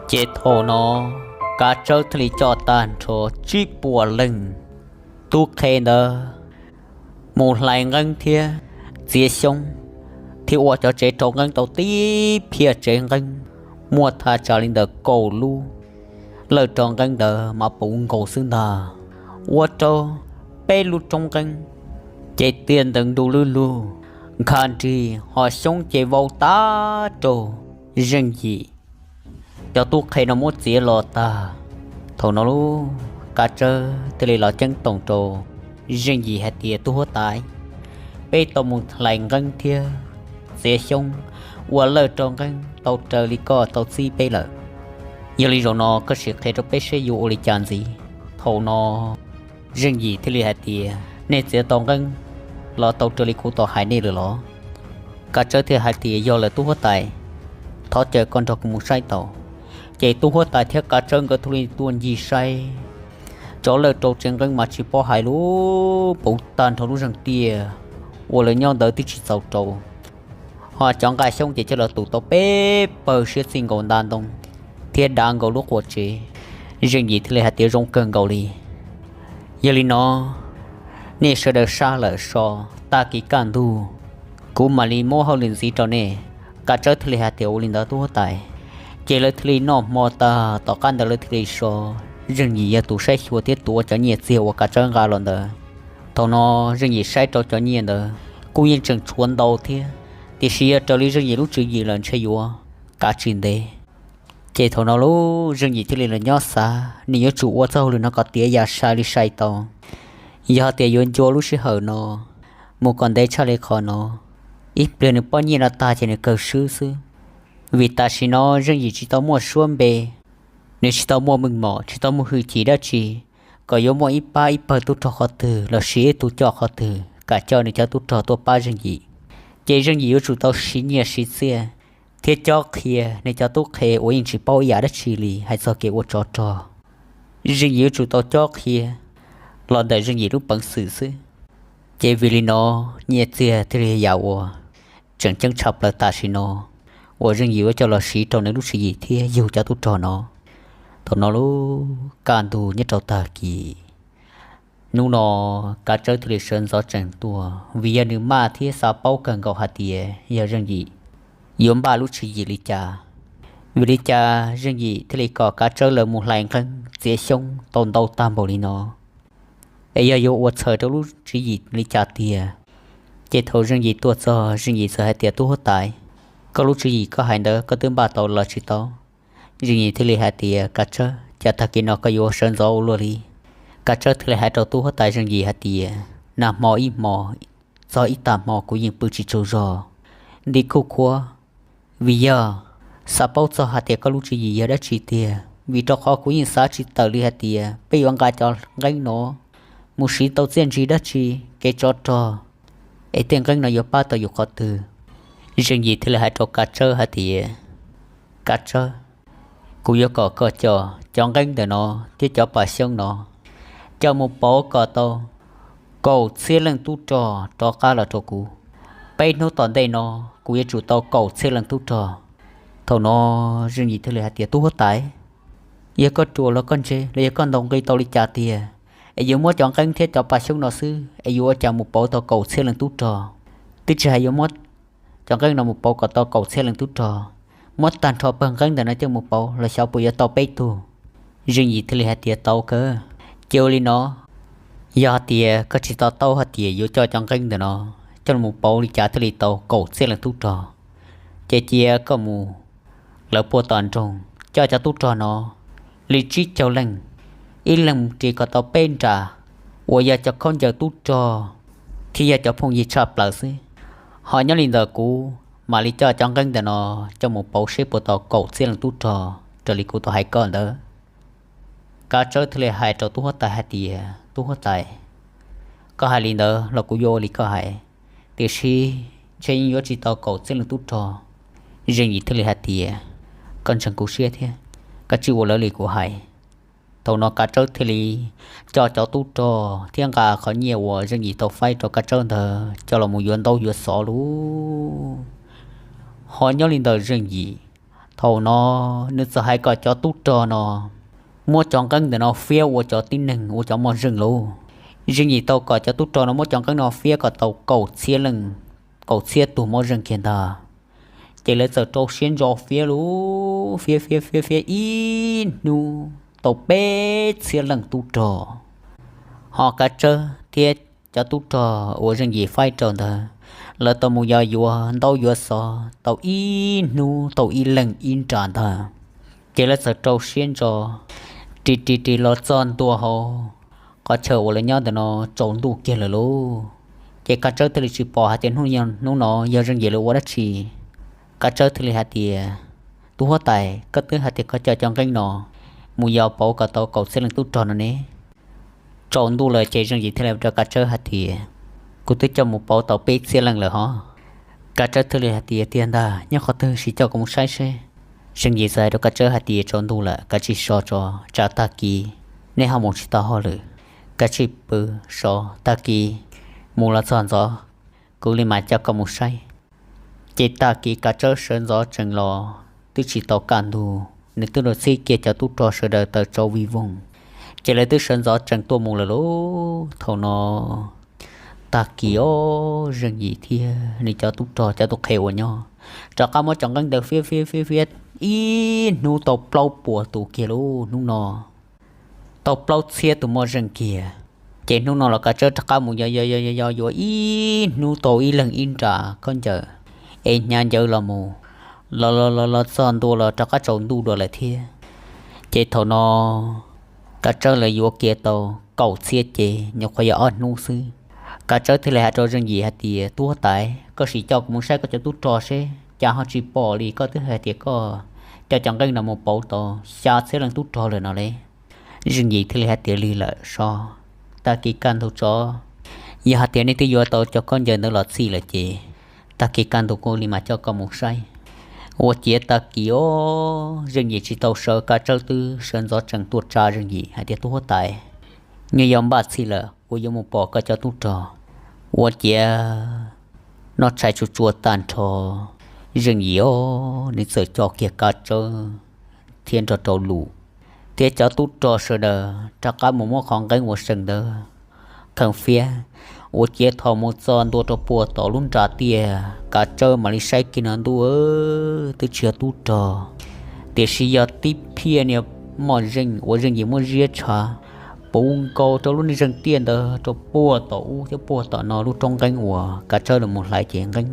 Ces thaum no Kav Tsawb thiaj li coj tag nrho tsib puas leej tub qhe ntawd mus hlais nqeeb thiab txiav xyoob, thiab ua cov tsev rau nqeeb tau tib phiaj tsev nqeeb, muaj thaj tsam li ntawm kaum lub lawj rau nqeeb ntawd mas puv nkaus xwb ntag. Ua rau peb lub roob nqeeb ces tiaj ntees ntu lug lug, nkha nrig ho xyoob ces vau tag rau Zeej Yim cov tub qhe no muab txiav los tag. Thaum no lub Kav Tsawb thiaj li los ceeb toom rau Zeej Yim hais tias, tub huab tais, peb tau mus hlais nqeeb thiab txiav xyoob ua lawj rau nqeeb tau raws li koj tau txib peb lawm. Yog li zaum no koj sim qhia rau peb saib yuav ua li cas ntxiv. Thaum no Zeej Yim thiaj li hais tias, nej txiav tau nqeeb los tau raws li kuv tau hais nej lawm los? Kav Tsawb thiaj hais tias, yog lawm tub huab tais, thov caw koj nrog kuv mus saib tau. Ces tub huab tais thiab Kav Tsawb nkawd thiaj li tuaj ncig saib, cov lawj rau tsev nqeeb mas tsis paub hais lub puv tag nrho lub zeeg tiaj uas lawv nyob ntawd twb tsis txaus rau, ho cov nqaj xyoob ces coj los tus tau peb pawg siab txij nkaus nta ntoo thiab dav nkaus lub quas tsev. Zeej Yim thiaj li hais tias, zoo kawg nkaus li. Yog li no nej sawv daws sab lawm so, tag kis kaj ntug kuv mam li muab hauj lwm ntxiv rau nej. Kav Tsawb thiaj li hais tias, ua li ntawd tub huab tais. Ces lawv thiaj li noj hmo tag tom qab ntawd lawv thiaj li so. Zeej Yim yog tus saib xyuas thiab tuav cov nyiaj txiag uas Kav Tsawb nqa los ntawd. Thaum no Zeej Yim saib rau cov nyiaj ntawd kuj yeej tseem tshuav ntau thiab, tiam sis yog raws li Zeej Yim lub tswv yim lawm ntshe yuav kav tsis ntev. Ces thaum no lub Zeej Yim thiaj li los nyob xav, nws yuav tsum ua txoj hauj lwm no kom tiav yam sai li sai tau. Yog tias yuav ncua lub sij hawm no mus kom ntev tshaj li qhov no, ib pliag nws poj nyiaj no tag ces nws kawg swb xwb. Vim tam sim no Zeej Yim tsis tau muaj suab npe, nws tsis tau muaj meej mom, tsis tau muaj hwj chim dab tsi kom yuav muaj ib pab ib pawg tub rog qhov twg lossis ib tug coj qhov twg kam coj nws cov tub rog tuaj pab Zeej Yim. Ces Zeej Yim yuav tsum tau siv nyiaj siv txiaj thiab cob qhia nws cov tub qhe uas yeej tsis paub ib yam dab tsi li hais txog kev ua tsov rog. Zeej Yim yuav tsum tau cob qhia los ntawm Zeej Yim lub peev xwm xwb. Ces vim li no nyiaj txiag thiaj li yam uas tseem ceeb tshaj plaws tam sim no uas Zeej Yim yuav coj los siv rau nws lub tswv yim thiab yug cov tub rog no. Thaum no lub kaj ntug nyob rau tag kis, hnub no Kav Tsawb thiaj li sawv ntxov tsees tuaj vim yog nws maj thiab xav paub kawg nkaus hais tias yog Zeej Yim yuav npaj lub tswv yim li cas. Vim li cas Zeej Yim thiaj li kom Kav Tsawb lawv mus hlais nqeeb txiav xyoob tau ntau tag npaum li no, es yog yuav ua txhaws rau lub tswv yim li cas tiag. Ces thaum Zeej Yim tuaj txog, Zeej Yim txawm hais tias, tub huab tais, koj lub tswv yim koj hais ntawd koj twb npaj tau los tsis tau? Zeej Yim thiaj li hais tias, Kav Tsawb, cas tag kis no koj yuav sawv ntxov ua luaj li? Kav Tsawb thiaj li hais rau tub huab tais Zeej Yim hais tias, nag hmo ib hmo txog ib tag hmo kuv yeej pw tsis tsaug zog, nti kuj khuab, vim yog xav paub txog hais tias koj lub tswv yim yog dab tsi tiag, vim rau qhov kuv yeej xav tsis tawm li hais tias peb yuav nqa cov nqeeb no mus siv tau txiaj ntsig dab tsi, kev tsov rog, es tej nqeeb no yuav pab tau yus qhov twg. Zeej Yim thiaj li hais rau Kav Tsawb hais tias, Kav Tsawb, kuv yuav kom koj coj cov nqeeb ntawm no thiab cov pas xyoob no coj mus pauv kom tau kaum txhiab leej tub rog rov qab los rau kuv. Peb hnub tom ntej no kuv yuav tsum tau kaum txhiab leej tub rog. Thaum no Zeej Yim thiaj li hais tias, tub huab tais, yog koj ruam los koj ntse los yog koj ntaus nqi tau li cas tiag es yuav muab cov nqeeb thiab cov pas xyoob no xwb es yuav ua cas mus pauv tau kaum txhiab leej tub rog? Twb tsis hais yuav muab cov nqeeb no mus pauv kom tau kaum txhiab leej tub rog, muab tag nrho pawg nqeeb ntawm no coj mus pauv los xyov puas yuav tau peb tug. Zeej Yim thiaj li hais tias, tau kawg. Ces ua li no, yog hais tias koj tsis to taub hais tias yuav coj cov nqeeb ntawm no coj los pauv li cas thiaj li tau kaum txhiab leej tub rog, ces cia koj mus lawv puag tom nroog coj cov tub rog no li tsib caug leej, ib leeg ris kom tau peb nra, uas yog cov khaub ncaws tub rog thiab yog cov phooj ywg tshaj plaws xwb. Ho nyob li ntawm kuv mam li coj cov nqeeb ntawm no coj mus pauv seb puas tau kaum txhiab leej tub rog raws li kuv tau hais koj ntawd. Kav Tsawb thiaj li hais rau tub huab tais hais tias, tub huab tais, koj hais li ntawd los kuv yuav ua li koj hais, tiam sis ntshe yeej yuav tsis tau kaum txhiab leej tub rog. Zeej Yim thiaj li hais tias, koj ntseeg kuv siab thiab, koj tsis ua lawv li kuv hais. Thaum no Kav Tsawb thiaj li coj cov tub rog thiab nqa qhov nyiaj uas Zeej Yim tau faib rau Kav Tsawb ntawd coj los mus yuav ntaub yuav xov lauj. Ho nyob li ntawm Zeej Yim, Thaum no nws txawm hais kom cov tub rog no muab cov nqeeb ntawm no fiab ua cov tib neeg ua cov moj zeej lauj. Zeej Yim tau kom cov tub rog no muab cov nqeeb no fiab kom tau kaum txhiab leej, kaum txhiab tug moj zeej kiag ntag. Ces lawv txawm rau siab ntso fiab lauj, fiab fiab fiab fiab ib hnub tau peb txhiab leej tub rog. Ho Kav Tsawb thiab cov tub rog uas Zeej Yim faib rau ntawd, lawv tau mus yos yuav ntaub yuav xov tau ib hnub tau ib leeg ib nra ntag. Ces lawv txawm rau siab ntso ris ris ris los txog ntua hauv qhov chaw uas lawv nyob ntawm no tsaus ntuj kiag lawm lauj. Ces Kav Tsawb thiaj li tsis pom hais tias hnub no yog Zeej Yim lawv ua dab tsi. Kav Tsawb thiaj li hais tias, Tub huab tais, koj twb hais tias koj coj cov nqeeb no mus yos pauv kom tau kaum txhiab leej tub rog no ne. Tsaus ntuj lawm ces Zeej Yim thiaj li rau Kav Tsawb hais tias, Kuv twb coj mus pauv tau peb txhiab leej lawm hov. Kav Tsawb thiaj li hais tias, Tiag ntag, nyob qhov twg sim coj kuv mus saib seb. Zeej Yim txawm hais rau Kav Tsawb hais tias, Tsaus ntuj lawm, kav tsij so tso, tsam tag kis neb ho mus tsis tau hauj lwm. Kav tsij pw so, tag kis mus los txog ntxov kuv li mam coj koj mus saib. Ces tag kis Kav Tsawb sawv ntxov tsees los twb tsis tau kaj ntug, nws twb los txhib kiag cov tub rog sawv daws tawm tsau vij voog, ces lawv twb sawv ntxov tsees tuaj mus lawm lauj. Thaum no tag kis os, Zeej Yim thiab nws cov tub rog cov tus qhe uas nyob rov qab muab cov nqeeb ntawd fiab fiab fiab fiab ib hnub tau plaub puas tus kiag lauj. Hnub no tau plaub txhiab tus moj zeej kiag. Ces hnub no los Kav Tsawb rov qab mus yos yos yos yos yuav ib hnub tau ib leeg ib nra khaub ncaws, es hnyav ncawv los mus, los los los los txog ntua los rov qab tsaus ntuj dua lawm thiab. Ces thaum no Kav Tsawb lawv yuav kiag tau kaum txhiab ces nyuam qhuav yog ob hnub xwb. Kav Tsawb thiaj li hais rau Zeej Yim hais tias, Tub huab tais, koj sim coj kuv mus saib koj cov tub rog seb, cas ho tsis pom li, koj twb hais tias koj coj cov nqeeb no mus pauv tau xya txhiab leej tub rog lawm no li. Zeej Yim thiaj li hais tias, Lig lawm so, tag kis kaj ntug tso, yog hais tias nej twb yuav tau cov khaub ncaws ntawd los txhij lawm ces tag kis kaj ntug kuv li mam coj koj mus saib. Ua ciav tag kis os, Zeej Yim tsis tau sawv, Kav Tsawb twb sawv ntxov tsees tuaj tsa Zeej Yim hais tias, Tub huab tais, nyuag yog npaj txhij lawm kuv yuav mus pom koj cov tub rog. Ua ciav noj tshais tsuag tsuag tag nrho, Zeej Yim os nws txawm coj kiag Kav Tsawb thiab nrog rau Lus thiab cov tub rog sawv daws rov qab mus muab qhov nqeeb uas seem ntawd kheej fiab. Ua ciav thaum mus txog ntua rau puag tom lub nra tiaj, Kav Tsawb mam li saib kiag no ntuj, twb tsis yog tub rog, tiam sis yog tib phiaj niag moj zeej uas Zeej Yim muab ziab tshav puv nkaus rau lub niag zeej tiaj ntawd rau puag tom ub thiab puag tom no lub roob nqeeb uas Kav Tsawb los mus hlais ces nqeeb,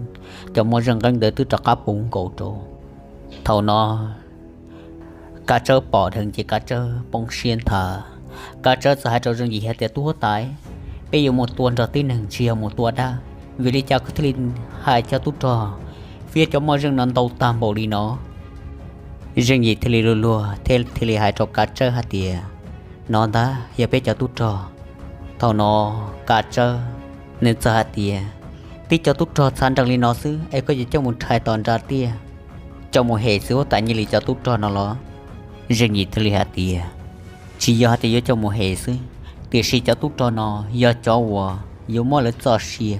cov moj zeej nqeeb ntawd twb rov qab puv nkaus rau. Thaum no Kav Tsawb pom dheev ces Kav Tsawb poob siab nthav. Kav Tsawb txawm hais rau Zeej Yim hais tias, Tub huab tais, peb yuav mus tua nrog tib neeg tsis yog mus tua dab, vim li cas koj thiaj li hais cov tub rog fiab cov moj zeej no ntau tag npaum li no? Zeej Yim thiaj li luag luag thiaj thiaj li hais rau Kav Tsawb hais tias, No ntag yog peb cov tub rog. Thaum no Kav Tsawb nws txawm hais tias, Tib cov tub rog txhav nrees li no xwb es koj yuav coj mus rhais tom nra tiaj, coj mus hem txiv huab tais Nyiaj Lis cov tub rog no los? Zeej Yim thiaj li hais tias, Tsis yog hais tias yuav coj mus hem xwb, tiam sis cov tub rog no yog cov uas yuav muab lawv txoj sia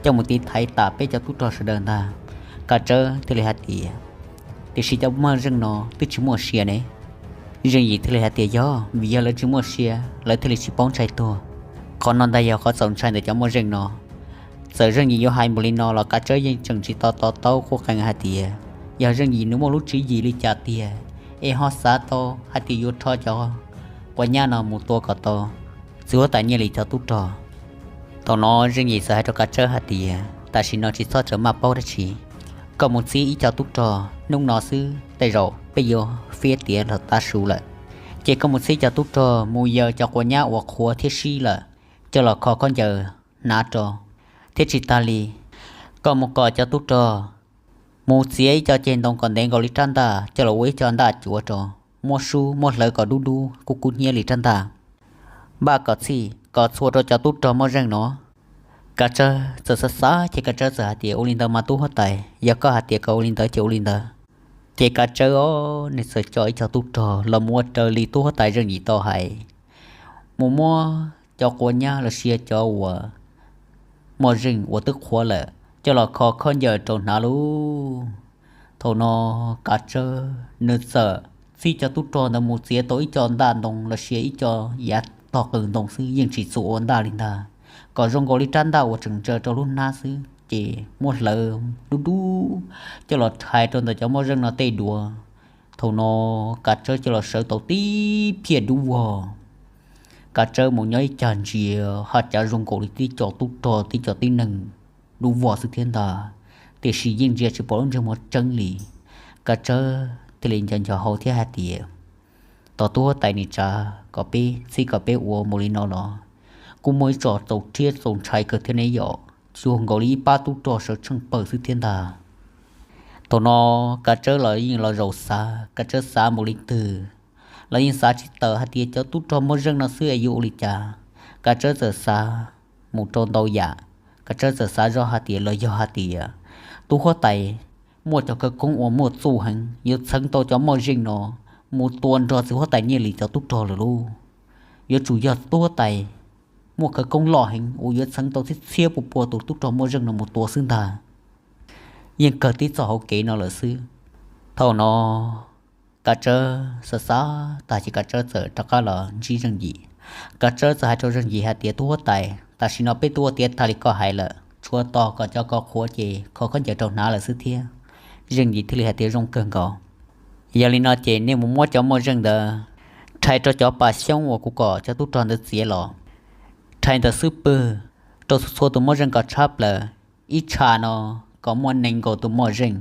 coj mus tiv thaiv tas peb cov tub rog sawv daws ntag. Kav Tsawb thiaj li hais tias, Tiam sis cov moj zeej no twb tsis muaj sia ne. Zeej Yim thiaj li hais tias, Yog vim yog lawv tsis muaj sia lawv thiaj li tsis paub ntshai tuag. Qhov no ntag yog qhov txaus ntshai ntawm cov moj zeej no. Txawm Zeej Yim yuav hais npaum li no los Kav Tsawb yeej tseem tsis to to taub qhuab qees hais tias yog Zeej Yim nws muaj lub tswv yim li cas tiag es ho xav tau hais tias yuav rho cov quav nyab no mus tua kom tau txiv huab tais Nyiaj Lis cov tub rog. Thaum no Zeej Yim txawm hais rau Kav Tsawb hais tias, Tam sim no tsis txhob txawm maj paub dab tsi, koj mus txib ib co tub rog, hnub no xwb tej zaum peb yuav fiab tiav los tav su lawm. Ces koj mus txib cov tub rog mus yaws cov quav nyab uas qhuav thiab sib lawm coj los kho khaub ncaws hnav rau, thiab tsis tas li, koj mus kom cov tub rog mus txiav ib co ceg ntoo kom ntev nkaus li rab ntaj coj los ua ib co ntaj cuav rau, muab sub muab hlawv kom dub dub kub kub hnyiab li rab ntaj, npaj kom txhij kom txhua rau cov tub rog moj zeej no. Kav Tsawb txawm xav xav ces Kav Tsawb txawm hais tias, Ua li ntawd mas tub huab tais, yog koj hais tias kom ua li ntawd ces ua li ntawd. Ces Kav Tsawb os nws txawm coj ib co tub rog los mus ua raws li tub huab tais Zeej Yim tau hais, mus muab cov quav nyab los sis cov uas moj zeej uas twb qhuav lawm coj los kho khaub ncaws rau hnav lauj. Thaum no Kav Tsawb nws txawm txib cov tub rog ntawd mus txiav tau ib co ntaj ntoo los sis ib co yav tog qws ntoo xwb, yeej tsis txus ua ntaj li ntag. Kom zoo nkaus li rab ntaj uas tseem ntsaws rau lub hnab xwb, ces muab hlawv dub dub coj los rhais rau ntawm cov moj zeej no tej duav. Thaum no Kav Tsawb coj los sawv tau tib phiaj dub vog. Kav Tsawb mus nyob ib cag ntsia ho cav zoo nkaus li tib co tub rog tib co tib neeg dub vog xwb thiab ntag, tiam sis yeej ntsia tsis pom lub ntsej muag tseeb li. Kav Tsawb thiaj li nco nco hau thiab hais tias, Tos tub huab tais nim tsa kom peb txhib kom peb ua mus li no los kuj muaj ib tso txaus rhiab txaus ntshai kawg thiab ne yom, cuag nkaus li ib pab tub rog sawv tsheej pawg xwb thiab ntag. Thaum no Kav Tsawb los yeej los zaum xav, Kav Tsawb xav mus li twg los yeej xav tsis tawm hais tias cov tub rog moj zeej no xwb es yuav ua li cas. Kav Tsawb txawm xav mus rau ntau yam, Kav Tsawb txawm xav zoj hais tias los yog hais tias tub huab tais muaj cov khawv koob uas muaj txuj heev yuav txheev tau cov moj zeej no mus tua nrog txiv huab tais Nyiaj Lis cov tub rog lawm lauj. Yuav tsum yog tub huab tais muaj khawv koob loj heev uas yuav txheev tau txhiab txhiab pua pua tus tub rog moj zeej no mus tua xwb ntag. Yeej kawg tib txoj hauv kev no lawm xwb. Thaum no Kav Tsawb xav xav tag ces Kav Tsawb txawm rov qab los ntsib Zeej Yim. Kav Tsawb txawm hais rau Zeej Yim hais tias, Tub huab tais, tam sim no peb tuaj ua tiav tag li koj hais lawm, tshuav tos kom cov ko qhuav ces kho khaub ncaws rau hnav lawm xwb thiab. Zeej Yim thiaj li hais tias, Zoo kawg nkaus. Yog li no ces nej mus muab cov moj zeej ntawd rhais rau cov pas xyoob uas kuv kom cov tub rog ntawd txiav los, rhais ntawm xub pwg rau txhua txhua tus moj zeej kom tshab plaws, ib tsha no kom muaj nees nkaum tus moj zeej.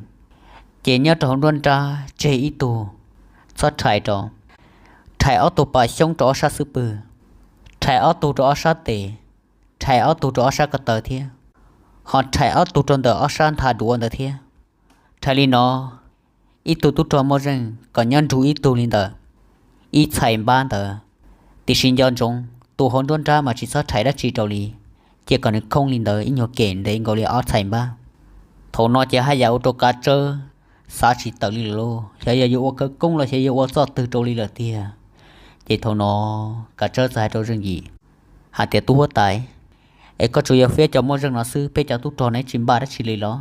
Ces nyob rau hauv nruab nrab tseg ib tug, txhob rhais rau, rhais ob tug pas xyoob rau ob sab xub pwg, rhais ob tug rau ob sab tes, rhais ob tug rau ob sab ko taw thiab, ho rhais ob tug rau ntawm ob sab ntha duav ntawd thiab. Rhais li no, ib tug tub rog moj zeej kom nyob nrug ib tug li ntawd, ib txhais npab ntawd. Tiam sis nco ntsoov tus hauv nruab nrab mas tsis txhob rhais dab tsi rau li, cia kom nws khoob li ntawd ib nyuag kem ntev nkaus li ob txhais npab. Thaum no ces haj yam ua rau Kav Tsawb xav tsis tawm li lawm lauj, xyov yog yuav ua khawv koob los xyov yuav ua txoj twg rau li lawm tiag. Ces thaum no Kav Tsawb txawm hais rau Zeej Yim hais tias, Tub huab tais, es koj tsuas yog fiab cov moj zeej no xwb, peb cov tub rog neb tsis npaj dab tsi li los?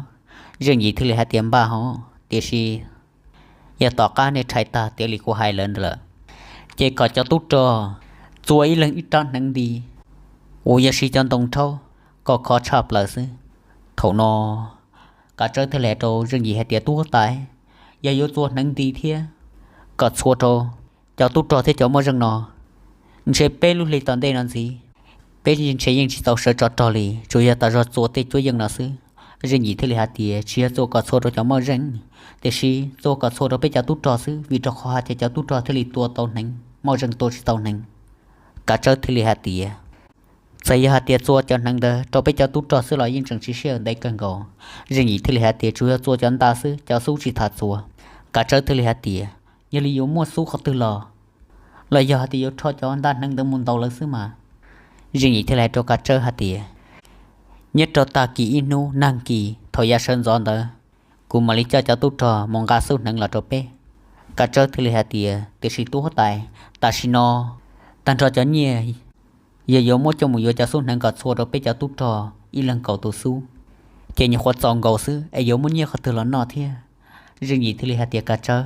Zeej Yim thiaj li hais tias, Npaj hos, tiam sis yog tom qab nej rhais tag tiav li kuv hais lawm ntawd lawm, ces kom cov tub rog txua ib leeg ib rab hneev nti uas yog siv cov ntoo rhaub kom khov tshaj plaws xwb. Thaum no Kav Tsawb thiaj li hais rau Zeej Yim hais tias, Tub huab tais, yog yuav txua hneev nti thiab kom txhua rau cov tub rog thiab cov moj zeej no, ntshe peb lub hli tom ntej no ntxiv, peb ntshe yeej tsis tau sawv tsov rog li, tsuas yog tas zog txua tej cuab yeej no xwb. Zeej Yim thiaj li hais tias, Tsis yog txua kom txhua rau cov moj zeej, tiam sis txua kom txhua rau peb cov tub rog xwb, vim rau qhov hais tias cov tub rog thiaj li tua tau hneev, moj zeej tua tsis tau hneev. Kav Tsawb thiaj li hais tias, Txawm yog hais tias txua cov hneev ntawd rau peb cov tub rog xwb los yeej tseem tsis sij hawm ntev kawg nkaus. Zeej Yim thiaj li hais tias, Tsuas yog txua cov ntaj xwb, cov xub tsis tham txua. Kav Tsawb thiaj li hais tias, Yog li yuav muaj xub qhov twg los? Los yog hais tias yuav rho cov ntaj hneev ntawd mus ntaus lawv xwb mas? Zeej Yim thiaj li hais rau Kav Tsawb hais tias, Nyob rau tag kis ib hnub nag kis thaum yav sawv ntxov ntawd, kuv mam li coj cov tub rog mus nqa xub hneev los rau peb. Kav Tsawb thiaj li hais tias, Tiam sis tub huab tais, tam sim no tag nrho cov nyiaj yog yuav muab coj mus yuav cov xub hneev kom txhua rau peb cov tub rog ib leeg kaum tus xub, ces nyuam qhuav txaus nkaus xwb es yuav muaj nyiaj qhov twg los noj thiab? Zeej Yim thiaj li hais tias, Kav Tsawb,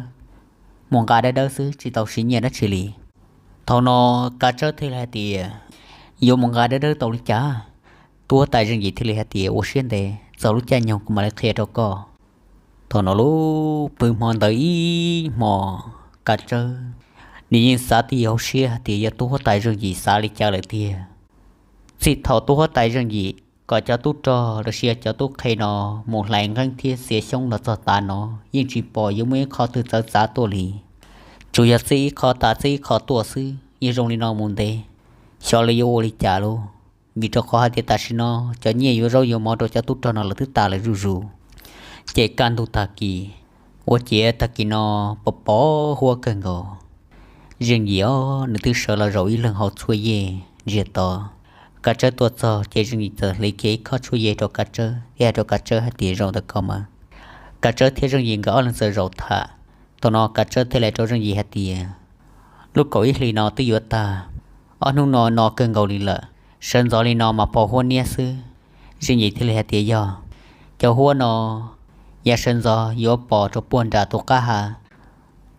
mus nqa dawb dawb xwb, tsis tau siv nyiaj dab tsi li. Thaum no Kav Tsawb thiaj li hais tias, Yuav mus nqa dawb dawb tau li cas? Tub huab tais Zeej Yim thiaj li hais tias, Ua siab ntev, txog lub caij nyoog kuv mam li qhia rau koj. Thaum no lub pw hmo ntawd ib hmo, Kav Tsawb nws yeej xav tij hauv siab hais tias yog tub huab tais Zeej Yim xav li cas lawm tiag. Txij thaum tub huab tais Zeej Yim kom cov tub rog los sis cov tub qhe no mus hlais nqeeb thiab txiav xyoob los txog tav no, yeej tsis pom yuav muaj ib qho twg txawv txav tuaj li. Tsuas yog txij ib qho tas txij ib qho tuaj xwb, yeej zoo li no mus ntev, xyov lawv yuav ua li cas lauj. Vim rau qhov hais tias tam sim no cov nyiaj yuav zaub yuav mov rau cov tub rog no lawv twb tas lawm zuj zus. Ces kaj ntug tag kis, ua ciav tag kis no pos pos huab kawg nkaus. Zeej Yim os, nws twb sawv los zaum ib leeg hauv tshuaj yej ntsiag to. Kav Tsawb tuaj txog ces Zeej Yim txawm hliv kiag ib khob tshuaj yej rau Kav Tsawb thiab hais rau Kav Tsawb hais tias, Zaum ntawm ko mas. Kav Tsawb thiab Zeej Yim nkawd ob leeg txawm zaum tham. Thaum no Kav Tsawb thiaj li hais rau Zeej Yim hais tias, Lub kaum ib hlis no twb yuav tag, ob hnub no no kawg nkaus li lawm, sawv ntxov li no mas pos huab niab xwb. Zeej Yim thiaj li hais tias, Yog, cov huab no yav sawv ntxov yuav pom rau puag nram tus qab hav,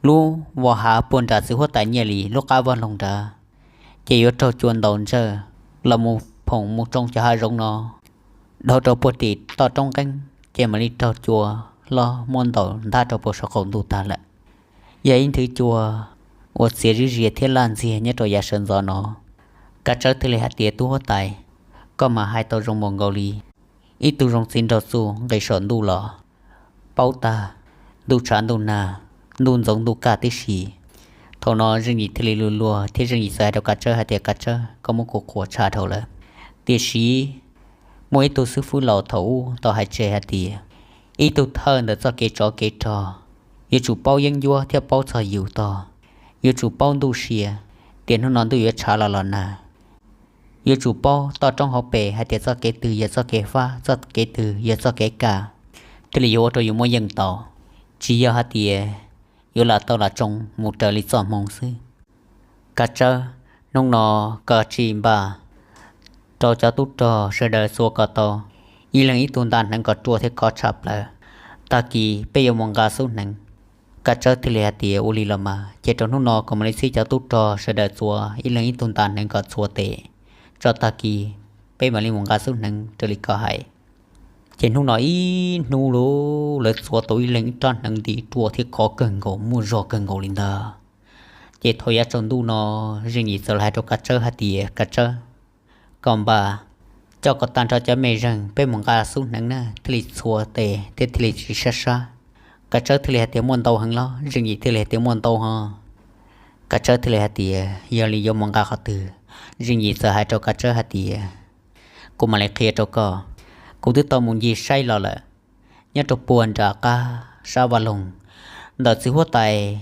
lub vos hav puag nram txiv huab tais Nyiaj Lis lub qab vaj loog nrad, ces yuav raug cua ntaus ntsawj los mus phoom mus tsoo cov hav zoov no dhau rau puag tim toj roob nqeeb, ces mam li raug cua hlob muab ntaus ntag rau puag saum qaum ntuj tag lawm. Yog ib nthwv cua uas txias zib zias thiab laj ntxiag nyob rau yav sawv ntxov no. Kav Tsawb thiaj li hais tias, Tub huab tais, koj mas hais tau zoo mus nkaus li ib tug zoo txiv nraug txuj nqis saum ntuj los, paub tag ntuj tshav ntuj nag, ntuj ntxoov ntuj kaj tib si. Thaum no Zeej Yim thiaj li luag luag thiab Zeej Yim txawm hais rau Kav Tsawb hais tias, Kav Tsawb, koj muab kuv qhuas tshaj dhau lawm. Tiam sis muaj ib tug xib fwb laus thaum ub tau hais tseg hais tias, ib tug thawj ntawm txoj kev tsov kev rog yuav tsum paub yeeb ncuab thiab paub txog yus tog, yuav tsum paub ntuj sia, tias hnub no ntuj yuav tshav los los nag. Yuav tsum paub toj roob hauv pes hais tias txoj kev twg yog txoj kev fab, txoj kev twg yog txoj kev kaj, thiaj li yuav ua rau yus muaj yeej tau. Tsis yog hais tias yuav lam tau lam tsoo mus raws li txoj hmoo xwb. Kav Tsawb, hnub no koj tsis npaj rau cov tub rog sawv daws txua kom tau ib leeg ib tug nta hneev kom ruaj thiab khov tshaj plaws. Tag kis peb yuav mus nqa xub hneev. Kav Tsawb thiaj li hais tias, Ua li los mas, ces rau hnub no kuv mam li txhib cov tub rog sawv daws txua ib leeg ib tug nta hneev kom txhua tes, tso tag kis peb mam li mus nqa xub hneev raws li koj hais. Ces hnub no ib hnub lawv txua tau ib leeg ib rab hneev nti ruaj thiab khov kawg nkaus, muaj zog kawg nkaus li ntag. Ces thaum yav tsaus ntuj no, Zeej Yim txawm los hais rau Kav Tsawb hais tias, Kav Tsawb, koj npaj coj kom tag nrho cov me zeeg peb mus nqa xub hneev na, thiaj li txhua tes thiab thiaj li tsis sab sab. Kav Tsawb thiaj li hais tias, Muaj ntau heev los? Zeej Yim thiaj li hais tias, Muaj ntau hos. Kav Tsawb thiaj li hais tias, Yog li yuav mus nqa qhov twg? Zeej Yim txawm hais rau Kav Tsawb hais tias, Kuv mam li qhia rau koj. Kuv twb tau mus ncig saib los lawm, nyob rau puag nram qab sab vaj loog ntawm txiv huab tais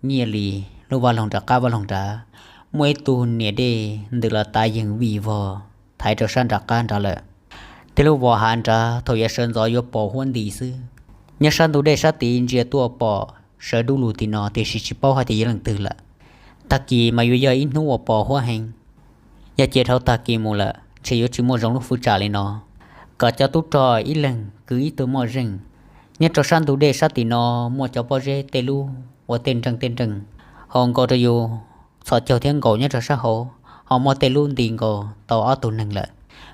Nyiaj Lis lub vaj loog nram qab vaj loog nrad, muaj ib tug niam dej ntws los tav yeeg vij vog thaiv rau sab nram qab nrad lawm. Thiab lub vos hav nrad thaum yav sawv ntxov yuav pos huab nti xwb. Nyob sab ntug dej sab tid ntsia tuaj pom sawv dub lug tim no, tiam sis tsis paub hais tias yog leej twg lawm. Tag kis mas yuav yog ib hnub uas pos huab heev. Yog cia dhau tag kis mus lawm ntshe yuav tsis muaj zoo lub fwv tsam li no. Kom cov tub rog ib leeg kwv ib tug moj zeej. Nyob rau sab ntug dej sab tim no muaj cov pob zeb tej lub ua tej nreej tej nreej, ho nkaus rau yus txhos caug thiab nkaus nyob rau sab hauv, ho muaj tej lub nti nkaus tau ob tug neeg lawm.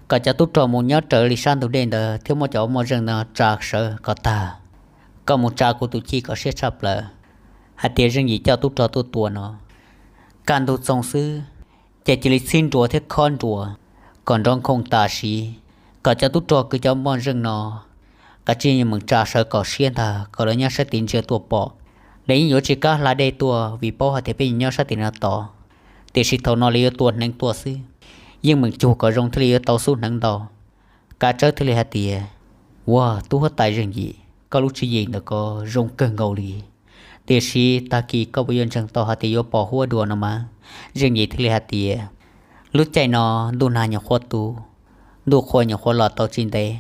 Kom cov tub rog mus nyob raws li sab ntug dej ntawd thiab muab cov moj zeej no tsa sawv kom tag. Koj mus tsa kuv tus chij kom siab tshaj plaws hais tias Zeej Yim coj tub rog tuaj tua no. Kaj ntug txoog xwb, ces cia li txhib nruas thiab khob nruas kom nrov nkhoos tam sim, kom cov tub rog kwv cov moj zeej no kav tsij yeej meem tsa sawv kom siab ntag, kom lawv nyob sab tid ntsia tuaj pom. Lawv yeej yuav tsis kam hla dej tuaj vim paub hais tias peb nyob sab tim no tod. Tiam sis thaum no lawv yuav tua hneev tuaj xwb, yeej meem cug kom zoo thiaj li yuav tau xub hneev ntau. Kav Tsawb thiaj li hais tias, Ua, tub huab tais Zeej Yim, koj lub tswv yim ntawm ko zoo kawg nkaus li. Tiam sis tag kis koj puas yuav ntseeg tau hais tias yuav pos huab dua no mas? Zeej Yim thiaj li hais tias, Lub caij no ntuj nag nyuam qhuav tu, ntuj qhua nyuam qhuav los tau tsis ntev.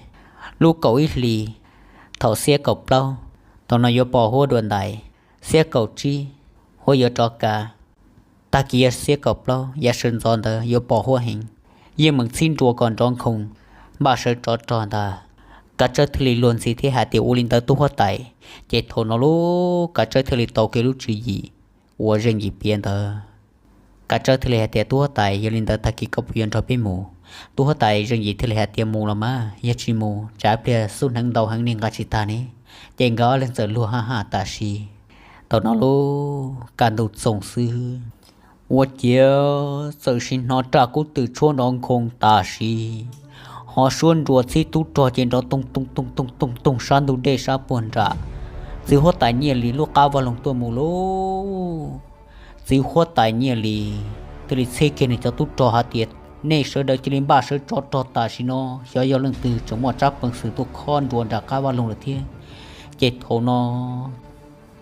Lub kaum ib hlis, thaum xiab kaum plaub, thaum no yuav pos huab dua ntais. Xiab kaum tsib, huab yuav rov kav. Tag kis yog xiab kaum plaub yav sawv ntxov ntawd yuav pos huab heev. Yeej meem txhib nruas kom nrov nkhoos, npaj sawv tsov rog ntag. Kav Tsawb thiaj li luag ntxhi thiab hais tias, Ua li ntawd tub huab tais. Ces thaum no lub Kav Tsawb thiaj li tau kiag lub tswv yim uas Zeej Yim piav ntawd. Kav Tsawb thiaj li hais tias, Tub huab tais, yog li ntawd tag kis koj puas yuav nrog peb mus? Tub huab tais Zeej Yim thiaj li hais tias, Mus los mas, yog tsis mus tsam pliag xub hneev ntau heev nej nqa tsis tag ne, ces nkawd ob leeg txawm luag haj haj tam sim. Thaum no lub kaj ntug txoog xwb, ua ciav txawm sim hnov raj kub twm tshuab nrov nkhoos tam sim, ho suab nruas txhib tub rog ces nrov toog toog toog toog toog toog sab ntug dej sab puag nram txiv huab tais Nyiaj Lis lub qab vaj loog tuaj mus lauj. Txiv huab tais Nyiaj Lis thiaj li txhib kiag nws cov tub rog hais tias, Nej sawv daws cia li npaj sawv tsov rog tam sim no, xyov yog leej twg tseem muaj tsab peev xwm tuaj khob nruas nram qab vaj loog lawm thiab. Ces thaum no,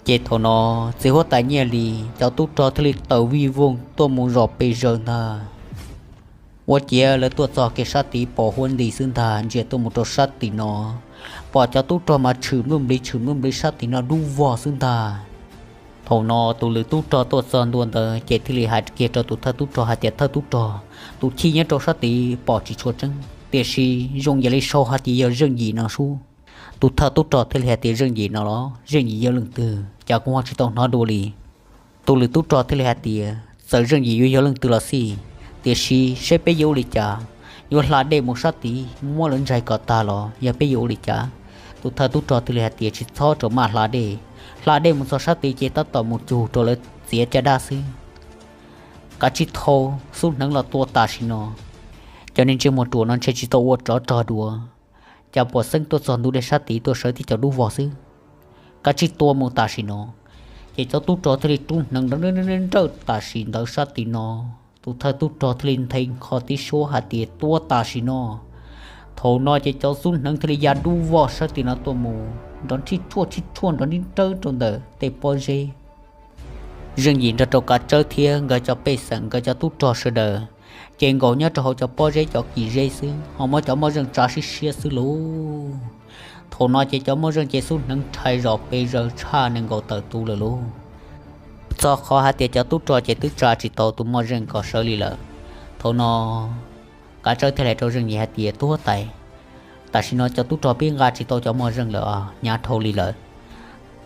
ces thaum no, txiv huab tais Nyiaj Lis cov tub rog thiaj li tawm vij voog tuaj mus zom pes zaws ntag. Ua ciav lawv tuaj txog kiag sab tid pos huab nti xwb ntag, ntsia tuaj mus rau sab tim no, pom cov tub rog mas tshwm npluj nplis tshwm npluj nplis sab tim no dub vog xwb ntag. Thaum no tus lwm tub rog tuaj txog ntua ntawd ces thiaj li hais kiag rau tus thawj tub rog hais tias, Thawj tub rog, tus chij nyob rau sab tid pom tsis tshua tseeb, tiam sis zoo yam li sau hais tias yog Zeej Yim no sub. Tus thawj tub rog thiaj li hais tias, Zeej Yim no los Zeej Yim yog leej twg, cas kuv ho tsis tau hnov dua li. Tus lwm tub rog thiaj li hais tias, Txawm Zeej Yim yuav yog leej twg los xij, tiam sis seb peb yuav ua li cas, yuav hla dej mus sab tid muab lawv ntsaig kom tag los yog peb yuav ua li cas? Tus thawj tub rog thiaj li hais tias, Tsis txhob rau maj hla dej. Hla dej mus txog sab tid ces tab tom mus cug rau lawv txiav caj dab xwb. Kav tsij thau xub hneev los tua tam sim no. Cov niag ntsej muag ruam no ntshe tsis tau ua tsov rog dua, cas puas xeeb tuaj txog ntug dej sab tid tuaj sawv tib co dub vog xwb. Kav tsij tua mus tam sim no. Ces cov tub rog thiaj li rub hneev nrawj nrawj tam sim ntawd sab tim no. Tus thawj tub rog thiaj li nthe nqho tib suab hais tias, Tua tam sim no. Thaum no ces cov xub hneev thiaj li ya dub vog sab tim no tuaj mus nrov nrhib rhuaj nrhib rhuaj nrov nrib nrawb rau ntawm tej pob zeb. Zeej Yim nrog rau Kav Tsawb thiab nkawd cov pej xeem, nkawd cov tub rog sawv daws ces nkaum nyob rau hauv cov pob zeb cov kis zeb xwb, ho muab cov moj zeej tsa siab siab xwb lauj. Thaum no ces cov moj zeej ces xub hneev rhais zom pes zaws tshaj nees nkaum tawm tus lawm lauj. Txog qhov hais tias cov tub rog ces twb tsa tsis tau tus moj zeej kom sawv li lawm. Thaum no Kav Tsawb thiaj li hais rau Zeej Yim hais tias, Tub huab tais, tam sim no cov tub rog pib nqa tsis tau cov moj zeej lawm os, hnyav dhau li lawm.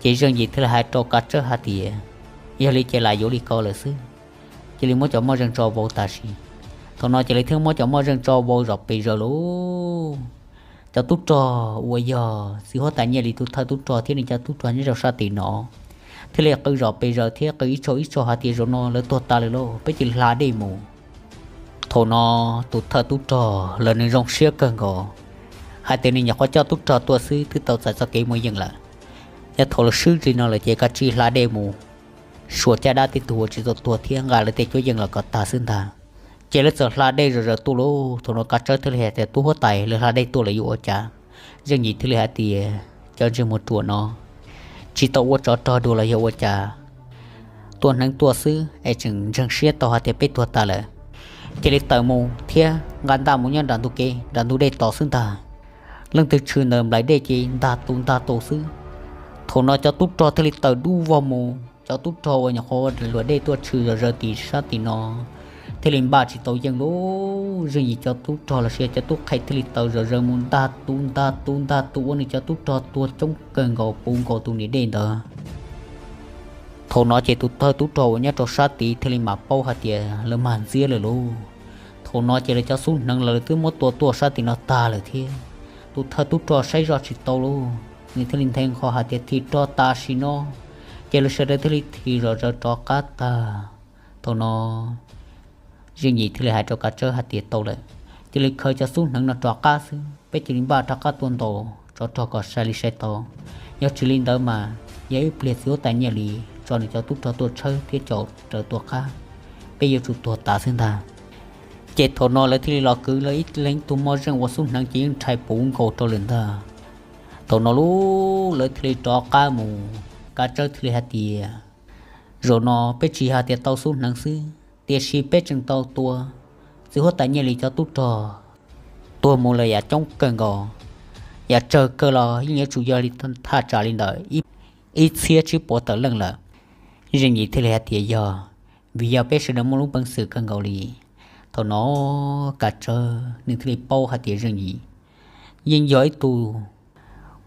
Ces Zeej Yim thiaj li hais rau Kav Tsawb hais tias, Yog li ces lam yuav li ko lawm xwb. Cia li muab cov moj zeej tso vau tam sim. Thaum no ces lawv thiaj muab cov moj zeej tso vau zom pes zaws lauj. Cov tub rog uas yog txiv huab tais Nyiaj Lis tus thawj tub rog thiab nws cov tub rog nyob rau sab tim no thiaj li qw zom pes zaws thiab qw ib tsaug ib tsaug hais tias, Zaum no lawv tuag tas lawm lauj, peb cia li hla dej mus. Thaum no tus thawj tub rog los nws zoo siab kawg nkaus, hais tias nws nyuam qhuav coj tub rog tuaj xwb twb tau txais txoj kev muaj yeej lawm. Yog thaum lawv swb li no lawm ces kav tsij hla dej mus, suav caj dab tej tug uas tsis tau tuag thiab nqa lawv tej cuab yeej los kom tag xwb ntag. Ces lawv txawm hla dej zom zaws tuaj lauj. Thaum no Kav Tsawb thiaj li hais tias, Tub huab tais, lawv hla dej tuaj lawm yuav ua cas? Zeej Yim thiaj li hais tias, Cov ntsej muag ruam no tsis tau ua tsov rog dua los yog ua cas, tua hneev tuaj xwb es tseem ntseeg siab tau hais tias peb tuag tas lawm. Cia li tawm mus thiab nqa ntaj mus nyob nram ntug kev nram ntug dej tos xwb ntag. Leej twg tshwm ntawm nplaim dej ces ntag tus ntag tus xwb. Thaum no cov tub rog thiaj li tawm dub vog mus, cov tub rog uas nyuam qhuav luam dej tuaj tshwm zom zaws tim sab tim no thiaj li npaj tsis tau yeej lauj. Zeej Yim cov tub rog los sis cov tub qhe thiaj li tawm zom zaws mus ntag tus ntag tus ntag tus ua nws cov tub rog tuag coob kawg nkaus puv nkaus tus niam dej ntawd. Thaum no ces tus thawj tub rog uas nyob rau sab tid thiaj li mam paub hais tias lawv mag ntxiab lawm lauj. Thaum no ces lawv cov xub hneev los lawv twb muab tua tuaj sab tim no tag lawm thiab. Tus thawj tub rog saib zoj tsis tau lauj, nws thiaj li nthe nqho hais tias, Thim rog tam sim no. Ces lawv sawv daws thiaj li thim zom zaws rov qab tag. Thaum no Zeej Yim thiaj li hais rau Kav Tsawb hais tias, Tau lawm, cia li khaws cov xub hneev no rov qab xwb, peb cia li npaj rov qab tuaj ntaus tsov rog kom sai li sai tau. Yog tsis li ntawd mas yog ib pliag txiv huab tais Nyiaj Lis tso nws cov tub rog tuaj tshawb thiab caum raws tua qab, peb yuav tsum tuag tas xwb ntag. Ces thaum no lawv thiaj li los kwv lawv ib leeg tus moj zeej uas xub hneev ces yeej rhais puv nkaus rau lawm ntag. Thaum no lub lawv thiaj li rov qab mus, Kav Tsawb thiaj li hais tias, Zaum no peb tsis hais tias tau xub hneev xwb, tiam sis peb tseem tau tua txiv huab tais Nyiaj Lis cov tub rog tuag mus lawm yam coob kawg nkaus, yam tsawg kawg los yeej yuav tsum yog li thaj tsam li ntawm ib txhiab tsib puas tawm leej lawm. Zeej Yim thiaj li hais tias, Yog vim yog peb sawv daws muaj lub peev xwm kawg nkaus li. Thaum no Kav Tsawb nws thiaj li paub hais tias Zeej Yim yeej yog ib tug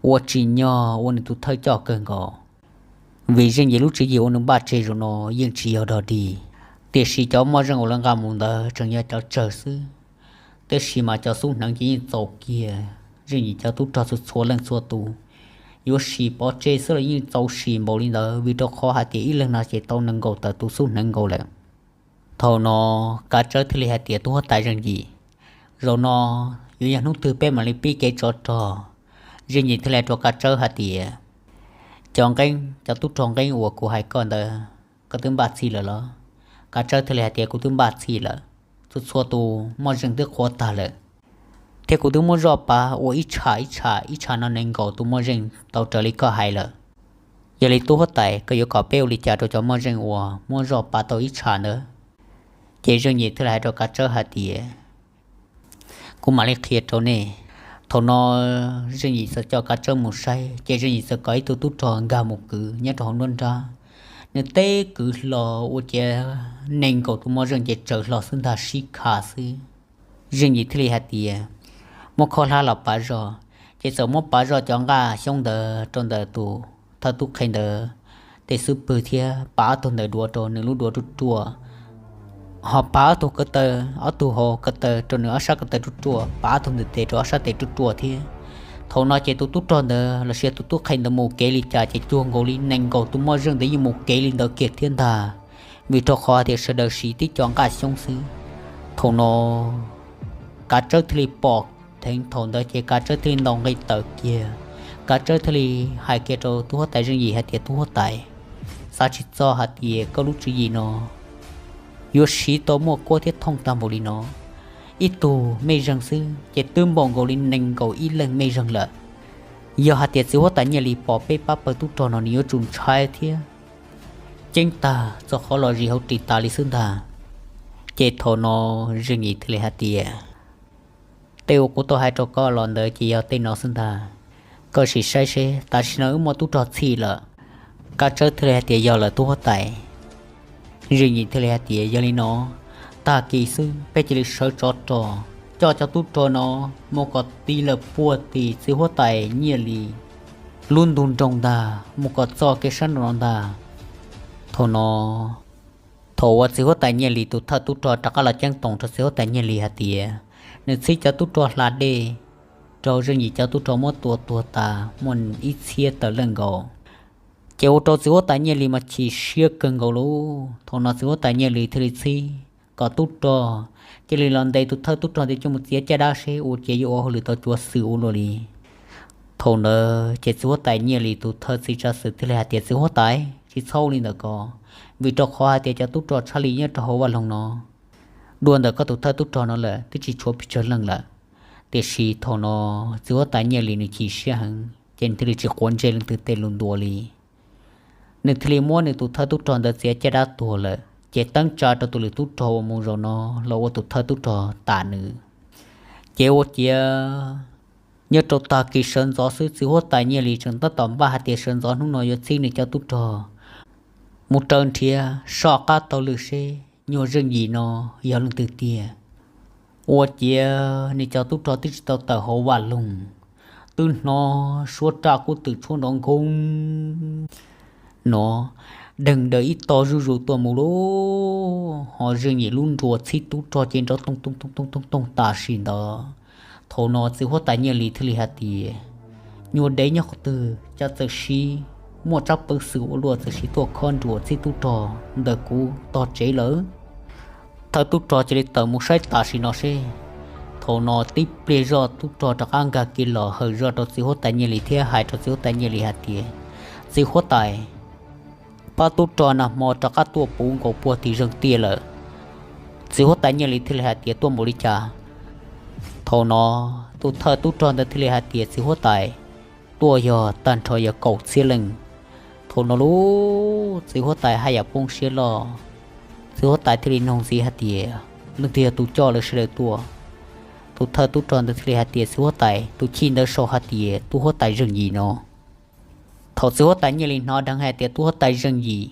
ua tsim nyog ua nws tus thawj coj kawg nkaus, vim Zeej Yim lub tswv yim uas nws npaj tseg zaum no yeej tsis yog dog dig, tiam sis cov moj zeej uas lawv nqa mus ntawd tseem yog cov tsawg xwb. Tab sis mas cov xub hneev ces yeej txaus kiag Zeej Yim cov tub rog txhua txhua leej txhua tus, yuav sim pov tseg xwb los yeej txaus sim npaum li ntawd, vim rau qhov hais tias ib leeg no ces tau nees nkaum tawm tus xub hneev nkaus lawm. Thaum no Kav Tsawb thiaj li hais tias, Tub huab tais Zeej Yim, zaum no yuav yog hnub twg peb mam li pib kev tsov rog? Zeej Yim thiaj li hais rau Kav Tsawb hais tias, Cov nqeeb, cov tub rog nqeeb uas kuv hais koj ntawd, koj twb npaj txhij lawm los? Kav Tsawb thiaj li hais tias, Kuv twb npaj txhij lawm, txhua txhua tus moj zeej twb qhuav tag lawm, thiab kuv twb muab zoj pav ua ib tsham ib tsham, ib tsham no nees nkaum tus moj zeej tau raws li koj hais lawm. Yog li tub huab tais, koj yuav kom peb ua li cas rau cov moj zeej uas muab zoj pav tau ib tsham ntawd? Ces Zeej Yim thiaj li hais rau Kav Tsawb hais tias, Kuv mam li qhia rau nej. Thaum no Zeej Yim txawm coj Kav Tsawb mus saib, ces Zeej Yim txawm kom ib tug tub rog nkag mus kwv nyob rau hauv nruab nrab. Nws teb kwv hlo ua ciav nees nkaum tus moj zeej ces tsaws hlo xwb ntag, sib kha xwb. Zeej Yim thiaj li hais tias, Muab khob hlab los pav zog. Ces txawm muab pav zoj cov nqaj xyoob ntawd rau ntawm tus thawj tub qhe ntawd tej xub pwg thiab pav ob tug ntawd duav rau nws lub duav ruaj ruaj, ho pav ob tug ko taw, ob tug hauv ko taw rau nws ob sab ko taw ruaj ruaj, pav ob tug ntawm tes rau ob sab tes ruaj ruaj thiab. Thaum no ces tus tub rog ntawd los sis tus tub qhe ntawd mus kev li cas ces cuag nkaus li nees nkaum tus moj zeej ntawd yeej mus kev li ntawd kiag thiab ntag, vim rau qhov tias sawv daws siv tib co nqaj xyoob xwb. Thaum no Kav Tsawb thiaj li pom dheev, thaum ntawd ces Kav Tsawb thiaj li ntaus nqi tawm kiag. Kav Tsawb thiaj li hais kiag rau tub huab tais Zeej Yim hais tias, Tub huab tais, xav tsis txog hais tias koj lub tswv yim no yuav siv tau muaj kuab thiab thooj tag npaum li no. Ib tug mej zeeg xwb ces twb npaum nkaus li nees nkaum ib leeg mej zeeg lawm. Yog hais tias txiv huab tais Nyiaj Lis pom peb pab pawg tub rog no nws yuav tsum ntshai thiab ceeb tag txog qhov los zis hauv ris tas li xwb ntag. Ces thaum no Zeej Yim thiaj li hais tias, Tej uas kuv tau hais rau koj los ntawd ces yog tej no xwb ntag. Koj sim saib seb, tam sim no wb muaj tub rog txhij lawm. Kav Tsawb thiaj li hais tias, Yog lawm tub huab tais. Zeej Yim thiaj li hais tias, Yog li no, tag kis xwb peb cia li sawv tsov rog coj cov tub rog no mus kom ti lawm puag tim txiv huab tais Nyiaj Lis lub ntug nroog ntag, mus kom txog kev sab nraum no ntag. Thaum no, thaum uas txiv huab tais Nyiaj Lis tus thawj tub rog rov qab los ceeb toom rau txiv huab tais Nyiaj Lis hais tias nws txhib cov tub rog hla dej rau Zeej Yim cov tub rog muab tua tuag tas muaj ib txhiab tawm leej nkaus. Ces ua rau txiv huab tais Nyiaj Lis mas chim siab kawg nkaus lauj. Thaum no txiv huab tais Nyiaj Lis thiaj li txhib kom tub rog cia li los ntes tus thawj tub rog ntawd coj mus txiav caj dab seb ua cas yuav ua hauj lwm tau cuav xwm ua luaj li. Thaum ntawd ces txiv huab tais Nyiaj Lis tus thawj txiv tsav xwm thiaj li hais tias, Txiv huab tais, tsis txhob ua li ntawd ko, vim rau qhov hais tias cov tub rog tshaj li nyob rau hauv vaj loog no dua ntawm koj tus thawj tub rog no lawm twb tsis tshuav pes tsawg leej lawm. Tiam sis thaum no txiv huab tais Nyiaj Lis nws chim siab heev ces nws thiaj li tsis quav ntsej leej twg tej lus ntuas li. Nws thiaj li muab nws tus thawj tub rog ntawd txiav caj dab tuag lawm ces teeb tsa rau tus lwm tub rog uas mus zaum no los ua tus thawj tub rog tam nws. Ces ua ciav nyob rau tag kis sawv ntxov xwb txiv huab tais Nyiaj Lis tseem tab tom npaj hais tias sawv ntxov hnub no yuav txhib nws cov tub rog mus raws nrhiav soj qab taug lw seb nyuag Zeej Yim no yog leej twg tiag. Ua ciav nws cov tub rog twb tsis tau tawm hauv vaj loog, twb hnov suab raj kub twm tshuab nrov nkoo no deeg daws ib tog zuj zus tuaj mus lauj. Ho Zeej Yim lub nruas txhib tub rog ces nrov toog toog toog toog toog toog tam sim ntawd. Thaum no txiv huab tais Nyiaj Lis thiaj li hais tias, Nyuag dev nyob qhov twg cas txawm siv muaj tsab peev xwm ua luaj txawm siv tuaj khob nruas txhib tub rog ntawm kuv tog tsev lawm? Thawj tub rog cia li tawm mus saib tam sim no seb. Thaum no tib pliag zoj tub rog rov qab nkag kiag los hawm zoj rau txiv huab tais Nyiaj Lis thiab hais rau txiv huab tais Nyiaj Lis hais tias, Txiv huab tais, pab tub rog nag hmo rov qab tuaj puv nkaus puag tim zeeg tiaj lawm. Txiv huab tais Nyiaj Lis thiaj li hais tias, Tuaj npaum li cas? Thaum no tus thawj tub rog ntawd thiaj li hais tias, Txiv huab tais, tuaj yog tag nrho yog kaum txhiab leej. Thaum no lauj, txiv huab tais haj yam poob siab loj. Txiv huab tais thiaj li nug ntxiv hais tias, Leej twg yog tus coj lawv sawv daws tuaj? Tus thawj tub rog ntawd thiaj li hais tias, Txiv huab tais, tus chij ntawd sau hais tias tub huab tais Zeej Yim no. Thaum txiv huab tais Nyiaj Lis hnov dheev hais tias tub huab tais Zeej Yim,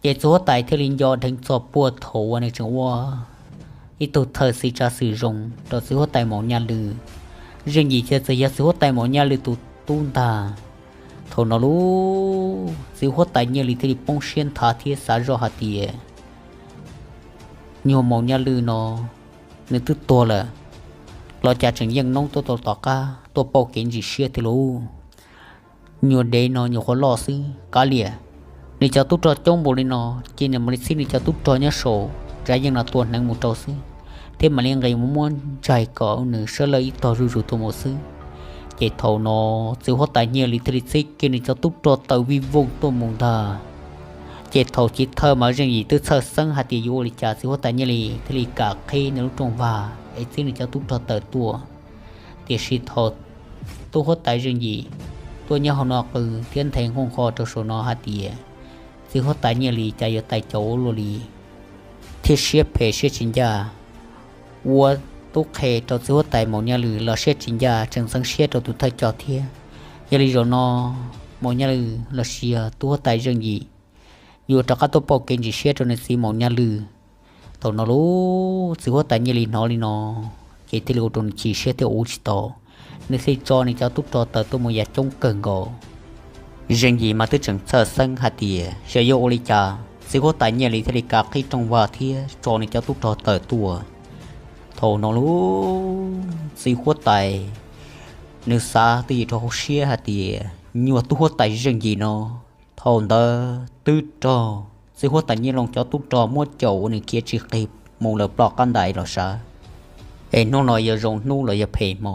ces txiv huab tais thiaj li nco dheev txog puag thaum uas nws tseem ua ib tug thawj txiv tsav xwm zoo rau txiv huab tais Maum Nyaj Lwm. Zeej Yim thiaj txawm yog txiv huab tais Maum Nyaj Lwm tus tub ntag. Thaum no lauj, txiv huab tais Nyiaj Lis thiaj li poob siab nthav thiab xav zoj hais tias, Nyuag Maum Nyaj Lwm no nws twb tuag lawm los cas tseem yeej noob tuaj tau tom qab tuaj pauj kev ntsim siab thiab lauj? Nyuag dev no nyuam qhuav loj xwb kav liam, nws cov tub rog coob npaum li no, cia nws mam li txhib nws cov tub rog nyob saum tsav yeej no tua hneev mus rau xwb, thiab mam li nqis mus muab ntsaig kom nws sab laj ib tog zuj zus tuaj mus xwb. Ces thaum no txiv huab tais Nyiaj Lis thiaj li txhib kiag nws cov tub rog tawm vij voog tuaj mus ntag. Ces thaum chiv thawj mas Zeej Yim twb txhawj xeeb hais tias yuav ua li cas, txiv huab tais Nyiaj Lis thiaj li kam qhib nws lub rooj vag es txhib nws cov tub rog tawm tuaj. Tiam sis thaum tub huab tais Zeej Yim tuaj nyob hauv no qw thiab nthe nqooj qho rau saum no hais tias, txiv huab tais Nyiaj Lis cas yuav tais caus ua luaj li thiab siab phem siab tsis ncaj, ua tub qhe rau txiv huab tais Maum Nyaj Lwm los siab tsis ncaj, tseem ntxeev siab rau tus thawj coj thiab. Yog li zaum no Maum Nyaj Lwm los sis yog tub huab tais Zeej Yim yuav rov qab tuaj pauj kev ntsim siab rau nws txiv Maum Nyaj Lwm. Thaum no lauj, txiv huab tais Nyiaj Lis hnov li no ces thiaj li ua rau nws chim siab thiab ua tsis tau. nws thiaj tso nws cov tub rog tawm tuaj mus yam coob kawg nkaus. Zeej Yim mas twb tseem txhawj xeeb hais tias xyov yuav ua li cas, txiv huab tais Nyiaj Lis thiaj li kav qhib rooj vag thiab tso nws cov tub rog tawm tuaj. Thaum no lub txiv huab tais nws xav twj ywm rau hauv siab hais tias nyuag tub huab tais Zeej Yim no, thaum ntawd twb raug txiv huab tais Nyiaj Loo cov tub rog muab caum ua nws khiav tsis qig mus lawm ploj qab ntais los sav. Es hnub no yog zoo hnub los yog phem hmo,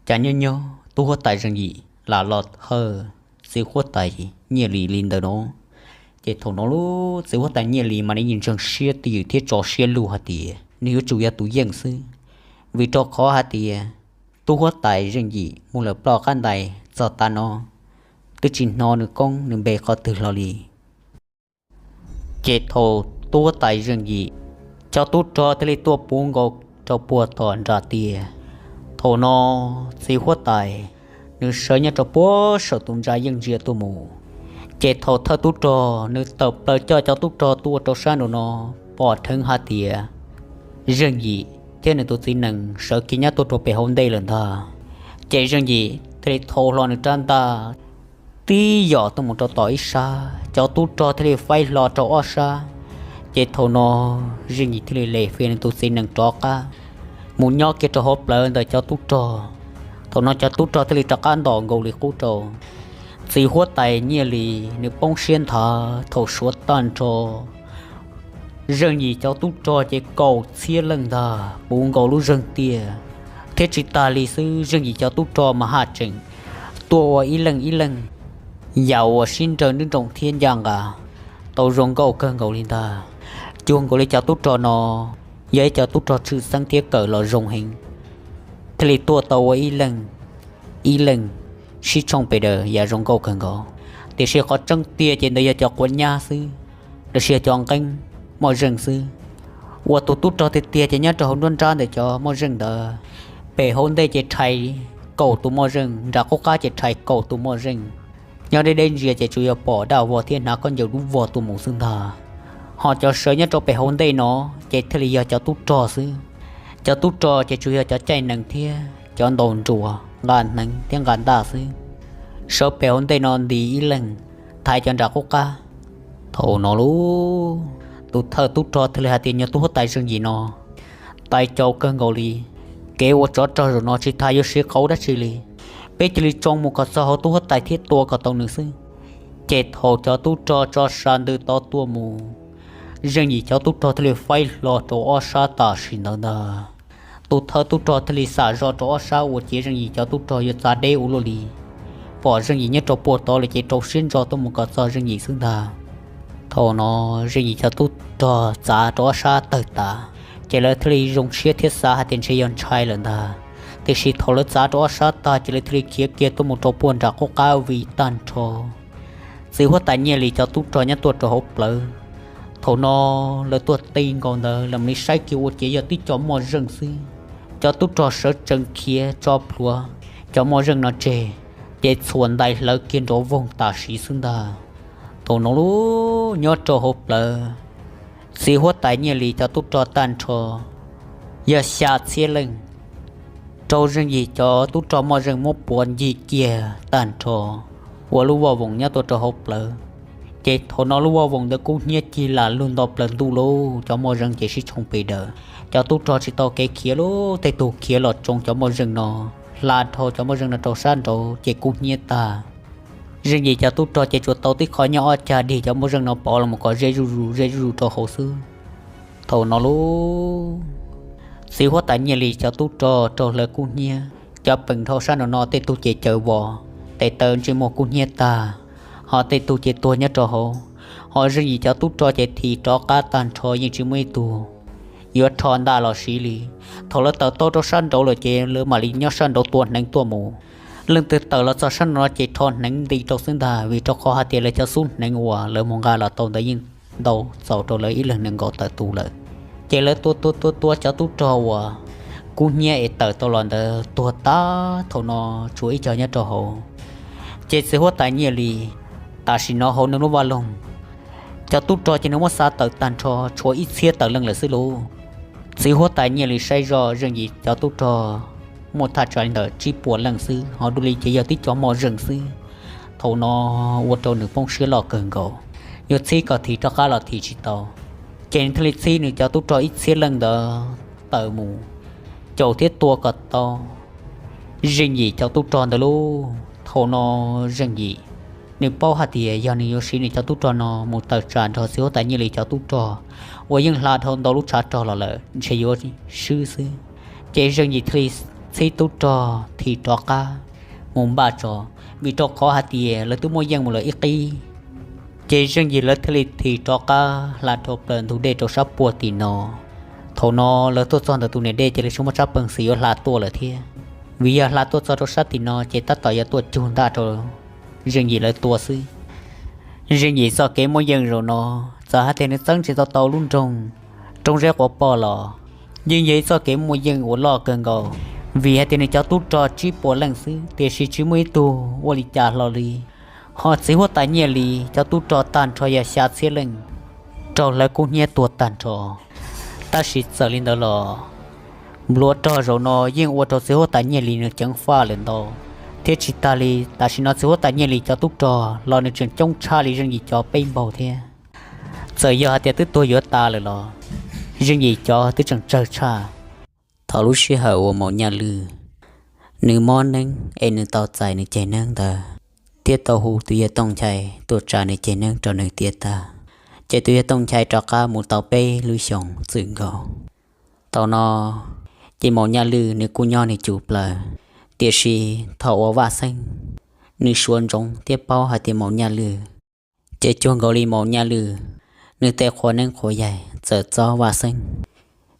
cas nyob nyob tub huab tais Zeej Yim lam los hawj txiv huab tais Nyiaj Lis li ntawm no. Ces thaum no lub txiv huab tais Nyiaj Lis mas nws yeej ntseeg siab twj ywm thiab tso siab lug hais tias nws yuav tsum yog tus yeej xwb, vim rau qhov hais tias tub huab tais Zeej Yim mus lawm ploj qab ntais txog tav no twb tsis hnov nws koob nws npe qhov twg hlo li. Ces thaum tub huab tais Zeej Yim cov tub rog thiaj li tuaj puv nkaus rau puag tom nram tiaj, thaum no txiv huab tais nws sawv nyob rau puag saum tus ntsa yeej ntsia tuaj mus. Ces thaum thawj tub rog nws tawm plaws coj cov tub rog tuaj rau sab nraum no, pom dheev hais tias Zeej Yim thiab nws tus txiv nees sawv kiag nyob tuaj rau pem hauv ntej lawm ntag. Ces Zeej Yim thiaj li thau hlo nws rab ntaj tib yam tuaj mus rau tom ib sab, cov tub rog thiaj li faib hlo rau ob sab. Ces thaum no Zeej Yim thiaj li lem fias nws tus txiv nees rov qab mus nyob kiag rau hauv plawv ntawm cov tub rog. Thaum no cov tub rog thiaj li rov qab ntom nkaus li qub rau. Txiv huab tais Nyiaj Lis nws poob siab nthav thaum suav tag nrho Zeej Yim cov tub rog ces kaum txhiab leej ntag puv nkaus lub zeeg tiaj. Thiab tsis tas li xwb, Zeej Yim cov tub rog mas haj tseem tuaj ua ib leej ib leej, yam uas sib nrawg nruab nroos thiab ncaj nqa tau zoo nkauj kawg nkaus li ntag. Cuag nkaus li cov tub rog no yog ib cov tub rog tshwj xeeb thiab kawm los zoo heev, thiaj li tuaj tau ua ib leej ib leej sib tshooj pes daws yam zoo nkauj kawg nkaus. Tiam sis qhov tseeb tiag ces ntawd yog cov quav nyab xwb, los sis yog cov nqeeb moj zeej xwb. Uas tus tub rog tiag tiag ces nyob rau hauv nruab nrab ntawm cov moj zeej ntawd, pem hauv ntej ces rhais kaum tus moj zeej, nram qub qab ces rhais kaum tus moj zeej. Nyob deb deb ntsia ces tsuas yog pom dab vog thiab hnav khaub ncaws dub vog tuaj mus xwb ntag. Ho cov sawv nyob rau pem hauv ntej no ces thiaj li yog cov tub rog xwb. Cov tub rog ces tsuas yog cov caij nees thiab cov ntaus nruas nqa hneev thiab nqa ntaj xwb. Sawv pem hauv ntej no nti ib leeg, thaiv cov nram qub qab. Thaum no lub tus thawj tub rog thiaj li hais tias nyuag tub huab tais Zeej Yim no tais caus kawg nkaus li. Kev ua tsov rog zaum no tsis tas yuav siv qauv dab tsi li, peb cia li tsoo mus kom txog hauv tub huab tais thiab tua kom tau nws xwb. Ces thaum cov tub rog tso sa ntws tod tuaj mus, Zeej Yim cov tub rog thiaj li faib hlo rau ob sab tam sim ntawd ntag. Tus thawj tub rog thiaj li xam zoj rau ob sab uas ciav Zeej Yim cov tub rog yuav txav deb ua luaj li. Pom Zeej Yim nyob rau puag tod lawm ces rau siab ntso tuaj mus kom txog Zeej Yim xwb ntag. Thaum no Zeej Yim cov tub rog txav rau ob sab tawg tas, ces lawv thiaj li zoo siab thiab xav hais tias ntshe yog ntshai lawm ntag. Tiam sis thaum lawv txav rau ob sab tag ces lawv thiaj li khiav kiag tuaj mus rau puag nram qub qab vij tag nrho. Txiv huab tais Nyiaj Lis cov tub rog nyob tuaj rau hauv plawv. Thaum no lawv tuaj ti nkaus ntawd lawv mam li saib kiag ua ciav yog tib co moj zeej xwb. Cov tub rog sawv tsees khiav tso plhuav, cov moj zeej no tseg, ces txhuam ntais hlawv kiag nrov voog tam sim xwb ntag. Thaum no lub nyob rau hauv plawv, txiv huab tais Nyiaj Lis cov tub rog tag nrho yog xya txhiab leej, raug Zeej Yim cov tub rog moj zeej muab puav ncig kiag tag nrho ua lub voj voos nyob tuaj rau hauv plawv. Ces thaum no lub voj voos ntawd kub hnyiab cig lam lug nto plaws ntuj lauj, cov moj zeej ces sib tshooj pes daws. Cov tub rog tsis tau kev khiav lauj, tej tug khiav los tsoo cov moj zeej no, hla dhau cov moj zeej no rau sab nraud ces kub hnyiab tag. Zeej Yim cov tub rog ces tsuas tau tib qho nyob ob cag dig cov moj zeej no pov los mus kom ze zuj zus ze zuj zus rau hauv xwb. Thaum no lub txiv huab tais Nyiaj Lis cov tub rog raug hlawv kub hnyiab, cov peem dhau sab nraud no tej tug ces caws vos, tes taw ntsej muag kub hnyiab tag, ho tej tug ces tuag nyob rau hauv. Ho Zeej Yim cov tub rog ces thim rov qab tag nrho yeej tsis muaj ib tug yuav rho ntaj los siv li. Thaum lawv tawm tau rau sab nraud lawm ces lawv mam li nyob sab nraud tua hneev tuaj mus. Leej twg tawm los txog sab nraud no ces rho hneev nti rau xwb ntag, vim rau qhov hais tias lawv cov xub hneev uas lawv mus nqa los tau ntawd yeej ntau txaus rau lawv ib leeg nees nkaum tawm tus lawm. Ces lawv tua tua tua tua cov tub rog uas kub hnyiab es tawm tau los ntawd tuag tag, thaum no tshuav ib co nyob rau hauv. Ces txiv huab tais Nyiaj Lis tam sim no hauv nws lub vaj loog, cov tub rog ces nws muab xa tawm tag nrho tshuav ib txhiab tawm leej lawm xwb lauj. Txiv huab tais Nyiaj Lis saib zoj Zeej Yim cov tub rog muaj thaj tsam li ntawm tsib puas leej xwb, ho dua li ces yog tib cov mos zees xwb. Thaum no ua rau nws poob siab loj kawg nkaus, yuav txhib kom thim rov qab los thim tsis tau. Ces nws thiaj li txhib nws cov tub rog ib txhiab leej ntawd tawm mus caum thiab tua kom tau Zeej Yim cov tub rog ntawd lauj. Thaum no Zeej Yim nws paub hais tias yog nws yuav siv nws cov tub rog no mus tawm tsam nrog txiv huab tais Nyiaj Lis cov tub rog uas yeej hla dhau ntau lub tshav rog los lawm ntshe yuav swb xwb. Ces Zeej Yim thiaj li txhib tub rog thim rov qab mus npaj tso, vim rau qhov hais tias lawv twb muaj yeej mus lawm ib qib. Ces Zeej Yim lawv thiaj li thim rov qab hla dhau plaws ntug dej rau sab puag tim no. Thaum no lawv tuaj txog ntawm tus niam dej ces lawv tsis muaj tsab peev xwm yuav hla tuaj lawm thiab, vim yog hla tuaj txog rau sab tim no ces tab tom yuav tuaj cug ntaj rau Zeej Yim lawv tua xwb. Zeej Yim txoj kev muaj yeej zaum no, txawm hais tias nws txeeb tsis tau tau lub nroog Roob Zeb Quav Poj los yeej yog ib txoj kev muaj yeej uas loj kawg nkaus, vim hais tias nws cov tub rog tsib puas leej xwb tiam sis tsis muaj ib tug ua li cas hlo li. Ho txiv huab tais Nyiaj Lis cov tub rog tag nrho yog xya txhiab leej raug hlawv kub hnyiab tuag tag nrho. Tab sis txawm li ntawd los npluav rog zaum no yeej ua rau txiv huab tais Nyiaj Lis nws ceev faj lawm ntau, thiab tsis tas li tam sim no txiv huab tais Nyiaj Lis cov tub rog los nws tseem coob tshaj li Zeej Yim cov peb npaug thiab. Txawm yog hais tias twb tuag yuav tas lawm los Zeej Yim cov twb tseem tsawg tshaj. Thaum lub sij hawm uas Maum Nyaj Lwj nws mob neeb es nws tau txais nws ceg neeb ntawd, thiab tau hu tus yawg Tooj Nchai tuaj tsa nws ceg neeb rau nws tiav tag, ces tus yawg Tooj Nchai rov qab mus tau peb lub xyoos txwm nkaus. Thaum no ces Maum Nyaj Lwj nws kuj nyob nws cum plaws, tiam sis thaum uas Vaj Xeeb nws suav ntsoov thiab paub hais tias Maum Nyaj Lwj, ces cuag nkaus li Maum Nyaj Lwj nws tej qhua neeb qhua yaig txawm txob Vaj Xeeb,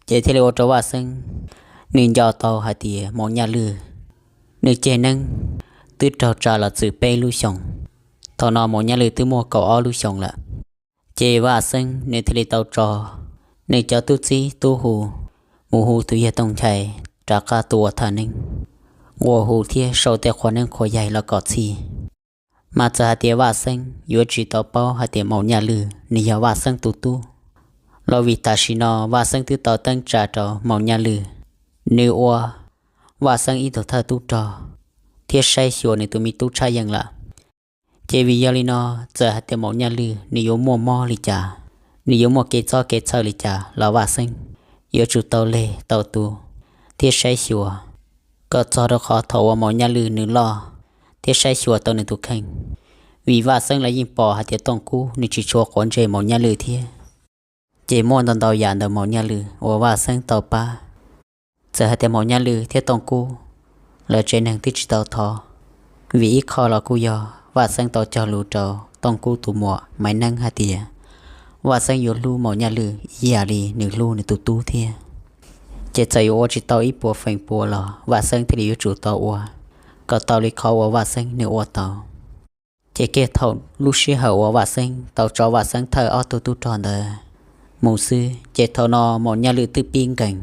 ces thiaj li ua rau Vaj Xeeb nws nco tau hais tias Maum Nyaj Lwj nws ceg neeb twb raug tsa los txwm peb lub xyoos. Thaum no Maum Nyaj Lwj twb muaj kaum ob lub xyoos lawm, ces Vaj Xeeb nws thiaj li tau tso nws cov tub txib tub hu mus hu tus yawg Tooj Nchai rov qab tuaj ua thaj neeb, ua hu thiab sau tej qhua neeb qhua yaig los kom txhij. Mas txawm hais tias Vaj Xeeb yuav tsis tau paub hais tias Maum Nyaj Lwj nws yog Vaj Xeeb tus tub, los vim tam sim no Vaj Xeeb twb tau teeb tsa rau Maum Nyaj Lwj, nws ua Vaj Xeeb ib tug thawj tub rog thiab saib xyuas nws tus me tub tshaj yeej lawm. Ces vim yog li no, txawm hais tias Maum Nyaj Lwj nws yuav muaj mob li cas, nws yuav muaj kev txob kev txhawj li cas los Vaj Xeeb yuav tsum tau leg tau tu thiab saib xyuas kom txog rau qhov thaum uas Maum Nyaj Lwj nws loj thiab saib xyuas tau nws tus kheej, vim Vaj Xeeb lawv yeej pom hais tias Tooj Kub nws tsis tshua quav ntsej Maum Nyaj Lwj thiab. Ces muaj ntau ntau yam ntawm Maum Nyaj Lwj uas Vaj Xeeb tau pab. Txawm hais tias Maum Nyaj Lwj thiab Tooj Kub lawv tsev neeg twb tsis tau thov, vim ib qho los kuj yog Vaj Xeeb tau cog lus rau Tooj Kub tus muam Maiv Neeb hais tias Vaj Xeeb yuav hlub Maum Nyaj Lwj ib yam li nws hlub nws tus tub thiab. Ces txawm yuav ua tsis tau ib puas feem pua los Vaj Xeeb thiaj li yuav tsum tau ua kom tau li qhov uas Vaj Xeeb nws ua tau. Ces kiag thaum lub sij hawm uas Vaj Xeeb tau tso Vaj Xeeb thawj ob tug tub rog ntawd mus xwb, ces thaum no Maum Nyaj Lwj twb pib nkees,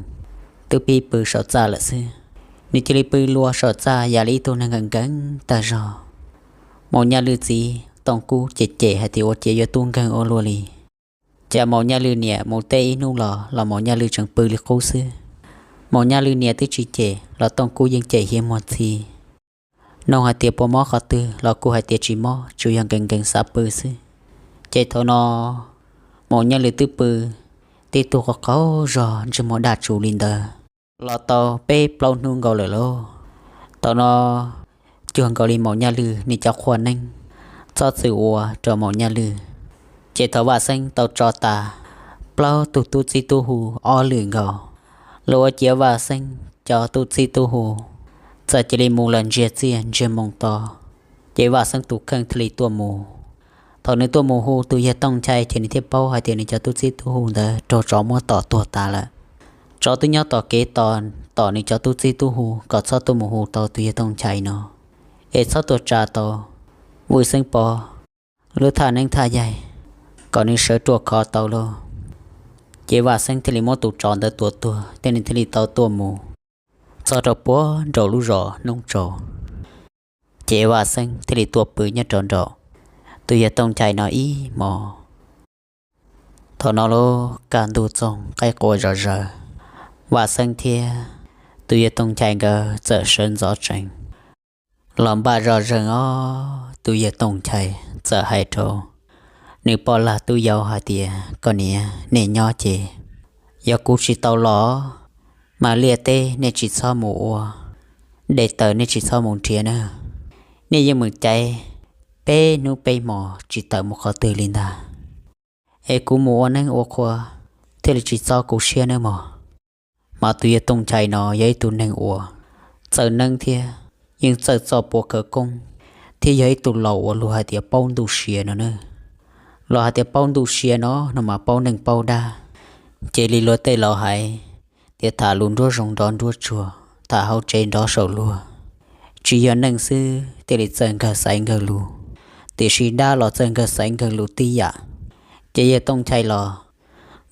twb pib pw saum txaj lawm xwb. Nws cia li pw lua saum txaj yam li ib tug neeg nkees nkees tag zog. Maum Nyaj Lwj txiv Tooj Kub ces cem hais tias ua cas yuav tub nkeeg ua luaj li. Cas Maum Nyaj Lwj niam mus teb ib hnub los los Maum Nyaj Lwj tseem pw li qub xwb. Maum Nyaj Lwj niam twb tsis cem los Tooj Kub yeej cem hiav muag txhi. Nug hais tias puas mob qhov twg los kuj hais tias tsis mob, tsuas yog nkees nkees xav pw xwb. Ces thaum no Maum Nyaj Lwj twb pw tib tug qaug qaug zog ntsej muag daj tsus li ntawd los tau peb plaub hnub nkaus lawm lauj. Thaum no cuag nkaus li Maum Nyaj Lwj nws cov qhua neeb txhob txwm ua rau Maum Nyaj Lwj. Ces thaum Vaj Xeeb tau tso tas plaub tug tub txib tub hu ob lwm nkaus, los ua ciav Vaj Xeeb cov tub txib tub hu txawm cia li mus lawm ntsiag txiaj ntsiag moo to. Ces Vaj Xeeb tus kheej thiaj li tuaj mus. Thaum nws tuaj mus hu tus yawg Tooj Nchai ces nws thiaj paub hais tias nws cov tub txib tub hu ntawd raug tsov muab tom tuag tas lawm. Tsov twb nyob tom kev tos, tom nws cov tub txib tub hu kom txhob tuaj mus hu tau tus yawg Tooj Nchai no, es txhob tuaj tsa tau Vwj Xeeb Pov lub thaj neeb thaj yaig kom nws sawv ruaj khov tau lauj. Ces Vaj Xeeb thiaj li muab tus tsov ntawd tua tuag thiab nws thiaj li tau tuaj mus txog rau puag nraum lub zos Noob Tsaus. Ces Vaj Xeeb thiaj li tuaj pw nyob rau nraum tus yawg Tooj Nchai no ib hmos. Thaum no lub kaj ntug txoog qaib qua zom zaws, Vaj Xeeb thiab Tus yawg Tooj Nchai nkawd txawm sawv ntxov tsees los npaj zoj zeeg os. Tus yawg Tooj Nchai txawm hais rau nws poj lag tub yau hais tias, koj niam, nej nyob ces yog kuv tsis tau los mas liaj teb nej tsis txhob mus ua, dej taws nej tsis txhob mus nrhiav na. Nej yeej meem caiv peb hnub peb hmos tsis tawm mus qhov twg li ntag, es kuv mus ua neeb ua qhua thiaj li tsis txob kuv siab nawb mog. Mas tus yawg Tooj Nchai no yog ib tug neeg uas txawj neeb thiab yeej txawj txoj puav khawv koob, thiab yog ib tug laus uas luag hais tias paub ntuj sia no na. Los hais tias paub ntuj sia no, no mas paub neej paub dab. Ces li luag tej laus hais tias tham lus nruab zoov nrov nruab tsuag, tham hauv tsev nrov saum luag. Tsis yog neeg xwb thiaj li txawj nkawg xaiv nkawg lus, tiam sis dab los txawj nkawg xaiv nkawg lus tib yam. Ces yawg Tooj Nchai los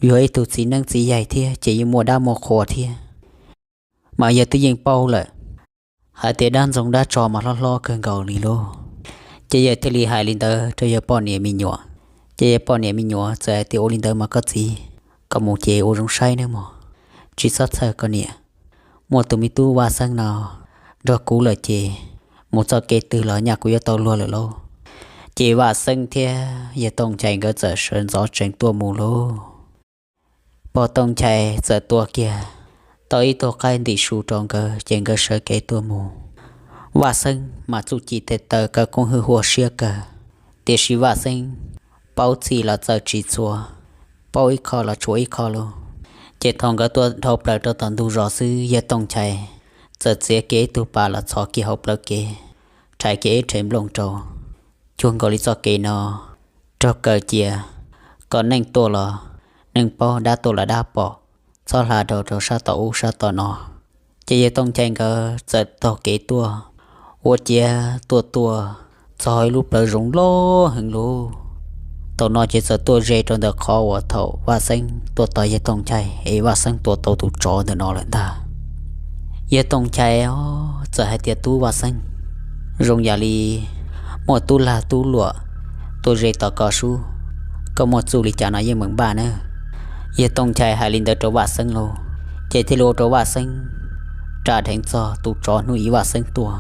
yog ib tug txiv neeb txiv yaig thiab ces yeej muaj dab muaj qhua thiab, mas yawg twb yeej paub lawm hais tias dab ntxoog dab tsog mas hlob hlob kawg nkaus li lauj. Ces yawg thiaj li hais li ntawd rau yawg poj niam me nyuam. Ces yawg poj niam me nyuam txawm hais tias, ua li ntawd mas koj txiv, koj mus ces ua zoo saib nawb mog, tsis txhob txhawj koj niam. Muaj tus me tub Vaj Xeeb no nrog kuv lawm ces mus txoj kev twg los nyaj kuv yuav tau luag lawm lauj. Ces Vaj Xeeb thiab yawg Tooj Nchai nkawd txawm sawv ntxov tsees tuaj mus lauj. Pog Tooj Nchai txawm tua kiag tau ib tug qaib ntim su rau nkawd ces nkawd sawv kev tuaj mus. Vaj Xeeb mas txuj ci tes taw khawv koob hwj huaj siab kawg, tiam sis Vaj Xeeb paub txhij los txawj tsis txhua, paub ib qho los tshuav ib qho lauj. Ces thaum nkawd tuaj dhau plaws rau tom ntug zos xwb, yawg Tooj Nchai txawm txiav kiag ib tug pas los txhos kiag hauv plawv kev, rhais kiag ib rhe nplooj rau, cuag nkaus li txoj kev no raug kaw cia, kom neeg tuaj los neeg paub, dab tuaj los dab pom, txhob hla dhau rau sab tom ub sab tom no. Ces yawg Tooj Nchai nkawd txawm taug kev tuaj, ua ciav tuaj tuaj txog ib lub plawv zoov loj heev lauj. Thaum no ces txawm tuaj ze rau ntawm qhov uas thaum Vaj Xeeb tuaj tos yawg Tooj Nchai es Vaj Xeeb tua tau tus tsov ntawm no lawm ntag. Yawg Tooj Nchai txawm hais tias, tub Vaj Xeeb, zoo yam li muaj tub lag tub luam tuaj ze tos koj sub, koj muaj txuj li cas no yeej meem npaj nawb. Yawg Tooj Nchai hais li ntawd rau Vaj Xeeb lauj, ces thiaj li ua rau Vaj Xeeb ras dheev txog tus tsov hnub ib Vaj Xeeb tuaj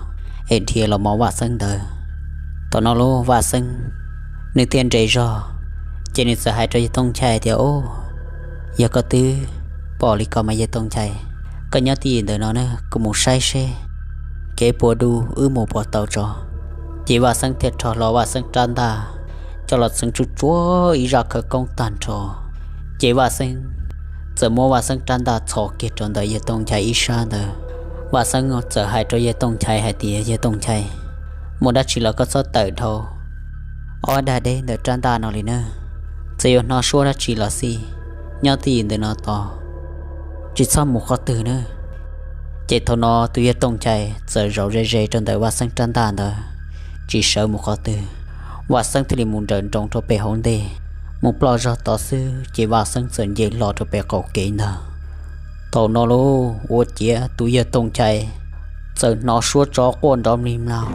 es dhia los mos Vaj Xeeb ntawd. Thaum no lauj Vaj Xeeb nws thiaj nres zog, ces nws txawm hais rau yawg Tooj Nchai tias, o, yog koj twb pom li ko mas yawg Tooj Nchai, koj nyob twj ywm ntawm no na, kuv mus saib seb kev puas du wb mus puas tau tso. Ces Vaj Xeeb thiaj rho hlo Vaj Xeeb rab ntaj coj los txeev tsuj tsuav ib zaj khawv koob tag nrho. Ces Vaj Xeeb txawm muab Vaj Xeeb rab ntaj txhos kiag rau ntawm yawg Tooj Nchai ib sab ntawd. Vaj Xeeb txawm hais rau yawg Tooj Nchai hais tias, yawg Tooj Nchai, muaj dab tsi los koj txhob tawm dhau ob dag deb ntawm rab ntaj no li na. Txawm yuav hnov suab dab tsi los xij, nyob twj ywm ntawm no tos, tsis txhob mus qhov twg na. Ces thaum no tus yawg Tooj Nchai txawm zaum ze ze rau ntawm Vaj Xeeb rab ntaj ntawd, tsis sawv mus qhov twg. Vaj Xeeb thiaj li mus nrawm nroos rau pem hauv ntej, mus ploj zog tod xwb ces Vaj Xeeb txawm nce hlo rau pem qaum kev ntag. Thaum no lauj, ua ciav tus yawg Tooj Nchai txawm hnov suab tsov quaj nrov mlig mlaug,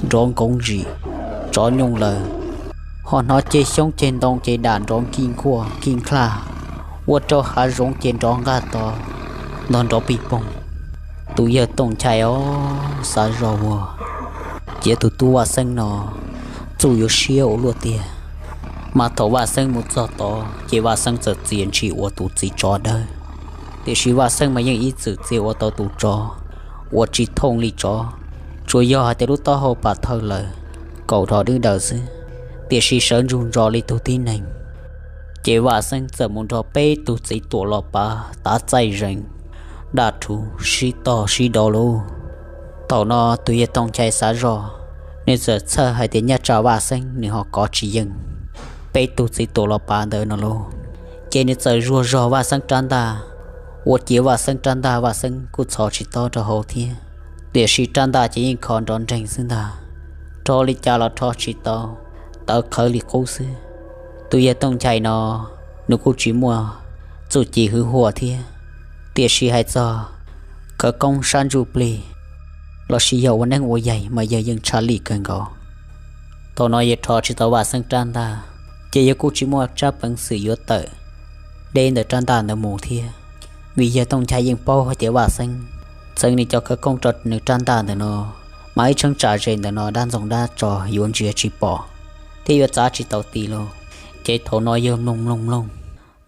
nrov nkoov zim, tsov nyooj lawm, ho hnov ceg xyoob ceg ntoo ceg dam nrov nkij nkuaj nkij nkaj, ua rau hav zoov ces nrov nqaj to, ntog nrov pig poog. Tus yawg Tooj Nchai os xav zoj ua ciav tus tub Vaj Xeeb no txuj yuav siab ua luaj tiag. Mas thaum Vaj Xeeb mus txog tod ces Vaj Xeeb txawm txiav ntshis ua tus txiv tsov dawb. Tiam sis Vaj Xeeb mas yeej ib txwm txiav ua tau tus tsov uas tsis thooj li tsov, tsuas yog hais tias lub taub hau pas thawj lawm, kaum dhos dwb daws xwb, tiam sis sawv ntsug ntso li tug tib neeg. Ces Vaj Xeeb txawm mus nrog peb tug txiv tuam los pav tav txaij zees, daj rhuv sib tog sib dov lauj. Thaum no tus yawg Tooj Nchai xav zoj, nws txawm txhawj hais tias nyaj tsa Vaj Xeeb nws ho kov tsis yeej peb tug txiv tuam los pav ntawd no lauj. Ces nws txawm zuag zog Vaj Xeeb rab ntaj, ua ciav Vaj Xeeb rab ntaj Vaj Xeeb kuj txhos tsis tob rau hauv thiab, tiam sis rab ntaj ces yeej kho nrov nreeg xwb ntag. Rho li cas los rho tsis tau, tawv qhawv li qub xwb. Tus yawg Tooj Nchai no, nws kuj tsis muaj txuj ci hwv huaj thiab, tiam sis hais txog khawv koob sab ntsuj plig lossis yog ua neeb ua yaig mas yawg yeej tshaj lij kawg nkaus. Thaum no yawg rho tsis tau Vaj Xeeb rab ntaj, ces yawg kuj tsis muaj tsab peev xwm yuav tawm deb ntawm rab ntaj ntawd mus thiab, vim yawg Tooj Nchai yeej paub hais tias Vaj Xeeb txeev nws cov khawv koob rau nws rab ntaj ntawm no, mas ib cheeb tsam ze ntawm no dab ntxoog dab tso yuav ntsia tsis pom thiab yuav txav tsis tau ti lauj. Ces thaum no yawg mloog mloog mloog,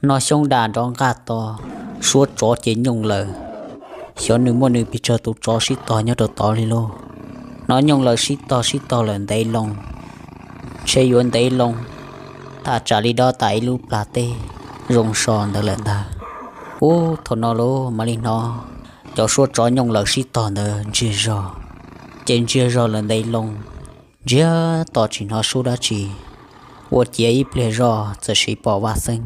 no xyoob daj nrov nqaj to, suab tsov ces nyooj lawm. Xyov nws muaj nws pes tsawg tus tsov sib tog nyob rau tod li lauj. No nyooj lawm sib tog sib tog lawm ntev loo, ntshe yuav ntev loo, thaj tsam li dob tas ib lub plag teb zoo so ntawd lawm ntag. Ub, thaum no lauj mam li hnov cov suab tsov nyooj lawm sib tog ntawd ntsiag zog, ces ntsiag zog lawm ntev loo, ntsiag to tsis hnov suab dab tsi. Ua ciav ib pliag zoj txawm sim pom Vaj Xeeb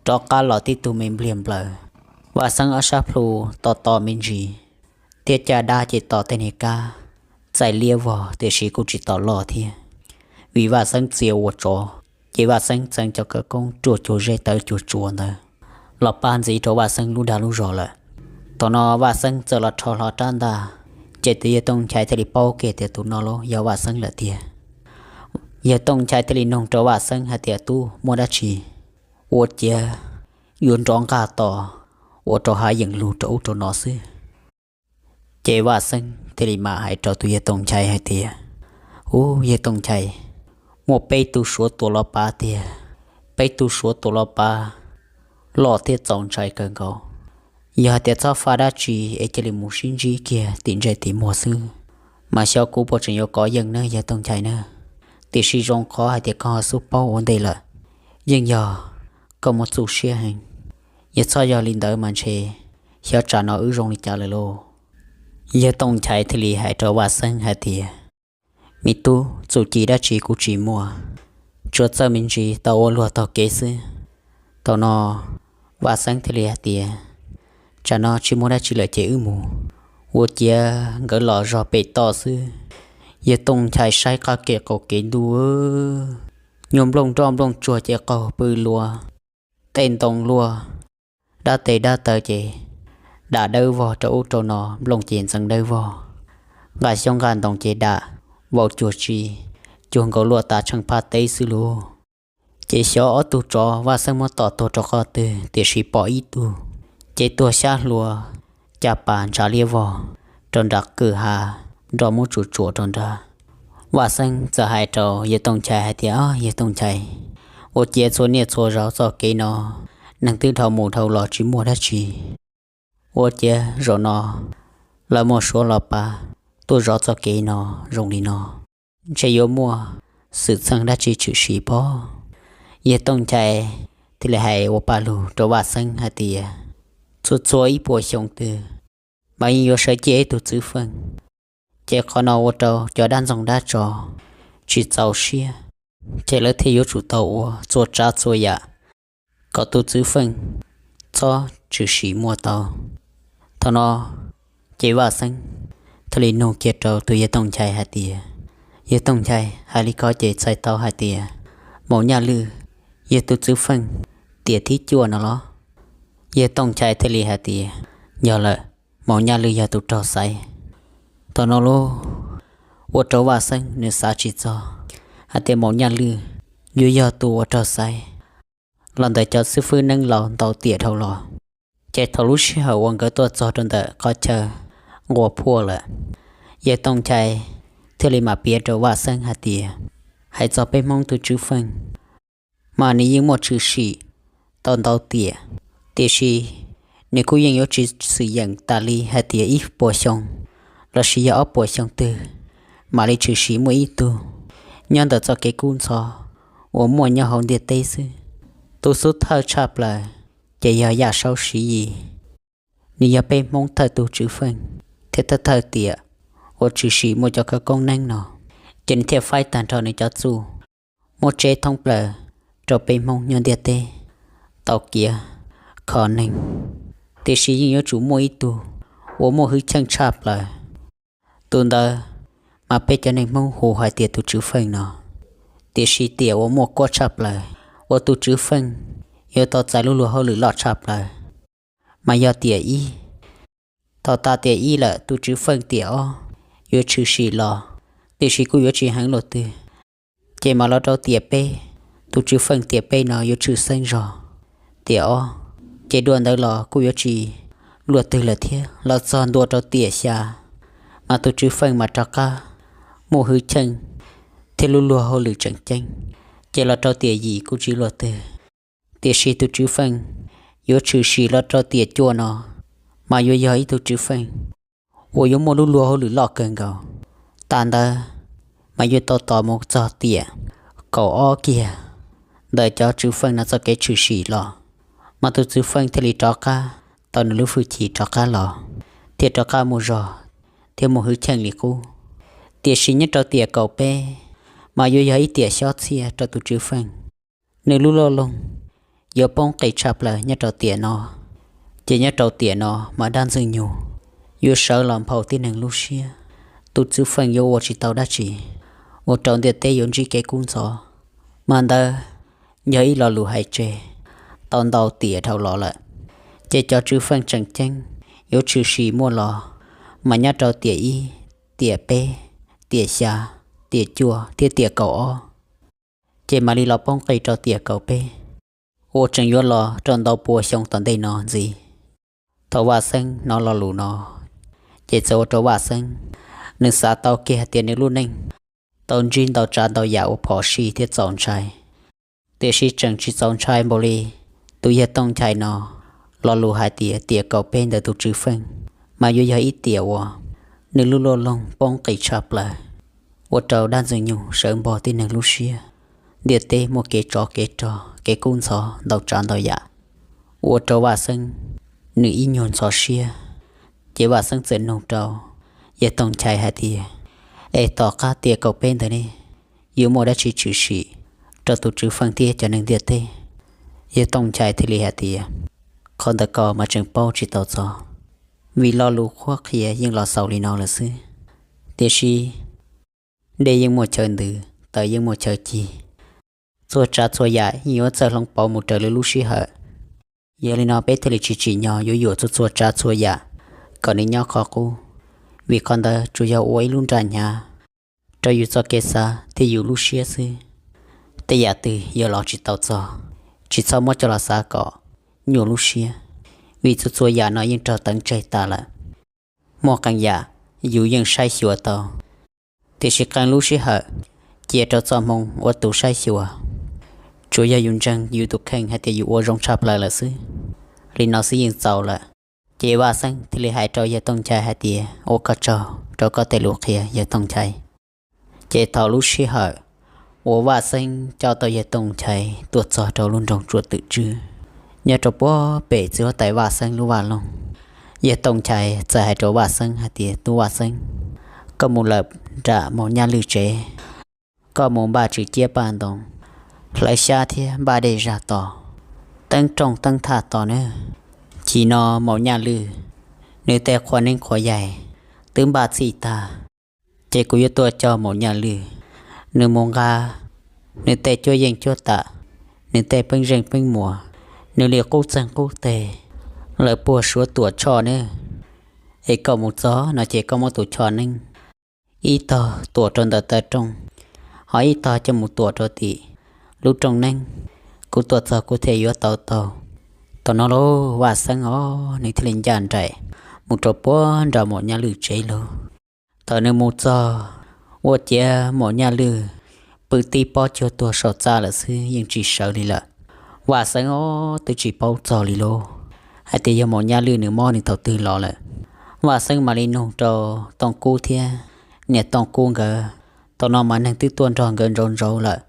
rov qab los tib tug me npliag nplaws. Vaj Xeeb ob sab plhu to to me ntsis, thiab caj dab ces to tej niag kab txaij liab vog, tiam sis kuj tsis tau loj thiab. Vim Vaj Xeeb txia ua tsov, ces Vaj Xeeb txeev cov khawv koob ruaj cuag zeb tawv cuag tsua ntawd los pab ntxiv rau Vaj Xeeb lub dag lub zog lawm. Thaum no Vaj Xeeb txawm los rho hlo rab ntaj, ces tus yawg Tooj Nchai thiaj li paub kiag tias tus no lauj yog Vaj Xeeb lawm tiag. Yawg Tooj Nchai thiaj li nug rau Vaj Xeeb hais tias, Tub, muaj dab tsi? Ua ciav yuav nrov nqaj to ua rau hav yeem lug rau ub rau no xwb. Ces Vaj Xeeb thiaj li mam hais rau tus yawg Tooj Nchai hais tias, Ub, yawg Tooj Nchai, muaj peb tug suav tuam los pav tiag. Peb tug suav tuam los pav loj thiab txaus ntshai kawg nkaus. Yog hais tias txhob faj dab tsi es cia li mus sib ntsib kiag tim ntsej tim muag xwb, mas xyov kuv puas tseem yuav kov yeej nawb yawg Tooj Nchai nawb. Tiam sis zoo qhov hais tias koj ho xub paub ua ntej lawm, yeej yog koj muaj txuj siab heev. Yog txhob yog li ntawd mas ntshe xyov tsam no wb zoo li cas lawm lauj. Yawg Tooj Nchai thiaj li hais rau Vaj Xeeb hais tias, Me tub, txuj ci dab tsi kuv tsis muaj, tsuas txawj me ntsis tau ua luag taug kev xwb. Thaum no Vaj Xeeb thiaj li hais tias, Tsam no tsis muaj dab tsi lawm ces wb mus. Ua ciav nkawd los zog pem toj xwb, yawg Tooj Nchai saib qab kev qaum kev ntuj, nyuag nplooj nroj nplooj tsuag ces qaug pw lua, tej ntoo luaj, dab tes dab taw ces dam dawb vog rau ub rau no, nplooj ces ntxeev dawb vog, nqaj xyoob nqaj ntoo ces dam vau cuag tsi, cuag nkaus luaj tav tsheej phaj teb xwb lauj. Ces xyov ob tug tsov Vaj Xeeb muab tom tuag rau qhov twg, tiam sis pom ib tug ces tuag xyab hlua, caj pas ntshav liab vog rau nram kwj ha, nroj muab tsuam tsuam rau nrad. Vaj Xeeb txawm hais rau yawg Tooj Nchai hais tias, Yawg Tooj Nchai, ua ciav txhua niaj txhua zaus txoj kev no neeg twb dhau mus dhau los tsis muaj dab tsi. Ua ciav zaum no lawv muaj suav los pav tuaj zov txoj kev no zoo li no, ntshe yuav muaj xwm txheej dab tsi tshwm sim pob. Yawg Tooj Nchai thiaj li hais ua paj lug rau Vaj Xeeb hais tias, Txhua txhua ib puas xyoo twg mas yeej yuav sawv ciaj ib tug txwv feej, ces qhov no ua rau cov dab ntxoog dab tso tsis txaus siab, ces lawv thiaj yuav tsum tau ua txhua tsav txhua yam kom tus txwv feej txhob tshwm sim muaj tau. Thaum no ces Vaj Xeeb thiaj li nug kiag rau tus yawg Tooj Nchai hais tias, Yawg Tooj Nchai, hais li ko ces txhais tau hais tias Maum Nyaj Lwj yog tus txwv feej tiam thib cuaj no los? Yawg Tooj Nchai thiaj li hais tias, Yog lawm, Maum Nyaj Lwj yog tus raug xaiv. Thaum no lauj, ua rau Vaj Xeeb nws xav tsis txog hais tias Maum Nyaj Lwj yuav yog tus uas raug xaiv los ntawm cov xib fwb neeb laus ntau tiam dhau los. Ces thaum lub sij hawm uas nkawd tuaj txog rau ntawm qhov chaw nquas phuaj lawm, yawg Tooj Nchai thiaj li mam piav rau Vaj Xeeb hais tias, Hais txog peb Hmoob tus tswv feej mas nws yeej muaj tshwm sim tau ntau tiam, tiam sis nws kuj yeej yuav tsis xwm yeem tas li hais tias ib puas xyoo lossis yog ob puas xyoo twg mam li tshwm sim muaj ib tug nyob ntawm txoj kev kub ntxhov uas muaj nyob hauv ntiaj teb xwb. Tus xub thawj tshaj plaws ces yog Yaj Saub Siv Yis. Nws yog peb Hmoob thawj tus tswv feej thiab thawj thawj tiam uas tshwm sim muaj cov khawv koob neeb no, ces nws thiaj faib tag nrho nws cov txuj muab tseb thoob plaws rau peb Hmoob nyob ntiaj teb tau kiav kho neeg. Tiam sis yeej yuav tsum muaj ib tug uas muaj hwj chim tshaj plaws. Tus ntawd mas peb cov neeg Hmoob hu hais tias tus tswv feej no. Tiam sis tiam uas muaj kuab tshaj plaws uas tus tswv feej yuav tau txais lub luag hauj lwm loj tshaj plaws mas yog tiam ib. Thaum tas tiam ib lawm, tus tswv feej tiam ob yuav tshwm sim los, tiam sis kuj yuav tsis heev luaj twg. Ces mam los rau tiam peb, tus tswv feej tiam peb no yuav tshwm xeeb zog tiam ob, ces dua ntawd los kuj yuav tsis luag twg lawm thiab. Los txog ntua rau tiam xya, mas tus Tswv Feej mas rov qab muaj hwj chim thiab lub luag hauj lwm tseem ceeb, ces los rau tiam yim kuj tsis luag twg. Tiam sis tus Tswv Feej yuav tshwm sim los rau tiam cuaj no, mas yuav yog ib tug Tswv Feej uas yuav muaj lub luag hauj lwm loj kawg nkaus. Tag ntawd mas yuav tau tos mus txog tiam kaum ob kiag ntawm cov Tswv Feej no txoj kev tshwm sim los, mas tus Tswv Feej thiaj li rov qab tau nws lub hwj chim rov qab los, thiaj rov qab muaj zog thiab muaj hwj chim li qub. Tiam sis nyob rau tiam kaum peb, mas yuav yog ib tiam xyob txhiaj rau tus Tswv Feej. Nws lub luaj loog yuav poob qis tshaj plaws nyob rau tiam no, ces nyob rau tiam no mas dab Ntxwg Nyug yuav sawv los nphau tib neeg lub siab. Tus Tswv Feej yuav ua tsis tau dab tsi, ua rau ntiaj teb yuav ntsib kev kub ntxhov. Mas ntawd yog ib lo lus hais tseg tau ntau tiam dhau los lawm. Ces cov Tswv Feej tseem ceeb yuav tshwm sim muaj los, mas nyob rau tiam ib, tiam peb, tiam xya, tiam cuaj thiab tiam kaum ob, ces mam li los poob qis rau tiam kaum peb, uas tseem yuav los rau ntau pua xyoo tom ntej no ntxiv. Thaum Vaj Xeeb hnov lo lus no, ces txawm ua rau Vaj Xeeb nws xav tau kiag hais tias nws lub neej tau ntsib ntau tsav ntau yam uas phom sij thiab txaus ntshai. Tiam sis tseem tsis txaus ntshai npaum li tus yawg Tooj Nchai no. Lo lus hais tias tiam kaum peb ntawm tus Tswv Feej mas yuav yog ib tiam uas nws lub luaj loog poob qis tshaj plaws, ua rau dab Ntxwg Nyug sawv nphau tib neeg lub siab. Ntiaj teb muaj kev tsov kev rog, kev kub ntxhov ntau tsav ntau yam, ua rau Vaj Xeeb nws ib nyuag ntxhov siab. Ces Vaj Xeeb txawm nug rau yawg Tooj Nchai hais tias, es tom qab tiam kaum peb ntawd ne, yuav muaj dab tsi tshwm sim rau tus Tswv Feej thiab cov neeg ntiaj teb? Yawg Tooj Nchai thiaj li hais tias, qhov ntawd koj mas tseem paub tsis tau txog, vim lo lus qhuab qhia yeej los xaus li no lawm xwb. Tiam sis dej yeej muaj chaw ntws, taws yeej muaj chaw cig, txhua tsav txhua yam yeej yuav txawj hloov pauv mus raws li lub sij hawm. Yog li no peb thiaj li tsis tsim nyog yuav yuam txhua txhua tsav txhua yam kom nws nyob qhov qub, vim qhov ntawd tsuas yog ua ib lub nra hnyav rau yus txoj kev xav thiab yus lub siab xwb. Tej yam twg yog los tsis tau txog, tsis txhob muab coj los xav kom nyuaj lub siab, vim txhua txhua yam no yeej raug teev tseg tas lawm. Muaj qee yam yus yeej saib xyuas tau, tiam sis qee lub sij hawm cia rau txoj hmoo ua tus saib xyuas. Tsuas yog yus ntseeg yus tus kheej hais tias yus ua zoo tshaj plaws lawm xwb, li no xwb yeej txaus lawm. Ces Vaj Xeeb thiaj li hais rau yawg Tooj Nchai hais tias, ua koj tsaug rau koj tej lus qhia, yawg Tooj Nchai. Ces thaum lub sij hawm uas Vaj Xeeb coj tau yawg Tooj Nchai tuaj txog rau lub nroog Tsuas Twm Tswb, nyob rau puag pem txiv huab tais Vaj Xeeb lub vaj loog, yawg Tooj Nchai txawm hais rau Vaj Xeeb hais tias, tub Vaj Xeeb, koj mus lawm nram Maum Nyaj Lwj tsev, koj mus npaj tswm ciab paj ntoo, hlawv xyab thiab npaj dej zaj tos, teeb rooj teeb thaj tos nawb. Chim no Maum Nyaj Lwj nws tej qhua neeb qhua yaig twb npaj txhij tag, ces kuv yuav tuaj coj Maum Nyaj Lwj nws mus nqa nws tej cuab yeej cuab tam, nws tej peeb zeej peeb muas, nws li qub txeeg qub teg, lawv puag Suav Tuam Tshoj nawb. Es koj mus txog no ces koj muab tus choj neeb ib tog tuam rau ntawm taw rooj, ho ib tog coj mus tuam rau tim lub rooj neeb. Kuv tuaj txog kuv thiaj yuav tau tau. Thaum no lauj, Vaj Xeeb os nws thiaj li ncaj nraim mus rau puag nram Maum Nyaj Lwj tsev lauj. Thaum nws mus txog, ua ciav Maum Nyaj Lwj pw tib pob cuag tuag saum txaj lawm xwb, yeej tsis sawv li lawm. Vaj Xeeb os twb tsis paub txog li lauj, hais tias yog Maum Nyaj Lwj nws mob nws thaum twg los lawm. Vaj Xeeb mam li nug rau Tooj Kub thiab niam Tooj Kub nkawd. Thaum no mas neeg twb tuaj nrog nkawd ntsauv ntsauv lawm,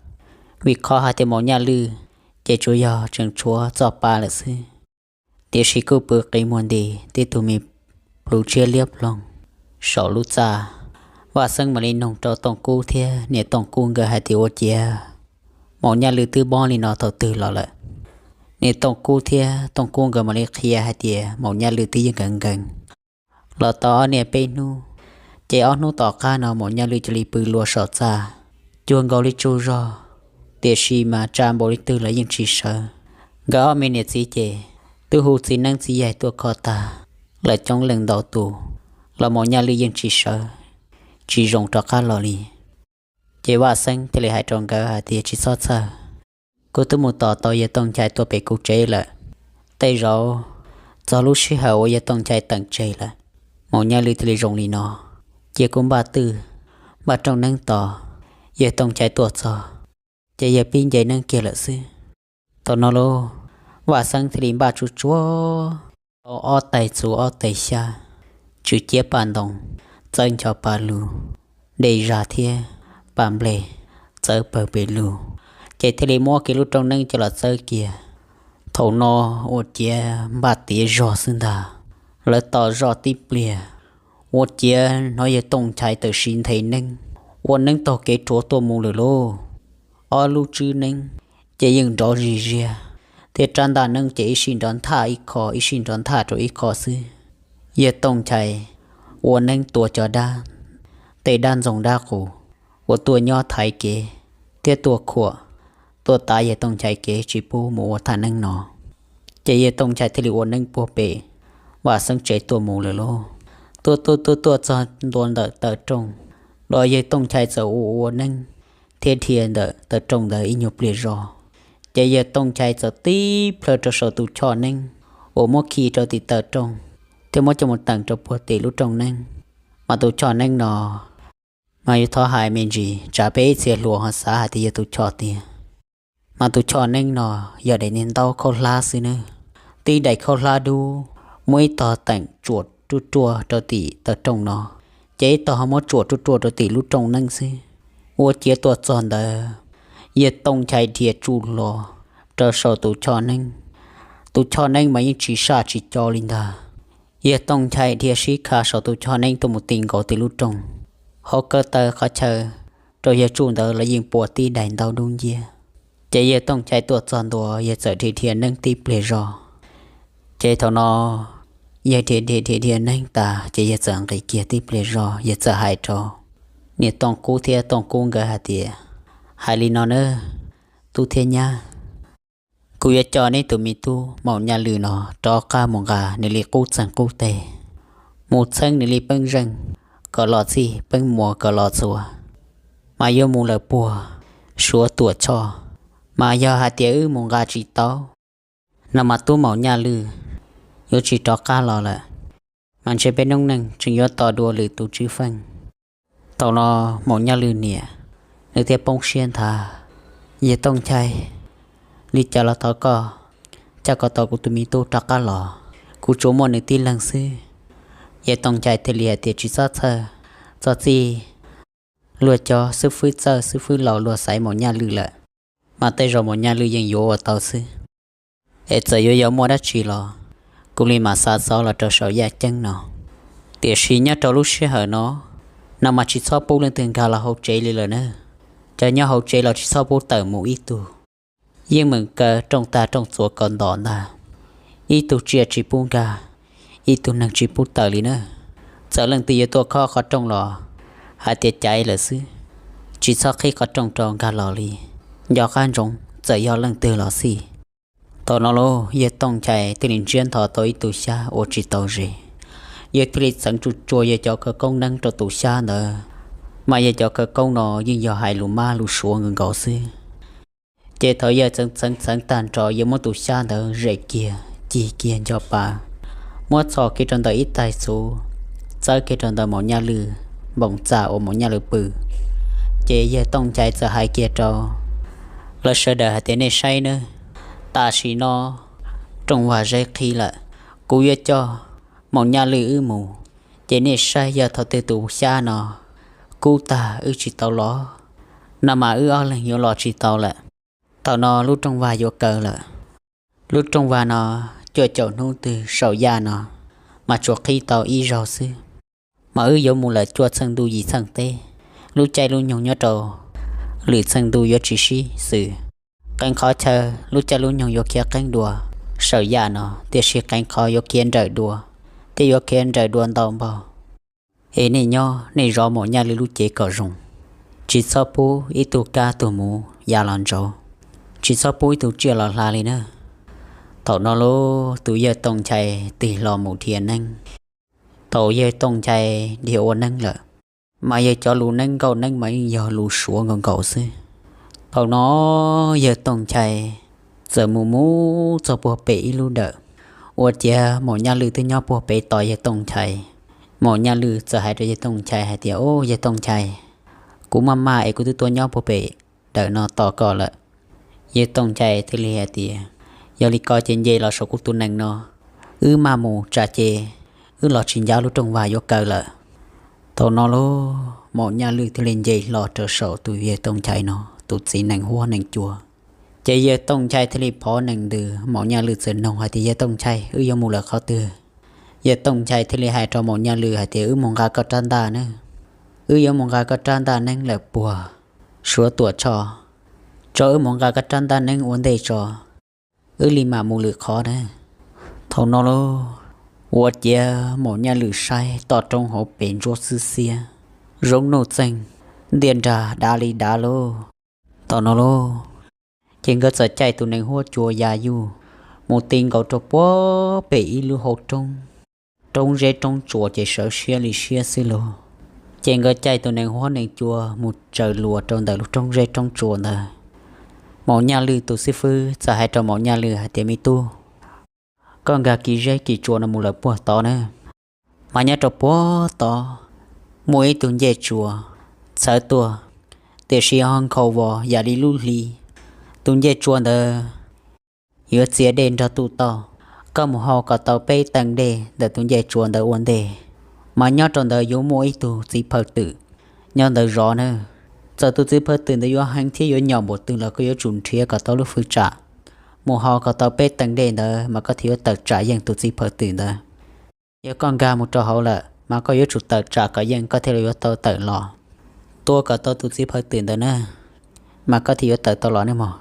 vim qhov hais tias Maum Nyaj Lwj ces tsuas yog tseem tshuav txoj pa lawm xwb, tiam sis kuj pw qi muag nti tib tug me plhu tshiab liab ploog saum lub txaj. Vaj Xeeb mam li nug rau Tooj Kub thiab niam Tooj Kub nkawd hais tias, ua ciav Maum Nyaj Lwj twb mob li no thaum twg los lawm? Niam Tooj Kub thiab Tooj Kub nkawd mam li qhia hais tias Maum Nyaj Lwj twb yeej nkees nkees los tau ob niaj peb hnub, ces ob hnub tom qab no Maum Nyaj Lwj cia li pw lua saum txaj cuag nkaus li tsaug zog, tiam sis mas tsa npaum li twg los yeej tsis sawv. Nkawd ob me niam txiv ces twb hu txiv neeb txiv yaig tuaj kho tag lawm coob leej ntau tus, los Maum Nyaj Lwj yeej tsis sawv, tsis zoo rov qab los li. Ces Vaj Xeeb thiaj li hais rau nkawd hais tias, tsis txhob txhawj, kuv twb mus tos tau yawg Tooj Nchai tuaj pem kuv tsev lawm. Tej zaum Txog lub sij hawm uas yawg Tooj Nchai teem tseg lawm, Maum Nyaj Lwm thiaj li zoo li no, ces kuj npaj twj, npaj rooj neeb tos. Yawg Tooj Nchai tuaj txog, ces yawg pib nce neeb kiag lawm xwb. Thaum no lauj, Vaj Xeeb thiaj li npaj tsuj tsuav tau ob tais txhuv ob tais xyab, tswm ciab paj ntoos, txawb ncho pa lug, dej zag thiab paj nplej txawb pawg pes lug, ces thiaj li muab kiag lub rooj neeb coj los txawb kiag. Thaum no ua ciav npaj tiav zog xwb ntag. Lawv tos zoj tib pliag, ua ciav hnov yawg Tooj Nchai tawm sim nthe neeb, ua neeb taug kev rhuav tuaj mus lawm lauj. Ob lub tswb neeb ces yeej nrov zig ziag, thiab rab ntaj neeb ces ib sij nrov nthaj ib qho ib sij nrov nthaj rau ib qho xwb. Yawg Tooj Nchai ua neeb tua cov dab, tej dab ntxoog dab qus uas tuaj nyob thaiv kev thiab tuaj khuam, tuaj tav yawg Tooj Nchai kev tsis pub mus ua thaj neeb no. Ces yawg Tooj Nchai thiaj li ua neeb puag pem Vaj Xeeb tsev tuaj mus lawm lauj. Tuaj tuaj tuaj tuaj txog ntua ntawm taw rooj, los yawg Tooj Nchai txawm ua ua neeb thiab dhia ntawm taw rooj ntawd ib nyuag pliag zog, ces yawg Tooj Nchai txawm tib plhaw rau saum tus choj neeb uas muab khi rau tim taw rooj, thiab muab coj mus teem rau puag tim lub rooj neeb. Mas tus choj neeb no mas yuav thov hais me ntsis tsam peb ib txhia hluas ho xav hais tias yog tus choj tiag. Mas tus choj neeb no yog daim niag ntaub khaub hlab xwb nawb, tib daim khaub hlab dub, muab ib tog teem tsuam ruaj ruaj rau tim taw rooj no, ces ib tog ho muab tsuam ruaj ruaj rau tim lub rooj neeb xwb. Ua ciav tuaj txog ntawd, yawg Tooj Nchai dhia tsuj hlo rau saum tus choj neeb. Tus choj neeb mas yeej tsis saj tsis co li ntag. Yawg Tooj Nchai dhia sib kha saum tus choj neeb tuaj mus ti nkaus tim lub rooj, hauv ko taw qhov chaw rau yawg tsuj ntawd los yeej pua tib daim ntaub dub nciab. Ces yawg Tooj Nchai tuaj txog ntua, yawg txawm dhia dhia neeb tib pliag zog. Ces thaum no yawg dhia dhia dhia dhia neeb tas, ces yawg txawm nqis kiag tib pliag zog, yawg txawm hais rau niam Tooj Kub thiab Tooj Kub nkawd hais tias, Hais li no nawb, tub thiab nyab, kuv yuav coj neb tus me tub Maum Nyaj Lwm no rov qab mus nqa nws li qub txeeg qub teg, mus txheeb nws li peeb zeej, kom los txhij, peeb muas kom los txhuas, mas yuav mus lawm puag Suav Tuam Choj. Mas yog hais tias wb mus nqa tsis tau no mas tub Maum Nyaj Lwm yuav tsis rov qab los lawm, mas ntshe peb noob neej tseem yuav tos dua lwm tus tswv feej. Thaum no Maum Nyaj Lwm niam nws thiaj poob siab nthav, Yawg Tooj Nchai, li cas los thov koj coj kom tau kuv tus me tub rov qab los, kuv tsuas muaj nws tib leeg xwb. Yawg Tooj Nchai thiaj li hais tias, Tsis txhob txhawj, txog txij luag cov xib fwb txawj xib fwb laus luag xaiv Maum Nyaj Lwm lawm, mas tej zaum Maum Nyaj Lwm yeej yuav ua tau xwb. Es txawm yuav yog muaj dab tsi los kuv li mam xa xov los rau saum yaj ceeb no. Tiam sis nyob rau lub sij hawm no, no mas tsis txhob pub leej twg nkag los hauv tsev li lawm na. Cov nyob hauv tsev los tsis txhob pub tawm mus ib tug. Yeej meem kaw rooj tag rooj txuas kom ntom ntag. Ib tug tsiaj tsis pub nkag, ib tug neeg tsis pub tawm li na. Txawm leej twg yuav tuaj khob qhov rooj los hais tias caiv lawm xwb, tsis txhob qhib qhov rooj rau nkag los li. Nco qab ntsoov txawm yog leej twg los xij. Thaum no lauj, Yawg Tooj Nchai thiaj li ntsiab ntho tau ib tug xyab ua tsis tau zes. Yawg thiaj li txeev tsuj tsuas yawg cov khawv koob neeb rau tus xyab ntawd, mas yawg cov khawv koob no yeej yog hais lus mab lus suav nkaus nkaus xwb. Ces thaum yawg txeev txeev txeev tag nrho, yawg muab tus xyab ntawd zem kiag, cig kiag nco pa, muab txhos kiag rau ntawm ib tais txhuv, txawb kiag rau ntawm Maum Nyaj Lwm npoo txaj uas Maum Nyaj Lwm pw. Ces Yawg Tooj Nchai txawm hais kiag rau lawv sawv daws hais tias, Nej saib nawb, tam sim no rooj vag zeb qhib lawm, kuv yuav coj Maum Nyaj Lwm wb mus. Ces nej saib, yog thaum twg tus xyab no kub tag wb tsis tau los, no mas wb ob leeg yuav los tsis tau lawm. Thaum no lub rooj vag yuav kaw lawm. Lub rooj vag no cuaj caum hnub twg saum yaj no mas tsuas qhib tau ib zaug xwb, mas wb yuav mus lawm cuaj txheej ntuj yim txheej teb. Lub caij lub nyoog nyob rau lwm txheej ntuj yuav tsis sib xws. Qee qhov chaw lub caij lub nyoog yuav khiav qeeb dua saum yaj no, tiam sis qee qhov yuav khiav nrawm dua, thiab yuav khiav nrawm dua ntau npaug. Es nej nyob nej zov Maum Nyaj Lwm lub cev kom zoo, tsis txhob pub ib tug kab tug muv ya los ntsaum, tsis txhob pub ib tug tsiaj los hla li na. Thaum no lauj, tus Yawg Tooj Nchai tig hlo mus dhia neeb. Thaum Yawg Tooj Nchai dhia ua neeb lawm, mas yawg cov lus neeb nkauj neeb mas yeej yog lus suav nkaus nkaus xwb. Thaum no Yawg Tooj Nchai txawm mus mus txog puag pem ib lub dawm, Ua ciav Maum Nyaj Lwj twb nyob puag pem tos yawg Tooj Nchai. Maum Nyaj Lwj txawm hais rau yawg Tooj Nchai hais tias, Au, yawg Tooj Nchai, kuv maj maj es kuv twb tuaj nyob puag pem dawm no tos koj lawm. Yawg Tooj Nchai thiaj li hais tias, Yog li ko ces nce los saum kuv tus nees no, wb maj mus tsam ces wb los tsis ncaj lub rooj vag yuav kaw lawm. Thaum no lauj, Maum Nyaj Lwj thiaj li nce hlo rau saum tus yawg Tooj Nchai no tus txiv nees huab nees cua. Ces yawg Tooj Nchai thiaj li phov nees ntws, Maum Nyaj Lwj txawm noog hais tias, Yawg Tooj Nchai, wb yuav mus lawm qhov twg? Yawg Tooj Nchai thiaj li hais rau Maum Nyaj Lwj hais tias, Wb mus nqa koj rab ntaj neeb. Wb yuav mus nqa koj rab ntaj neeb lawm puag Suav Tuam Tshoj, tso wb mus nqa koj rab ntaj neeb ua ntej tso, wb li mam mus lwm qhov na. Thaum no lauj, ua ciav Maum Nyaj Lwj saib toj roob hauv pes ntsuab xwb xiab, zoo nuj txeeg, ntiaj nrag dav li dav lauj. Thaum no lauj, ces nkawd txawm caij tus nees huab cua ya yuj mus ti nkaus rau puag pem ib lub hauv roob, roob zeb roob tsuas ces sawv siab li siab xwb lauj. Ces nkawd caij tus nees huab nees cua mus tsaws luas rau ntawm lub roob zeb roob tsuas ntawd. Maum Nyaj Lwj tus xib fwb txawm hais rau Maum Nyaj Lwj hais tias, Me tub, koj nkag kis zeb kis tsuas no mus lawm puag tod na, mas nyob rau puag tod muaj ib tug ncej tsuas txhawv tuaj, tiam sis ho nkhaus vos yam li lub hli. Tus ncej tsuas ntawd yuav txiav dej nrog tuj tauj. Koj mus hau kom tau peb teev dej ntawm tus ncej tsuas ntawd ua ntej, mas nyob rau ntawd yuav muaj ib tug txiv phaw twm nyob ntawd zov na. Txawm tus txiv phaw twm ntawd yuav heev thiab yuav nyom npaum twg los koj yuav tsum nrhiav kom tau lub fwv tsam mus hau kom tau peb teev dej ntawd mas koj thiaj yuav tawm tsam yeej tus txiv phaw twm ntawd. Yog koj nkag mus rau hauv lawm mas koj yuav tsum tawm tsam kom yeej koj thiaj li yuav tau tawm los, tua kom tau tus txiv phaw twm ntawd na, mas koj thiaj yuav tawm tau los ne mog.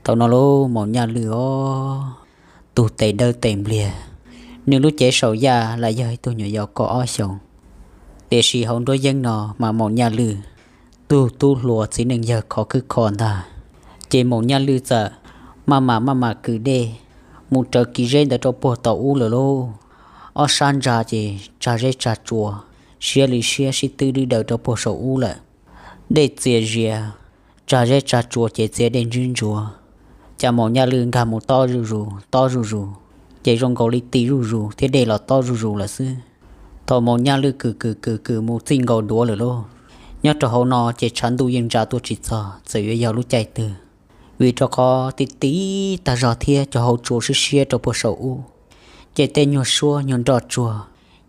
Thaum no lauj, Maum Nyaj Lwj os, tus tes dawb tes npliag, nws lub cev saum yaj lam yog ib tug nyuam yaus kaum ob xyoos, tiam sis hauv nruab yeeb no mas Maum Nyaj Lwj tug tub hluas txiv neej yawg khov khwb kho ntag. Ces Maum Nyaj Lwj txawm maj mam maj mam kwm dej mus raws kis zeb ntawd rau puag tom ub lawm lauj. Ob sab ntsa ces tsag zeb tsag tsua, siab li siab sib twb dwb daws rau puag saum ub lawm. Dej txias zias, tsag zeb tsag tsua ces txiav dej ntswb ntsuav. Cas Maum Nyaj Lwj nkag mus tob zuj zus tob zuj zus, ces zoo nkaus li ti zuj zus thiab dej los tob zuj zus lawm xwb. Thaum Maum Nyaj Lwj kwm kwm kwm kwm mus txij nkaus duav lawm lauj, nyob rau hauv no ces tshav ntuj yeej ntsa tuaj tsis txog txawm yuav yog lub caij twg, vim rau qhov ti ti tag zog thiab cov hauv tsua siab siab rau puag saum ub, ces tej nyuag suab nyuag nroj tsuag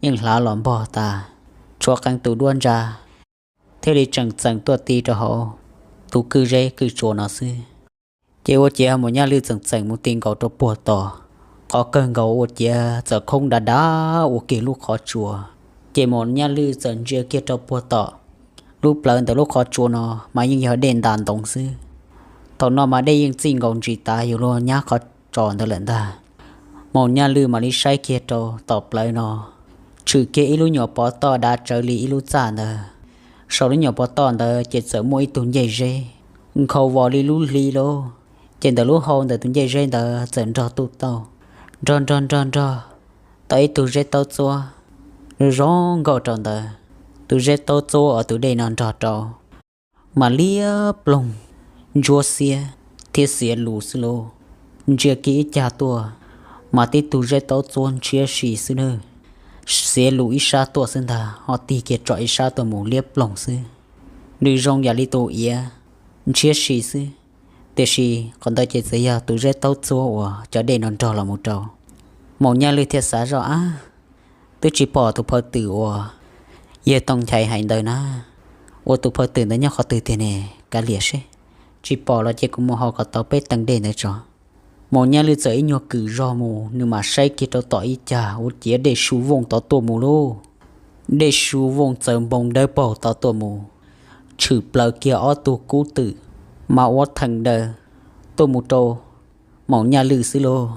yeej hlav los npog tas, tshuav qee tus duab ntsa thiaj li tseem txeem tuaj ti rau hauv tus kwj zeb kwj tsua no xwb. Ces ua ciav Maum Nyaj Lwj txeem txeem mus ti nkaus rau puag tom, qhov kawg nkaus ua ciav txawm khoob dav dav ua kiag lub qhov tsua. Ces Maum Nyaj Lwj txawm ntsia kiag rau puag tom lub plawv ntawm lub qhov tsua no mas yeej yog dej ntas ntoos xwb. Thaum no mas dej yeej txij nkaus ntsis tav yus luag nyab qhov tsos ntawd lawm ntag. Maum Nyaj Lwj mam li saib kiag rau tom plawv no, tshwm kiag ib lub nyuam pov toj dav tsawv li ib lub txaj ntawd. Saum lub nyuam pov toj ntawd ces txawm muaj ib tug ncej zeb nkhaus vos li lub hli lauj. Ces ntawm lub hau ntawm tus ncej zeb ntawd txawm nrog tuj tauj, nrog nrog nrog nrog tau ib tug zeb taub txuab zoo nkauj rau ntawd. Tus zeb taub txuab uas tus dej no nrog rau mas liab ploog ntsuab xiab thiab xiav lus xwb lauj. Ntsia kiag ib cag tuaj mas tib tug zeb taub txuab ntshiab si xwb nawb. Xiav lus ib sab tuaj xwb ntag, ho tig kiag tsom ib sab tuaj mus liab ploog xwb. Nws zoo yam li tus iav ntshiab si xwb, tiam sis qhov ntawd ces txawm yog tus zeb taub txuab uas cov dej no nrog los mus rau. Maum Nyaj Lwj thiaj xav zoj, ab, twb tsis pom tus phaw twm uas yawg Tooj Nchai hais ntawd na. Ua tus phaw twm ntawd nyob qhov twg tiag ne? Kav liam seb, tsis pom los ces kuv mus hau kom tau peb teev dej ntawd tso. Maum Nyaj Lwj txawm ib nyuag kwm zog mus, nws mam saib kiag rau tom ib cag ua ciav dej su vooj tod tuaj mus lauj. Dej su vooj txawv npoo dawb paug tod tuaj mus, tshwm plaws kiag ob tug kub twm mas ua theem daws tuaj mus rau Maum Nyaj Lwj xwb lauj.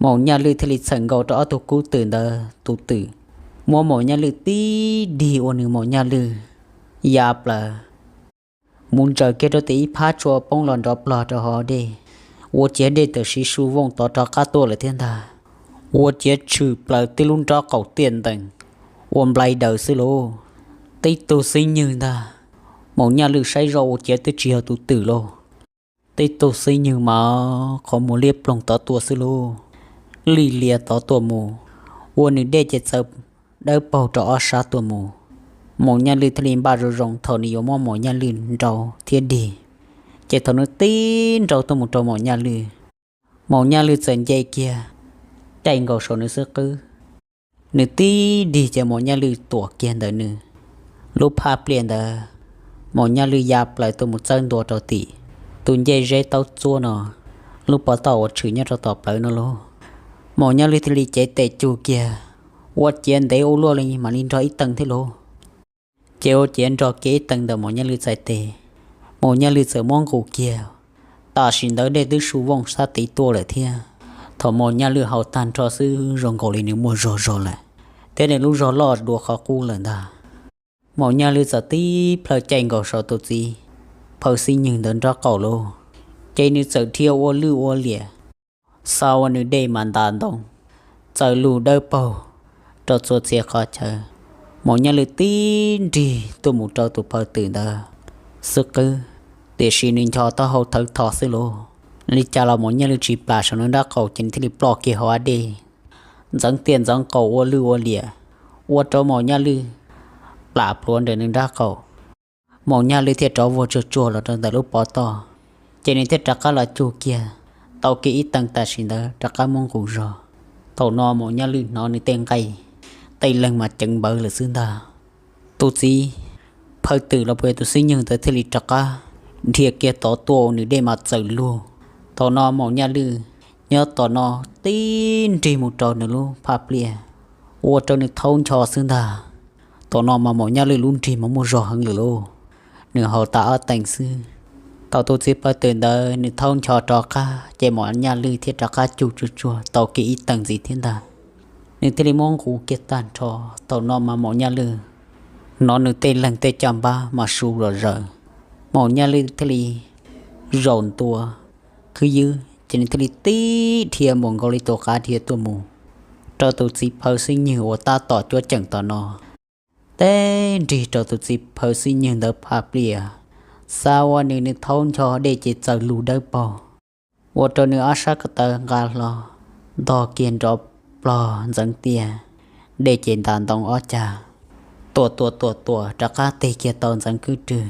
Maum Nyaj Lwj thiaj li txheem nkaus rau ob tug kub twm ntawd tus twm, muab Maum Nyaj Lwj tib dig ua nws Maum Nyaj Lwj ya plaws mus ntsaws kiag rau tim ib phab tsua poob los nrov plog rau hauv dej. Ua ciav dej tawm siv su vooj tod rov qab tuaj lawm thiab ntag. Ua ciav tshwm plaws tib lub nrob qaum tiaj ntees ua nplai daws xwb lauj. Tib tug xib nyawg ntag, Maum Nyaj Lwj saib zoj ua ciav twb tsis yog tus twm lauj. Tib tug xib nyawg mas qhov muag liab ploog tod tuaj xwb lauj. lig lias tod tuaj mus, ua nws dej ces txaws dawb paug rau ob sab tuaj mus. Maum Nyaj Lwj thiaj li npaj zoo zoo thaum nws yuav muab Maum Nyaj Lwj nrau thiab dig. Ces thaum nws tib nrau tuaj mus rau Maum Nyaj Lwj, Maum Nyaj Lwj txawm nce kiag caij nkaus saum nws xub qwb. Nws tib dig ces Maum Nyaj Lwj tuam kiag ntawm nws. Lub phaj pliaj ntawd, Maum Nyaj Lwj ya plaws tuaj mus txawb ntua rau tim tus ncej zeb taub txuab no, lub pov toj uas tshwm nyob rau tom plawv no lauj. Maum Nyaj Lwj thiaj li cev tes cug kiag, ua ciav ntev ua luaj li mam li nrog ib teeg thiab lauj. Ces ua ciav nrog kiag ib teeg ntawm Maum Nyaj Lwj txhais tes, Maum Nyaj Lwj txawm muab nqus kiag. Tam sim ntawd dej twb su vooj sab tid tuaj lawm thiab. Thaum Maum Nyaj Lwj haus tag nrho xwb zoo nkaus li nws muaj zog zog lawm, thiab nws lub zog loj dua qhov qub lawm ntag. Maum Nyaj Lwj txawm tib plhaw caij nkaus saum tus txiv phaw xib nywg ntawd nraub qaum lauj, ces nws txawm dhia ua lwj ua liam, xa ua nws dej mas ntas ntoo, txaws lug dawb paug rau txhua txhia qhov chaw. Maum Nyaj Lwj tib nrig tuaj mus rau tus phaw twm ntawd xub qwb, tiam sis nws ncho taub hau thawv tho xwb lauj. Li cas los Maum Nyaj Lwj tsis plam saum nws nraub qaum ces nws thiaj li ploj kiag hauv av dej, ntxeev tiaj ntxeev qaum ua lwj ua liam, ua rau Maum Nyaj Lwj plam pluav ntawm nws nraub qaum. Maum Nyaj Lwj thiaj rov vuag tsuag tsuag los rau ntawm lub pov toj, ces nws thiaj rov qab los cug kiag, tau kiag ib teeg tam sim ntawd rov qab muab nqus zog. Thaum no Maum Nyaj Lwj hnov nws tej nqaij tej leeg mas ceev npawv lawm xwb ntag. Tus txiv phaw twm los puas yog tus xib nywg ntawd thiaj li rov qab dhia kiag tod tuaj ua nws dej mas txaws lug. Thaum no Maum Nyaj Lwj nyob tom no tib nrig mus rau nws lub phaj pliaj, ua rau nws thaub ncho xwb ntag. Thaum no mas Maum Nyaj Lwj lub nrig mas muaj zog heev lawm lauj, nws haus tas ob teev xwb. Thaum tus txiv phaw twm ntawd nws thaub ncho rov qab ces Maum Nyaj Lwj thiaj rov qab cug tsuag tsuag tau kiag ib teeg ntxiv thiab ntag. Nws thiaj li muab nqus kiag tag nrho. Thaum no mas Maum Nyaj Lwj hnov nws tej leeg tej caj npab mas su los zaws. Maum Nyaj Lwj thiaj li zaum ntua khwb ywb ces nws thiaj li tib dhia npaum nkaus li tus qav dhia tuaj mus rau tus txiv phaw xib nywg uas tab tom cuab ceem tom no. Tib nrig rau tus txiv phaw xib nywg ntawd phaj pliaj, xa ua nws nws thaub ncho dej ces txaws lug dawb paug, ua rau nws ob sab ko taw nqa hlo ntog kiag nrov plog ntxeev tiaj, dej ces ntas ntoo ob cag, tuam tuam tuam tuam rov qab tig kiag tau ntxeev kwb rwg,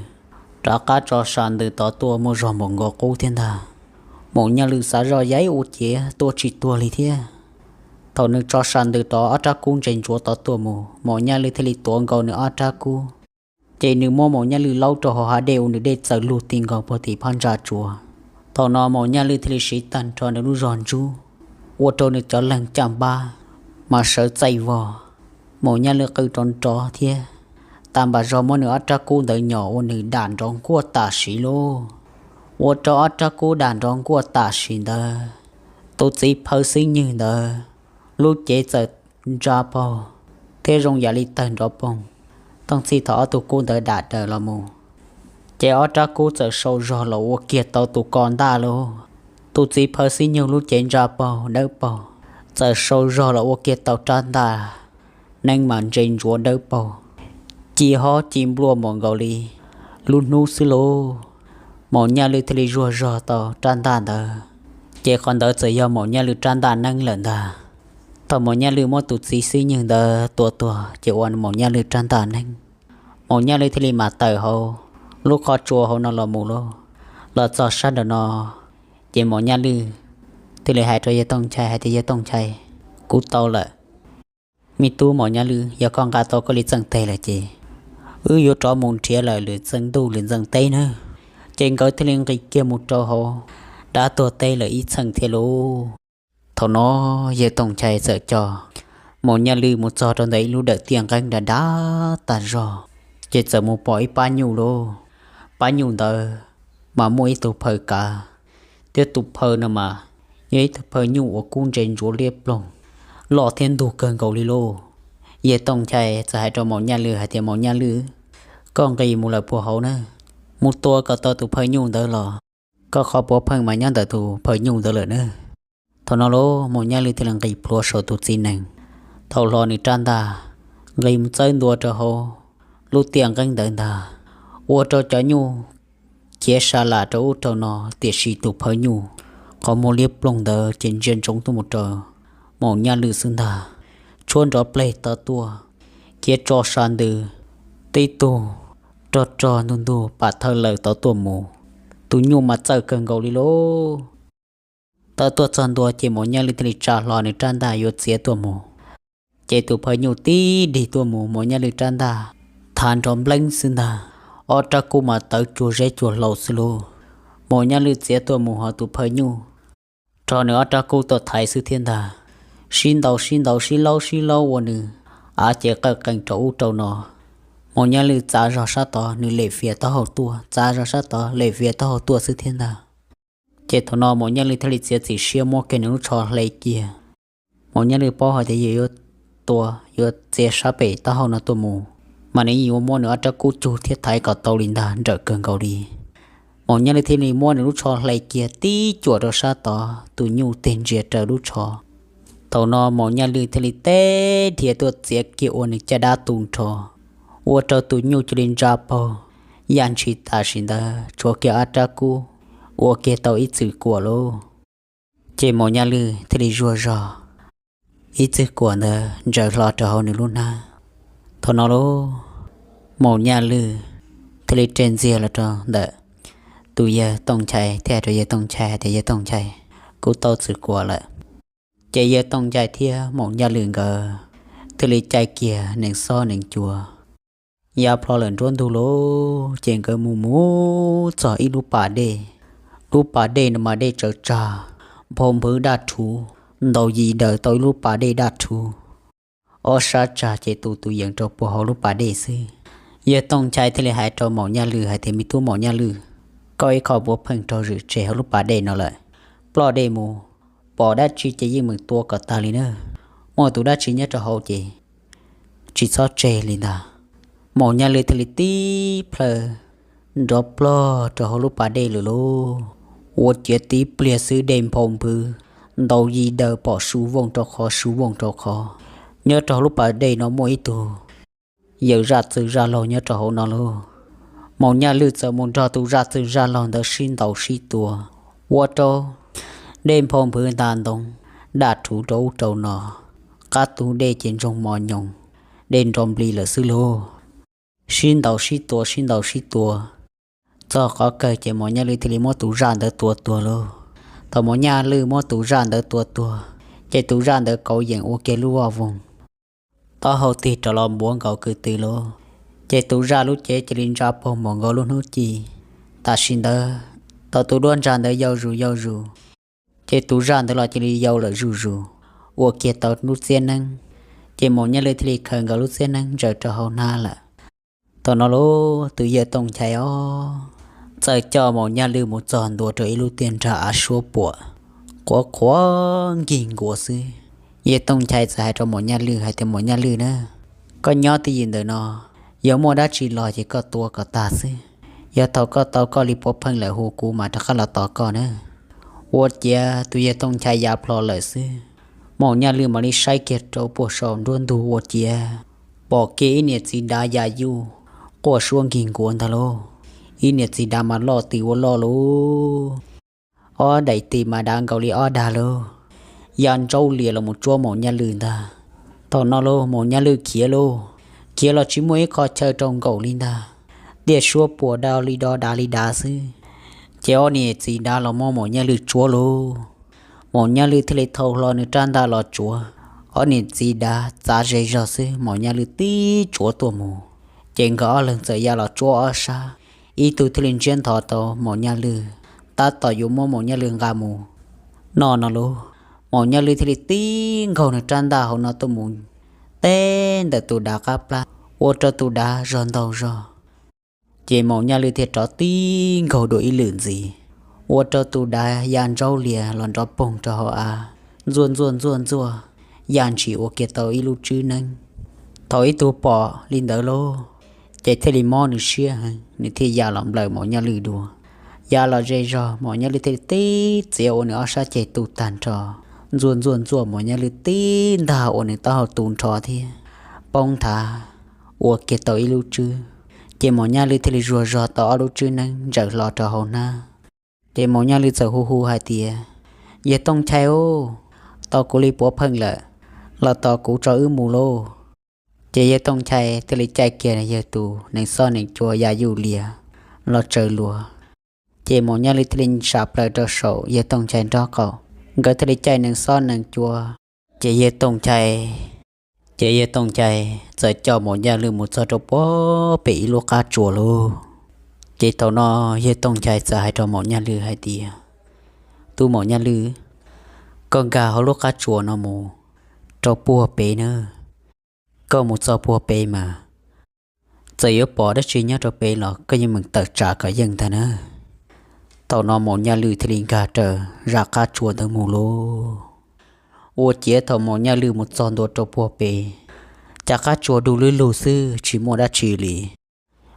rov qab tso sam ntws tod tuaj muaj zog npaum nkaus qub thiab ntag. Maum Nyaj Lwj xav zoj yaib ua ciav tua tsis tuag li thiab. Thaum nws tso sam ntws rov ob rab kub ntse ntsuav tod tuaj mus, Maum Nyaj Lwj thiaj li tuav nkaus nws ob rab kub, ces nws muab Maum Nyaj Lwj laub rau hauv hav dej ua nws dej txaws lug ti nkaus puag tim phab ntsa tsuas. Thaum no Maum Nyaj Lwj thiaj li siv tag nrho nws lub zog ntsub, ua rau nws cov leeg caj npab mas sawv txaij vog. Maum Nyaj Lwj qw rov nrov thiab, tas npam zog muab nws ob rab kub ntawd nyom ua nws dam nrov nkuaj tam sim lauj. Ua rau ob rab kub dam nrov nkuaj tam sim ntawd, tus txiv phaw xib nywg ntawd lub cev txawm ntsa paug thiab zoo yam li tawg nrov poog. Tooj txhij thaum ob tug kub ntawd dam daws los mus, ces ob rab kub txawm sau zog los ua kiag tau tus ko ntaj lauj. Tus txiv phaw xib nywg lub cev ntsa paug dawb paug txawm sau zog los ua kiag tau rab ntaj neeb mas ntse ntsuav dawb paug, ci hob ci npluaj npaum nkaus li lub hnub xwb lauj. Maum Nyaj Lwj thiaj li zuag zog tau rab ntaj ntawd, ces qhov ntawd txawm yog Maum Nyaj Lwj rab ntaj neeb lawm ntag. Thaum Maum Nyaj Lwj muab tus txiv xib nywg ntawd tua tuag ces ua Maum Nyaj Lwj rab ntaj neeb. Maum Nyaj Lwj thiaj li mam tawm hauv lub qhov tsua hauv no los mus lauj. Los txog sab nraum no, ces Maum Nyaj Lwj thiaj li hais rau Yawg Tooj Nchai hais tias, Yawg Tooj Nchai, kuv tau lawm. Me tub Maum Nyaj Lwj, yog koj nqa tau koj li txeej teg lawm ces wb yuav rov mus nrhiav lawm lwm txeej ntuj lwm txeej teb nawb. Ces nkawd thiaj li nqis kiag mus rau hauv dab tuag teb lawm ib txheej thiab lauj. Thaum no Yawg Tooj Nchai txawm coj Maum Nyaj Lwj mus txog rau ntawm ib lub dawm tiaj nqeeb dav dav tag zog, ces txawm mus pom ib pab nyuj lauj. Pab nyuj ntawd mas muaj ib tug phaw kav, thiab tus phaw no mas yog ib tug phaw nyuj uas kub ntse ntsuav liab ploog, loj thiab ntug kawg nkaus li lauj. Yawg Tooj Nchai txawm hais rau Maum Nyaj Lwj hais tias, Maum Nyaj Lwj, koj nqis mus lawm puag hauv na, mus tua kom tau tus phaw nyuj ntawd los, koj qhov puav pheej mas nyob ntawm tus phaw nyuj ntawd lawm na. Thaum no lauj, Maum Nyaj Lwj thiaj li nqis plhuav saum tus txiv nees, thau hlo nws rab ntaj, nqis mus txawb ntua rau hauv lub tiaj nqeeb ntawd ntag, ua rau cov nyuj khiav sa lam rau ub rau no, tiam sis tus phaw nyuj qhov muag liab ploog ntawd ces ntsia ntsoov tuaj mus rau Maum Nyaj Lwj xwb ntag. Tshuab nrov pleg tau tuaj, khiav tso sa ntws, tib tug rog rog ntug ntug pam thawj lawm tau tuaj mus. Tus nyuj mas txawj kawg nkaus li lauj. Tau tuaj txog ntua ces Maum Nyaj Lwj thiaj li tsa hlo nws rab ntaj yuav txiav tuaj mus. Ces tus phaj nyuj tib dig tuaj mus Maum Nyaj Lwj rab ntaj, thav nrov npleeb xwb ntag. Ob rab kub mas tawv cuag zeb cuag hlau xwb lauj. Maum Nyaj Lwj txiav tuaj mus ho tus phaj nyuj rho nws ob rab kub tuaj thaiv xwb thiab ntag. Sib ntaus sib ntaus sib laub sib laub ua nws av ces qawj qees rau ub rau no. Maum Nyaj Lwj txav zog sab tod nws lem fias taub hau tuaj, txav zog sab tod lem fias taub hau tuaj xwb thiab ntag. Ces thaum no Maum Nyaj Lwj thiaj li txiav txim siab muab kiag nws lub tsho hle kiag. Maum Nyaj Lwj paub hais tias yog yuav tua, yuav txiav sab pem taub hau no tuaj mus, mas nws yeej yuav muab nws ob rab kub cug thiab thaiv kom tau li ntag, nrawm kawg nkaus li. Maum Nyaj Lwj thiaj li muab nws lub tsho hle kiag tib cuam rau sab tod, tus nyuj tig ntsia raws lub tsho. Thaum no Maum Nyaj Lwj thiaj li teb dhia tuaj txiav kiag ua nws caj dab tu nrho, ua rau tus nyuj cia li ntsa paug, yaj ntshis tam sim ntawd tshuav kiag ob rab kub, ua kiag tau ib txwm kuam lauj. Ces Maum Nyaj Lwj thiaj li zuag zog, ib txwm kuam ntawd ntsaws hlo rau hauv nws lub hnab. Thaum no lauj, Maum Nyaj Lwj thiaj li reg ntxiag los rau ntawm tus yawg Tooj Nchai thiab hais rau yawg Tooj Nchai hais tias, Yawg Tooj Nchai, kuv tau txwm kuam lawm. Ces yawg Tooj Nchai thiab Maum Nyaj Lwj nkawd thiaj li caij kiag nees xob nees cua yav plho lawm nruab ntug lauj. Ces nkawd mus mus txog ib lub pas dej. Lub pas dej no mas dej tsawv tsag, nphau npwv daj rhuv, ntaus yis daws tau ib lub pas dej daj rhuv. Ob sab tsag ces tus tus yees rau puag hauv lub pas dej xwb. Yawg Tooj Nchai thiaj li hais rau Maum Nyaj Lwj hais tias, Me tub Maum Nyaj Lwj, koj ib qho puav pheej raug zwm tseg hauv lub pas dej no lawm. Ploj dej mus, pom dab tsi ces yeej meem tua kom tag li na. Muaj tus dab tsi nyob rau hauv ces tsis txhob tseg li ntag. Maum Nyaj Lwj thiaj li tib plhaw nrov plog rau hauv lub pas dej lawm lauj. Ua ciav tib pliag xwb dej nphau npwv, ntaus yis daws pom su vooj rau qhov su vooj rau qhov. Nyob rau hauv lub pas dej no muaj ib tug yawm zaj txwg zaj laug nyob rau hauv no lauj. Maum Nyaj Lwj txawm mus nrog tus zaj txwg zaj laug ntawd sib ntaus sib tua, ua rau dej nphau npwv nta ntoo, daj rhuv rau ub rau no, qab tug dej ces ntsoog mos nyoos, dej nro npli lawm xwb lauj. Sib ntaus sib tua sib ntaus sib tua, txog qhov kawg ces Maum Nyaj Lwj thiaj li muab tus zaj ntawd tua tuag lauj. Thaum Maum Nyaj Lwj muab tus zaj ntawd tua tuag, ces tus zaj ntawd kauv yeem ua kiag lub vaj voog, taub hau tig rov los npuav nkaus kwv tw lauj. Ces tus zaj lub cev cia li ntsa paug npaum nkaus lub hnub ci. Tam sim ntawd thaum tus duab ntsa ntawd yau zus yau zus, ces tus zaj ntawd los cia li yau lawm zuj zus, ua kiag tau lub txiab neeb. Ces Maum Nyaj Lwj thiaj li khaws nkaus lub txiab neeb ntsaws rau hauv hnab lawm. Thaum no lauj, tus yawg Tooj Nchai os, txawm coj Maum Nyaj Lwj mus txog ntua rau ib lub tiaj nrag av suab puam, qhuav qhuav nkig nkuav xwb. Yawg Tooj Nchai txawm hais rau Maum Nyaj Lwj hais tias, Maum Nyaj Lwj na, koj nyob twj ywm ntawm no, yog muaj dab tsi los ces koj tua kom tag xwb. Yog thaum koj tau koj li puav pheej lawm hu kuv mas rov qab los tos koj na. Ua ciav tus yawg Tooj Nchai ya plho lawm xwb. Maum Nyaj Lwj mam li saib kiag rau puag saum nruab ntug ua ciav pom kiag ib niam txiv dav ya yuj quaj suab nkig nkuav ntag lauj. Ib niam txiv dav mas loj tws ua loj lauj, ob daim tis mas dav nkaus li ob dag lauj, ya ntsaub lias los mus tsuab Maum Nyaj Lwj ntag. Thaum no lauj, Maum Nyaj Lwj khiav lauj, khiav los tsis muaj ib qho chaw rau nkaum li ntag. Tiaj suab puam do li do dav li dav xwb, ces ob niam txiv dav los muab Maum Nyaj Lwj tsuab lauj. Maum Nyaj Lwj thiaj li thau hlo nws rab ntaj los tsuav. Ob niam txiv dav txav ze zog xwb, Maum Nyaj Lwj tib tsuav tuaj mus, ces nkawd ob leeg txawm ya los tsuab ob sab, ib tug thiaj li ntsiab nthos tau Maum Nyaj Lwj, tab tom yuav muab Maum Nyaj Lwj nqa mus noj no lauj. Maum Nyaj Lwj thiaj li tib nkaug nws rab ntaj hauv no tuaj mus teb ntawm tus dav qab plab, ua rau tus dav zog ntaug zog. Ces Maum Nyaj Lwj thiaj rov tib nkaug dua ib lwm ntxiv, ua rau tus dav ya ntsaub lias los nrov poog rau hauv av, ntxuaj ntxuaj ntxuaj ntxuaj, ya ntshis ua kiag tau ib lub tswb neeb. Thaum ib tug pom li ntawd lauj, ces thiaj li mob nws siab heev, nws thiaj ya los nplawm Maum Nyaj Lwj dua. Ya los ze zog, Maum Nyaj Lwj thiaj li tib txiav ua nws ob sab ceg tu tag nrho, ntxuaj ntxuaj ntxuaj, Maum Nyaj Lwj tib ntag ua nws taub hau tu nrho thiab poob nthav ua kiag tau ib lub tswb. Ces Maum Nyaj Lwj thiaj li zuag zog tau ob lub tswb neeb ntsaws hlo rau hauv hnab. Ces Maum Nyaj Lwj txawm hu hu hais tias, Yawg Tooj Nchai os, Tos kuv li puav pheej lawm, los tos kuv tso wb mus lauj. Ces yawg Tooj Nchai thiaj li caij kiag yawg tus nees xob nees cua ya yuj lias los tsaws luas. Ces Maum Nyaj Lwj thiaj li sam plaws rau saum yawg Tooj Nchai nraub qaum, nkawd thiaj li caij nees xob nees cua. Ces yawg Tooj Nchai, ces yawg Tooj Nchai txawm coj Maum Nyaj Lwj mus txog rau puag pem ib lub qab tsuas lauj. Ces thaum no yawg Tooj Nchai txawm hais rau Maum Nyaj Lwj hais tias, Tub Maum Nyaj Lwj, koj nkag hauv lub qab tsuas no mus rau puag pem na. Koj mus txog puag pem mas txawm yuav pom dab tsi nyob rau pem los koj yeej meem tawm tsam kom yeej ntag na. Thaum no Maum Nyaj Lwj thiaj li nkag raws zaj qab tsuas ntawd mus lauj. Ua ciav thaum Maum Nyaj Lwj mus txog ntua rau puag pem, cas qab tsuas du lwb lug xwb tsis muaj dab tsi li.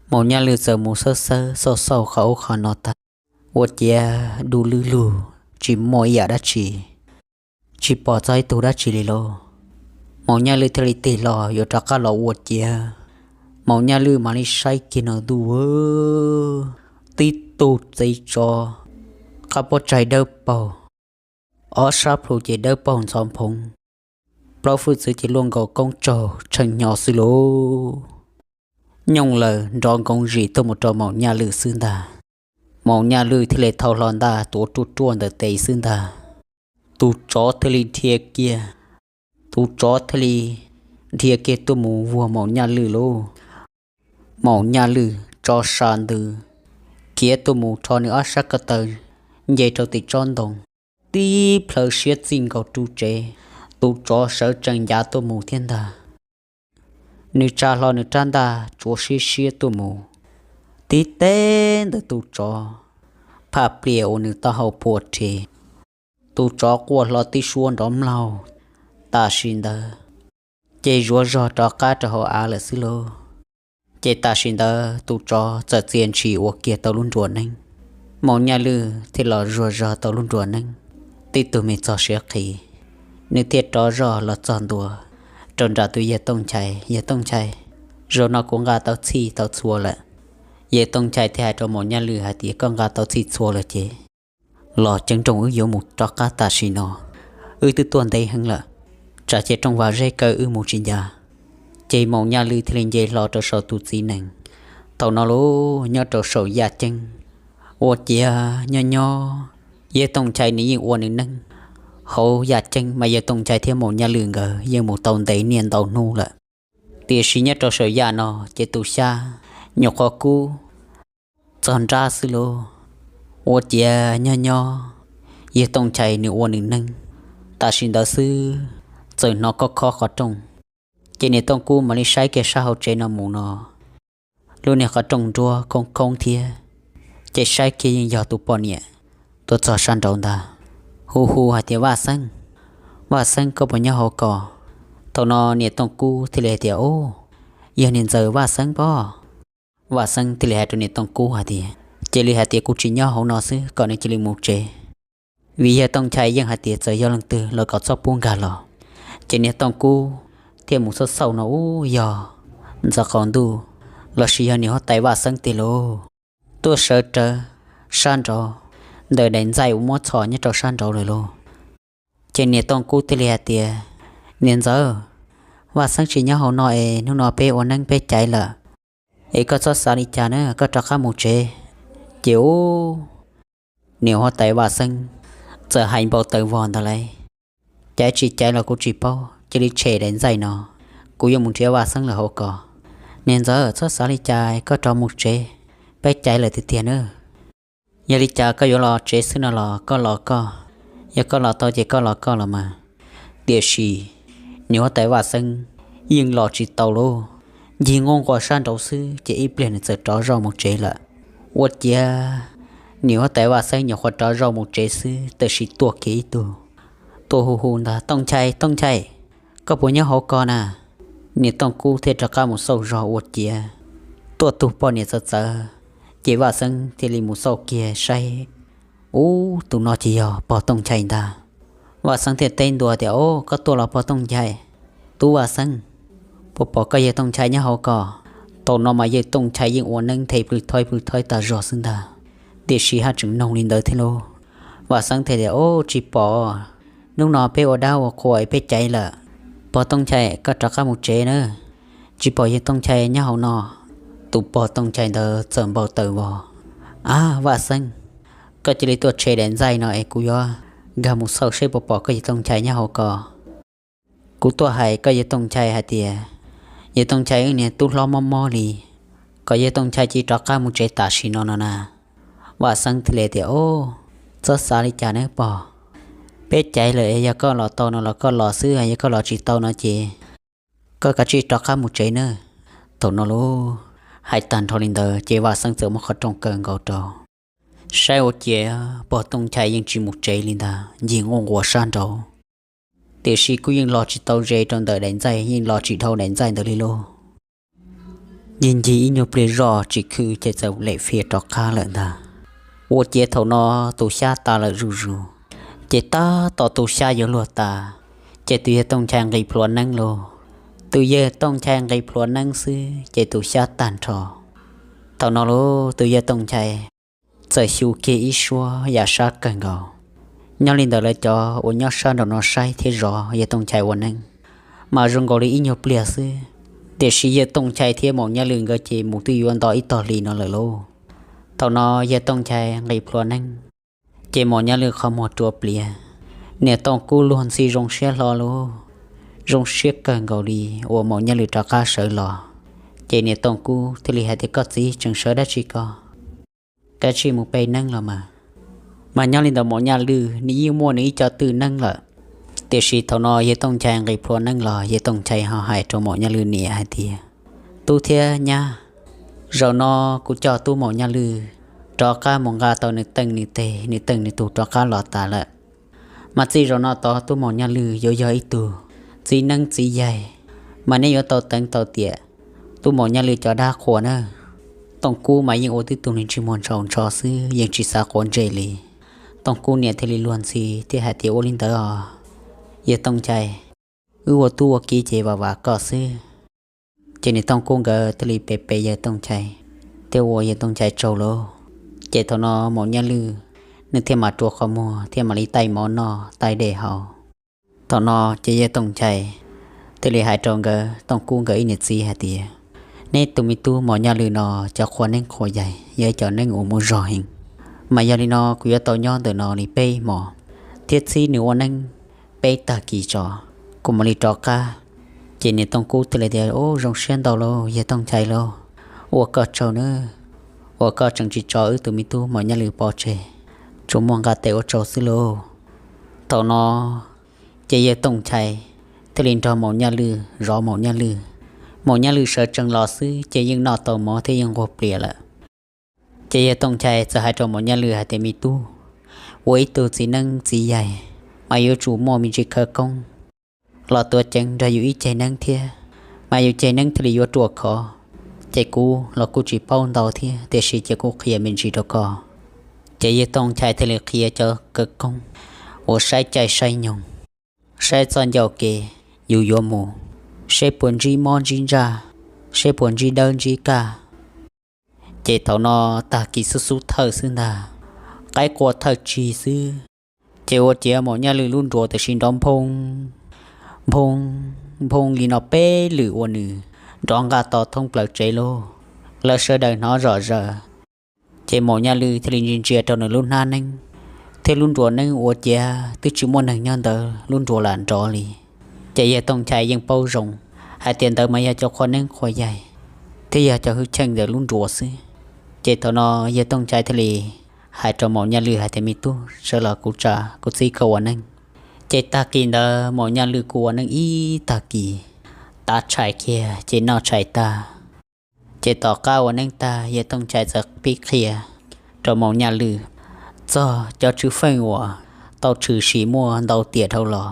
Maum Nyaj Lwj txawm mus xawb xawb xauj xauj qhov ub qhov no tag, ua ciav du lwb lug tsis muaj ib yam dab tsi, tsis pom txog ib tug dab tsi li lauj. Maum Nyaj Lwj thiaj li tig hlo yuav rov qab los ua ciav, Maum Nyaj Lwj mam li saib kiag no ntuj, tib tug txiv tsov, qab pob tsaig dawb paug, ob sab plhu ces dawb paug ntxhov nphoov, plaub hwj txwv ces luaj nkaus koob tsaug tshee hnyo xwb lauj. Nyooj lawm nrov nkoov zim tuaj mus rau Maum Nyaj Lwj xwb ntag. Maum Nyaj Lwj thiaj li thau hlo ntaj tuav ruaj ruaj ntawm tes xwb ntag. Tus tsov thiaj li dhia kiag, tus tsov thiaj li dhia kiag tuaj mus vuag Maum Nyaj Lwj lauj. Maum Nyaj Lwj tso sa ntws khiav tuaj mus rho nws ob sab ko taw nce rau tim tsob ntoo, tib plhaw siab txij nkaus ru tsev. Tus tsov sawv tsees ncav tuaj mus thiab ntag. Nws tsa hlo nws rab ntaj tsuav siab siab tuaj mus, tib teb ntawm tus tsov phaj plias uas nws taub hau phua rhe. Tus tsov quaj hlo tib suab nrov mlaug. Tam sim ntawd ces zuav zog rov qab rau hauv av lawm xwb lauj. Ces tam sim ntawd tus tsov txawm txia ntshis ua kiag tau lub nruas neeb. Maum Nyaj Lwj thiaj los zuag zog tau lub nruas neeb, tib tug me txog siav qhi, nws thiaj rov zoj los txog ntua rau nram tus yawg Tooj Nchai. Yawg Tooj Nchai, zaum no kuv nqa tau txhij tau txhua lawm. Yawg Tooj Nchai thiaj hais rau Maum Nyaj Lwj hais tias, koj nqa tau txhij txhua lawm ces los ceeb nrooj wb yuav mus rov qab tam sim no. Wb twb tuaj ntev heev lawm, tsam ces rooj vag zeb kaw wb mus tsis ncav. Ces Maum Nyaj Lwj thiaj li nce hlo rau saum tus txiv nees. Thaum no lauj, nyob rau saum yaj ceeb, ua ciav nyob nyob, yawg Tooj Nchai nws yeej ua nws neeb. Hauv yaj ceeb mas yawg Tooj Nchai thiab Maum Nyaj Lwj nkawd yeej mus tau ntev niaj ntau hnub lawm. Tiam sis nyob rau saum yaj no ces tus xyab nyuam qhuav kub txog nrab xwb lauj. Ua ciav nyob nyob, yawg Tooj Nchai nws ua nws neeb, tam sim ntawd xwb txawm hnov khob khob qhov rooj. Ces niam Tooj Kub mam li saib kiag sab hauv tsev no mus no, lub niag qhov rooj nruab khoob khoob thiab, ces saib kiag yeej yog tus poj niam tuaj txog sab nraud ntag, hu hu hais tias, Vaj Xeeb, Vaj Xeeb, koj puas nyob hauv ko? Thaum no niam Tooj Kub thiaj li hais tias, Ub, yog niam ntxawm Vaj Xeeb pob. Vaj Xeeb thiaj li hais rau niam Tooj Kub hais tias, Cia li hais tias kuv tsis nyob hauv no xwb kom nws cia li mus tsev, vim yawg Tooj Nchai yeej hais tias txawm yog leej twg los kom txhob pub nkag los. Ces niam Tooj Kub thiaj mus xauj xauj no, ub, yog ntxawm qaum ntuj lossis yog niam huab tais Vaj Xeeb tiag lauj, tuaj sawv rawv sab nraud ntawm daim ntxaij uas muab txhos nyob rau sab nraud lawm lauj. Ces niam Tooj Kub thiaj li hais tias, Niam ntxawm, Vaj Xeeb tsis nyob hauv no es hnub no peb ua neeb peb caiv lawm, es koj txhob xav li cas na, koj rov qab mus tsev. Ces ub, niam huab tais Vaj Xeeb txawm hais npau taws vog ntawd lauj, Caiv tsis caiv los kuv tsis paub, cia li tshem daim ntxaij no, kuv yuav mus nrhiav Vaj Xeeb lawm hauv ko. Niam ntxawm, txhob xav li cas, koj rov mus tsev, peb caiv lawm tiag tiag na. Yog li cas koj yuav los tsev xwb no los koj los koj, yog koj los tau ces koj los koj los mas. Tiam sis niam huab tais Vaj Xeeb yeej los tsis tau lauj, ncig nquj nquag sab nraud xwb ces ib pliag nws txawm rov zoj mus tsev lawm. Ua ciav niam huab tais Vaj Xeeb nyuam qhuav rov zoj mus tsev xwb tab sis tuaj kiag ib tug tuaj hu hu ntag, Tooj Nchai, Tooj Nchai, koj puas nyob hauv ko na? Niam Tooj Kub thiaj rov qab mus xauj zog ua ciav tuaj tug poj niam txawv txawv. Ces Vaj Xeeb thiaj li mus xauj kiag saib, ub, tus no ces yog pog Tooj Nchai ntag. Vaj Xeeb thiaj teb ntua tias, Au, koj tuaj los pog Tooj Nchai? Tub Vaj Xeeb, puas pom koj yawg Tooj Nchai nyob hauv ko? Thaum no mas yawg Tooj Nchai yeej ua neeb nthe plw thoib plw thoib tas zog xwb ntag, tiam sis haj tseem noog li ntawd thiab lauj. Vaj Xeeb thiaj tias, Au, tsis pom, Hnub no peb ua dab ua qhua es peb caiv lawm. Pog Tooj Nchai, koj rov qab mus tsev nawb. Tsis pom yawg Tooj Nchai nyob hauv no. Tus pog Tooj Nchai ntawd txawm npau taws vos. Ab, Vaj Xeeb, koj cia li tuaj tshem daim ntxaij no es kuv yuav nkag mus xauj seb puas pom koj yawg Tooj Nchai nyob hauv ko. Kuv tuaj hais koj yawg Tooj Nchai hais tias yawg Tooj Nchai wb niag tub hlob mob mob li, kom yawg Tooj Nchai cia li rov qab mus tsev tam sim no no na. Vaj Xeeb thiaj li tias, Au, txhob xav li cas nawb pog. Peb caiv lawm, yog koj los tau no los koj los xwb, yog koj los tsis tau no ces koj kav tsij rov qab mus tsev nawb. Thaum no lauj, hais tag nrho li ntawd ces Vaj Xeeb txawm muab qhov rooj kaw nkaus rau. Saib ua ciav pog Tooj Nchai yeej tsis mus tsev li ntag, ncig nquj nquas sab nraud. Tiam sis kuj yeej los tsis tau ze rau ntawm daim ntxaij, yeej los tsis dhau daim ntxaij ntawd li lauj. Ncig ncig ib nyuag pliag zoj tsis khw ces txawm lem fias rov qab lawm ntag. Ua ciav thaum no tus xyab tas lawm zuj zus, ces tab tom tus xyab yuav luag tas, ces tus yawg Tooj Nchai nqis plhuav neeb lauj. Tus yawg Tooj Nchai nqis plhuav neeb xwb ces tus xyab tag nrho. Thaum no lauj, tus yawg Tooj Nchai txawm xyu kiag ib suab yam sab kawg nkaus. Nyob li ntawd lawv cov uas nyob sab nraum no saib thiab zov yawg Tooj Nchai ua neeb, mas zoo nkaus li ib nyuag pliag xwb. Tiam sis yawg Tooj Nchai thiab Maum Nyaj Lwj nkawd ces mus twb yuav nto ib tog hli no lawm lauj. Thaum no yawg Tooj Nchai nqis plhuav neeb, ces Maum Nyaj Lwj qhov muag rua pliav. Niam Tooj Kub luag ntxhi zoo siab hlo lauj, zoo siab kawg nkaus li uas Maum Nyaj Lwj rov qab sawv los. Ces niam Tooj Kub thiaj li hais tias, Koj txiv, tseem sawv dab tsi ko? Kav tsij mus pe neeb los mas. Mas nyob li ntawd Maum Nyaj Lwj nws yeej muaj nws ib co twj neeb lawm. Tiam sis thaum no yawg Tooj Nchai nqis plhuav neeb los, yawg Tooj Nchai ho hais rau Maum Nyaj Lwj niam hais tias, Tub thiab nyab, zaum no kuv coj tub Maum Nyaj Lwj rov qab mus nqa tau nws teej nws teg, nws teej nws tug rov qab los tas lawm. Mas txij zaum no tod tub Maum Nyaj Lwj yuav yog ib tug txiv neeb txiv yaig, mas neb yuav tau teev tau tiam tub Maum Nyaj Lwj cov dab qhua na. Tooj Kub mas yeej ua tib tug nws ntsej muag ntshaus ntsho xwb, yeej tsis xav quav ntsej li. Tooj Kub niam thiaj li luag ntxhi thiab hais tias, Ua li ntawd os yawg Tooj Nchai, wb ua tub ua kiv ces vam vam koj xwb. Ces niam Tooj Kub nkawd thiaj li pe pe yawg Tooj Nchai thiab ua yawg Tooj Nchai tsaug lauj. Ces thaum no Maum Nyaj Lwj nws thiaj mam rua qhov muag thiab mam li taij mov noj taij dej haus. Thaum no ces yawg Tooj Nchai thiaj li hais rau nkawd Tooj Kub nkawd ib niam txiv hais tias, Neb tus me tub Maum Nyaj Lwj no cov qhua neeb qhua yaig yog cov neeb uas muaj zog heev, mas yog li no kuv yuav tau nyob ntawm no li peb hmos thiab txhib nws ua neeb peb tag kis tso, kuv mam li rov qab. Ces niam Tooj Kub thiaj li tias, Ub, zoo siab ntau lauj yawg Tooj Nchai lauj, ua koj tsaug nawb, uas koj tseem tsis tso wb tus me tub Maum Nyaj Lwj pov tseg, tsuas muaj nqa tes ua tsaug xwb lauj. Thaum no ces yawg Tooj Nchai thiaj li nrog Maum Nyaj Lwj zov Maum Nyaj Lwj. Maum Nyaj Lwj sawv tsees los xwb ces yeej noj tau mov thiab yeej nquag plias lawm. Ces yawg Tooj Nchai txawm hais rau Maum Nyaj Lwj hais tias, Me tub, ua ib tug txiv neeb txiv yaig mas yuav tsum muaj me ntsis khawv koob los tuav ceev nrog yus ib ceg neeb thiab, mas yus ceg neeb thiaj li yuav ruaj khov. Ces kuv los kuj tsis paub ntau thiab, tiam sis ces kuv qhia me ntsis rau koj. Ces yawg Tooj Nchai thiaj li qhia cov khawv koob uas saib caij saib nyoog, saib txoj ncauj kev, yus yuav mus, seb puas ntsib mob ntsib ntsaj, seb puas ntsib dawb ntsib kaj. Ces thaum no tag kis xub xub thawj xwb ntag, qaib qua thawj tsig xwb, ces ua ciav Maum Nyaj Lwj lub nruas tam sim nrov nphoo nphoo nphoo li no peb lwm ua nws nrov nqa to thoob plaws tsev lauj. Lawv sawv daws hnov zom zaws, ces Maum Nyaj Lwj thiaj li ntsia ntsia rau nws lub hnab neeb thiab lub nruas neeb ua ciav twb tsis muaj neeg nyob ntawd lub nruas lam nrov li. Ces yawg Tooj Nchai yeej paub zoo hais tias ntawd mas yog cov qhua neeb qhua yaig thiab yog cov hwj chim ntawm lub nruas xwb. Ces thaum no yawg Tooj Nchai thiaj li hais rau Maum Nyaj Lwj hais tias, Me tub, sawv los kuv tsa kuv txib koj ua neeb. Ces tag kis ntawd Maum Nyaj Lwj kuj ua neeb ib tag kis, tav tshais kiag ces noj tshais tag. Ces tom qab ua neeb tag yawg Tooj Nchai txawm pib qhia rau Maum Nyaj Lwj txog cov tswv feej uas tau tshwm sim muaj ntau tiam dhau los.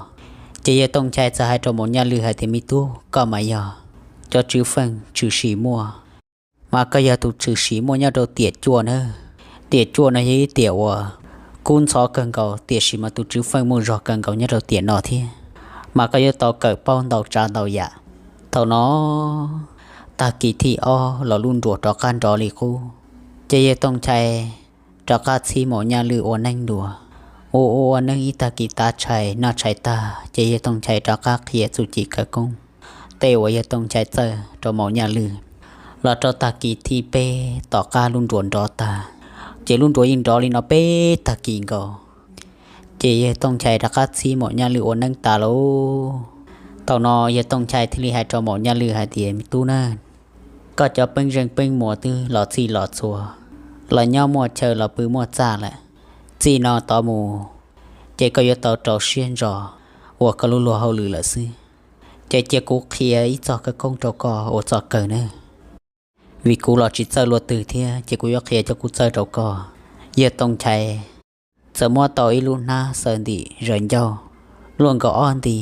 Ces yawg Tooj Nchai txawm hais rau Maum Nyaj Lwj hais tias, Me tub, koj mas yog cov tswv feej tshwm sim muaj, mas koj yog tus tshwm sim muaj nyob rau tiam cuaj na. Tiam cuaj no yog ib tiam uas kub ntxhov kawg nkaus, tiam sis mas tus tswv feej muaj zog kawg nkaus nyob rau tiam no thiab, mas koj yuav tau kawm paub ntau tsav ntau yam. Thaum no tag kis thib ob los lub nruas rov qab nrov li qub, ces yawg Tooj Nchai rov qab txib Maum Nyaj Lwj ua neeb dua. Ua ua ua neeb ib tag kis tav tshais noj tshais tag ces yawg Tooj Nchai rov qab qhia txuj ci khawv koob tej uas yawg Tooj Nchai txawj rau Maum Nyaj Lwj los rau tag kis thib peb tom qab lub nruas nrov tag. Ces lub nruas yeej nrov li no peb tag kis nkaus, ces yawg Tooj Nchai rov qab txhib Maum Nyaj Lwj ua neeb tas lauj. Thaum no yawg Tooj Nchai thiaj li hais rau Maum Nyaj Lwj hais tias, Me tub na, koj cov peeb zeej peeb muas twb los txhij los txhua, los nyob muaj chaw los pw muaj txaj lawm. Txij no tod mus ces koj yuav tau rau siab ntso ua koj lub luag hauj lwm lawm xwb. Ces cia kuv qhia ib txoj khawv koob rau koj ua txoj kawg nawb, vim kuv los tsis txawj luaj twg thiab, ces kuv yuav qhia cov kuv txawj rau koj. Yawg Tooj Nchai txawm muab tau ib lub hnab xaws ntim zaws ncauj luaj nkaus ob nti,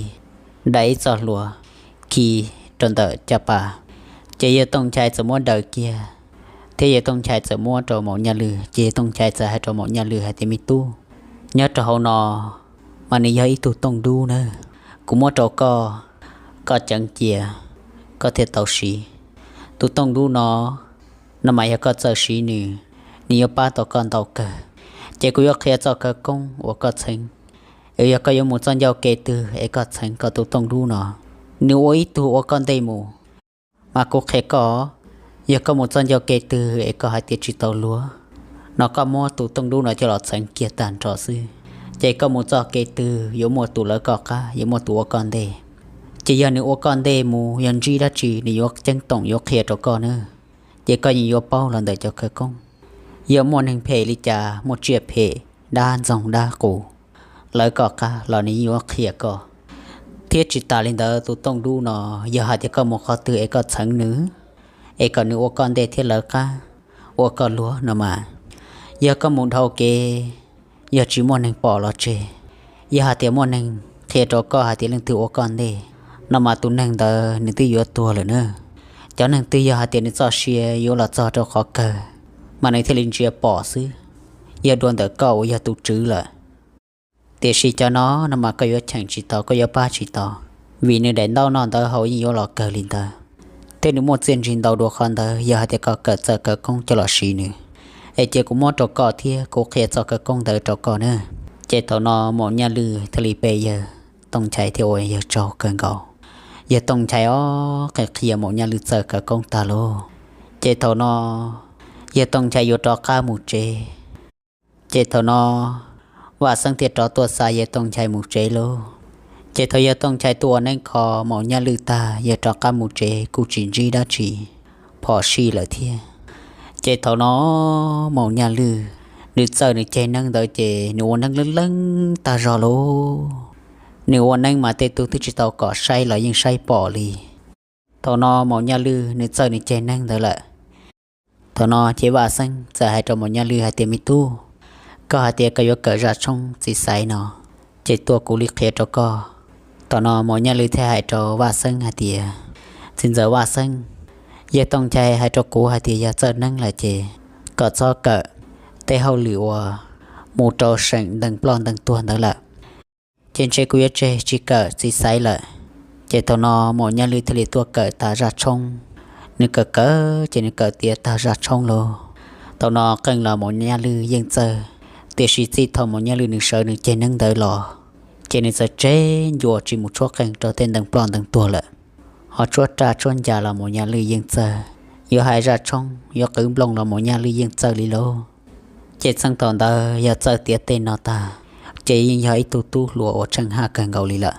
dai ib txoj hlua khi rau ntawm caj pas. Ces yawg Tooj Nchai txawm muab daws kiag, thiab yawg Tooj Nchai txawm muab rau Maum Nyaj Lwj. Ces yawg Tooj Nchai txawm hais rau Maum Nyaj Lwj hais tias, Me tub, nyob rau hauv no mas nws yog ib tug tooj dub na, kuv muab rau koj, koj ceev cia koj thiaj tau siv. Tus tooj dub no, no mas yog koj txawj siv nws, nws yuav pab tau koj ntau kawg. Ces kuv yuav qhia txoj khawv koob uas koj txheev, es yog koj yuav mus txoj ncauj ke twg es koj txheev koj tus tooj dub no, nws ua ib tug ua koj ntej mus. Mas kuv qhia koj, yog koj mus txoj ncauj ke twg es koj hais tias tsis tau luag no, koj muab tus tooj dub no coj los txheev kiag tag nrho xwb, ces koj mus txoj ke twg yuav muaj tus lawv koj qab, yuav muaj tus ua koj ntej. Ces yog nws ua koj ntej mus, yog ntsib dab tsi nws yuav ceeb toom yuav qhia rau koj na, ces koj yeej yuav paub los ntawm cov khawv koob. Yog muaj neeg phem li cas, muaj tsiaj phem, dab ntxoog dab qus lawv koj qab los nws yeej yuav qhia koj. Thiab tsis tas li ntawd, tus tooj dub no, yog hais tias koj mus qhov twg es koj txheev nws, es kom nws ua koj ntej thiab lawv qab, ua koj luag no mas, yog koj mus dhau kev, yog tsis muaj neeg pom los tseg, yog hais tias muaj neeg qhia rau koj hais tias leej twg ua koj ntej no mas, tus neeg ntawd nws twb yuav tuag lawm na. Cov neeg twg yog hais tias nws txoj sia yuav los txog rau qhov kawg, mas nws thiaj li ntsia pom xwb, yog dua ntawm koj uas yog tus tswv lawm. Tiam sis cov no, no mas koj yuav cheem tsis tau, koj yuav pab tsis tau, vim nws daim ntaub noj ntawv haus yeej yuav los kawg li ntawd, thiab nws muaj txiaj ntsig ntau dua qhov ntawd. Yog hais tias koj kawm txawj khawv koob coj los siv nws, es cia kuv muab rau koj thiab kuv qhia txoj khawv koob ntawd rau koj na. Ces thaum no Maum Nyaj Lwj thiaj li pe yawg Tooj Nchai thiab ua yawg tsaug kawg nkaus. Yawg Tooj Nchai ob qhia qhia Maum Nyaj Lwj txawj khawv koob tag lauj. Ces thaum no yawg Tooj Nchai yuav rov qab mus tsev. Ces thaum no Vaj Xeeb thiaj rov tuaj xa yawg Tooj Nchai mus tsev lauj. Ces thaum yawg Tooj Nchai tuaj ua neeb kho Maum Nyaj Lwj tag, yawg rov qab mus tsev kuj tsis ntsib dab tsi phom sij lawm thiab. Ces thaum no Maum Nyaj Lwj, nws txawj nws ceg neeb ntawd ces nws ua neeb leej leej tag zog lauj. Nws ua neeb mas tej tug twb tsis tau kom saib los yeej saib pom li. Thaum no Maum Nyaj Lwj nws txawj nws ceg neeb ntawd lawm. Thaum no ces Vaj Xeeb txawm hais rau Maum Nyaj Lwj hais tias, Me tub, koj hais tias koj yuav kawm zaj tshoob txiv xaiv no, ces tuaj kuv li qhia rau koj. Thaum no Maum Nyaj Lwj thiaj hais rau Vaj Xeeb hais tias, Txiv ntxawm Vaj Xeeb, yawg Tooj Nchai hais rau kuv hais tias yog txawj neeb lawm ces kom txhob kawm tej hauj lwm uas mus rau seem ntees ploj ntees tuag ntawd lawm, ces ntshe kuv yuav tseg tsis kawm txiv xaiv lawm. Ces thaum no Maum Nyaj Lwj thiaj li tuaj kawm tag zaj tshoob. Nws kawm kawm ces nws kawm tiav tag zaj tshoob lauj. Thaum no qeej los Maum Nyaj Lwj yeej txawj, tiam sis txij thaum Maum Nyaj Lwj nws sawv nws ceg neeb ntawd los, ces nws txawm tseg ncua tsis mus tshuab qeej rau tej ntees ploj ntees tuag lawm. Ho tshuab raj tshuab ncas los Maum Nyaj Lwj yeej txawj, yuav hais zaj tshoob yuav qwv nplooj los Maum Nyaj Lwj yeej txawj li lauj. Ces txheej thaum ntawd yog txawj tiav tej no tag, ces yeej yog ib tug tub hluas uas tsheej haj kawg nkaus li lawm.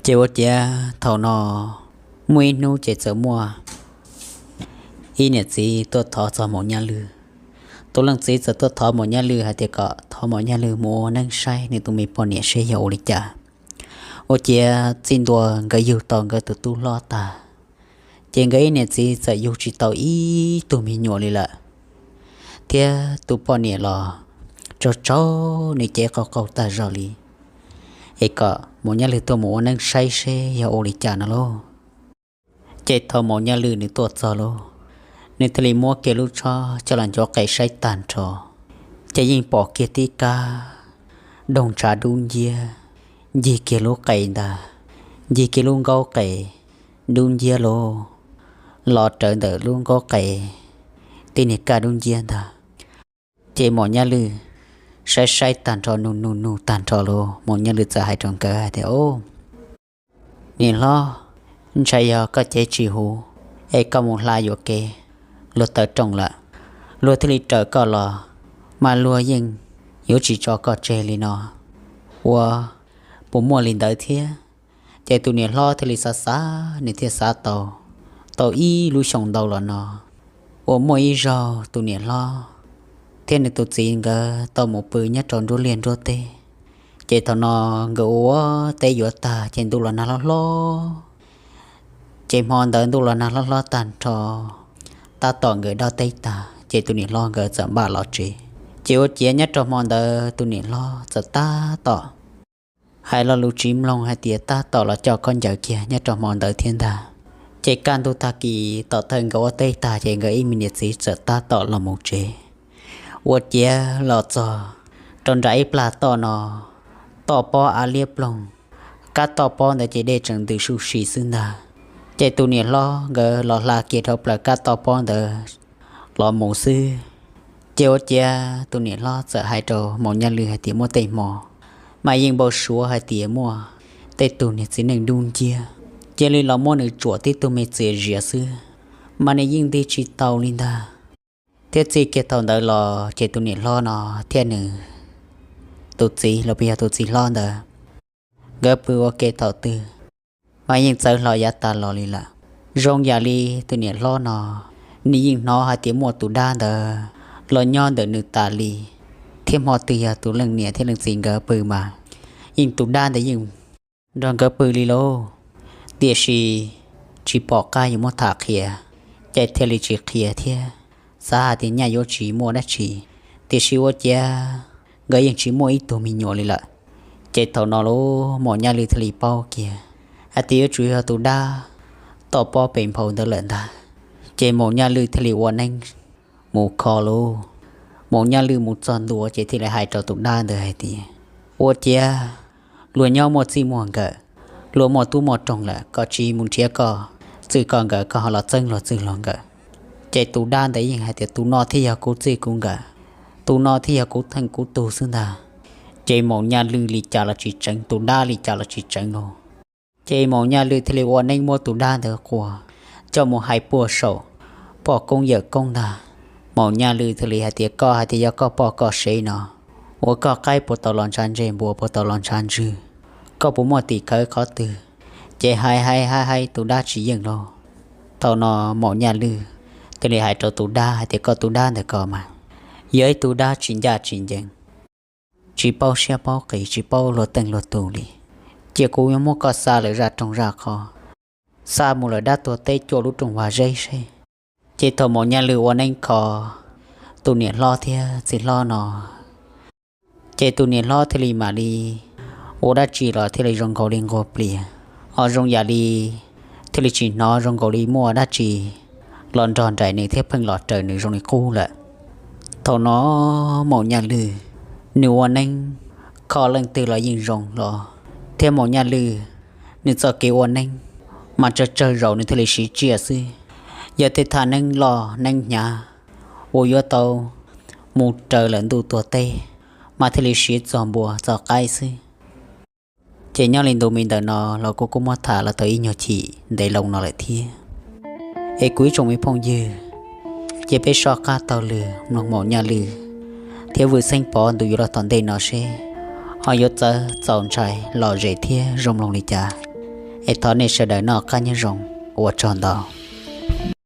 Ces ua ciav thaum no muaj ib hnub ces txawm muaj ib niam txiv tuaj thov txog Maum Nyaj Lwj. Tus leej txiv txawm tuaj thov Maum Nyaj Lwj hais tias kom thov Maum Nyaj Lwj mus ua neeb saib nws tus me poj niam seb yog ua li cas. Ua ciav txij ntua nkawd yug tau nkawd tus tub hlob tag, ces nkawd ib niam txiv txawm yug tsis tau ib tug me nyuam li lawm, thiab tus poj niam los tsaug tsaug nws cev qaug qaug tag zog li, es kom Maum Nyaj Lwj tuaj mus ua neeb saib seb yog ua li cas no lauj. Ces thaum Maum Nyaj Lwj nws tuaj txog lauj, nws thiaj li muab kiag lub tshob coj los ncuav qe saib tag nrho, ces yeej pom kiag tib kab doog ntshav dub nciab ncig kiag lub qe ntag, ncig kiag lub nkaub qe dub nciab lauj, los rawv ntawm lub nkaub qe tib niag kaj dub nciab ntag. Ces Maum Nyaj Lwj saib saib tag nrho, nug nug nug tag nrho los Maum Nyaj Lwm txawm hais rau nkawd hais tias, Au, niam hlob, ntshai yog koj cev tsis huv es koj mus hla yuam kev, luag taw rooj lawm, luag thiaj li raws koj los, mas luag yeej yuav tsis tso koj tseg li no. Ua, puas muaj li ntawd thiab? Ces tus niam hlob thiaj li xav xav, nws thiaj xav tau, tau ib lub xyoo ntau los no, uas muaj ib zaug tus niam hlob thiab nws tus txiv nkawd tau mus pw nyob rau nruab liaj nruab teb. Ces thaum no nkawd ua teb yuav tag ces ntuj los nag hlob hlob. Ces hmo ntawd ntuj los nag hlob hlob tag nrho, tab tom nkawd dob teb tag ces tus niam hlob nkawd txawm npaj los tsev. Ces ua ciav nyob rau hmo ntawd tus niam hlob txawm tab tom hais lo lus tsis mloog hais tias tab tom los coj khaub ncaws kiag nyob rau hmo ntawd thiab ntag. Ces kaj ntug tag kis tom thawj nkawd ua teb tag ces nkawd ib me niam txiv txawm tab tom los mus tsev. Ua ciav los txog rau nram ib plag toj no, toj pob av liab ploog, kab toj pob ntawd ces dej tseem ntws suj si xwb ntag. Ces tus niam hlob nkawd los hla kiag dhau plaws kab toj pob ntawd los mus xwb. Ces ua ciav tus niam hlob txawm hais rau Maum Nyaj Lwm hais tias muaj tej hmo mas yeej npau suav hais tias muaj tej tug niag txiv neej dub nciab cia li los muab nws tsuam tib tug me txias zias xwb, mas nws yeej nti tsis tau li ntag. Thiab txij kiag thaum ntawd los ces tus niam hlob no thiab nws tus txiv los puas yog tus txiv hlob ntawd, nkawd pw ua ke thaum twg mas yeej txawv hlo yav tas los li lawm. Zoo yam li tus niam hlob no, nws yeej hnov hais tias muaj tus dab ntawd los nyob ntawm nws tas li, thiab hmo twg yog tus leej niam thiab leej txiv nkawd pw mas yeej tus dab ntawd yeej nrog nkawd pw li lauj. Tiam sis tsis pom qab yuav muab tham qhia, ces thiaj li tsis qhia thiab, xav hais tias nyaj yuav tsis muaj dab tsi, tiam sis ua ciav nkawd yeej tsis muaj ib tug me nyuam li lawm. Ces thaum no lub Maum Nyaj Lwm thiaj li paub kiag hais tias yuav tsum yog tus dab toj pob pem nphau ntawd lawm ntag. Ces Maum Nyaj Lwm thiaj li ua neeb mus kho lauj. Maum Nyaj Lwm mus txog ntua ces thiaj li hais rau tus dab ntawd hais tias, Ua ciav luag nyob muaj txij muaj nkawm, luag muaj tub muaj roog lawm, koj cia li mus nrhiav koj txij koj nkawm, koj ho los txeeb luag txij luag nkawm. Ces tus dab ntawd yeej hais tias, Tus no thiaj yog kuv txij kuv nkawm, tus no thiaj yog kuv theej kuv tug xwb ntag. Ces Maum Nyaj Lwm li cas los tsis tseev, tus dab li cas los tsis tseev lauj. Ces Maum Nyaj Lwm thiaj li ua neeb muab tus dab ntawd quas coj mus hais puag saum poj koob yawm koob ntag. Maum Nyaj Lwm thiaj li hais tias, Koj hais tias yog koj poj koj sev no, ua koj qaib puas tau los ntshav ntsej, npua puas tau los ntshav ntswg, koj puas muaj tim khawv qhov twg? Ces hais hais hais hais tus dab tsis yeej lauj. Thaum no Maum Nyaj Lwm thiaj li hais rau tus dab hais tias, Koj tus dab ntawd ko mas yog ib tug dab tsis ncaj tsis ncees, tsis paub siab paub qis, tsis paub luag teej luag tug li. Cia kuv yuav muab koj xa lawm zaj roog zaj qhov, xa mus lawm dab tuag teb cuaj lub rooj vag zeb seb. Ces thaum Maum Nyaj Lwm ua neeb kho tus niam hlob thiab txiv hlob no, ces tus niam hlob thiaj li mam li ua dab tsi los thiaj li zoo nkaus li nquag plias, ho zoo yam li thiaj li tsis hnov zoo nkaus li muaj dab tsi los nrog nraim nws thiab pheej los raws nws zoo li qub lawm. Thaum no Maum Nyaj Lwm nws ua neeb kho leej twg los yeej zoo los, thiab Maum Nyaj Lwm nws txoj kev ua neeb mas tsawg tsawg zaus nws thiaj li siv tsiaj xwb. Yog tej thaj neeb loj neeb hnyav uas yuav tau mus raws lawm ntuj tuag teb mas thiaj li siv txog npua txog qaib xwb. Ces nyob li ntu me ntawm no los kuv kuj muab tham los tau ib nyuag chim ntev loo no lawm thiab. Es kuv ib tsoom me phooj ywg, cia peb soj qab taug lw mloog Maum Nyaj Lwm thiab Vwm Xeeb Pov ntu yuav los tom ntej no seb ho yuav txawv txaus ntshai lom zem thiab zoo mloog li cas. Es thov nej sawv daws noj qab nyob zoo, ua tsaug ntau.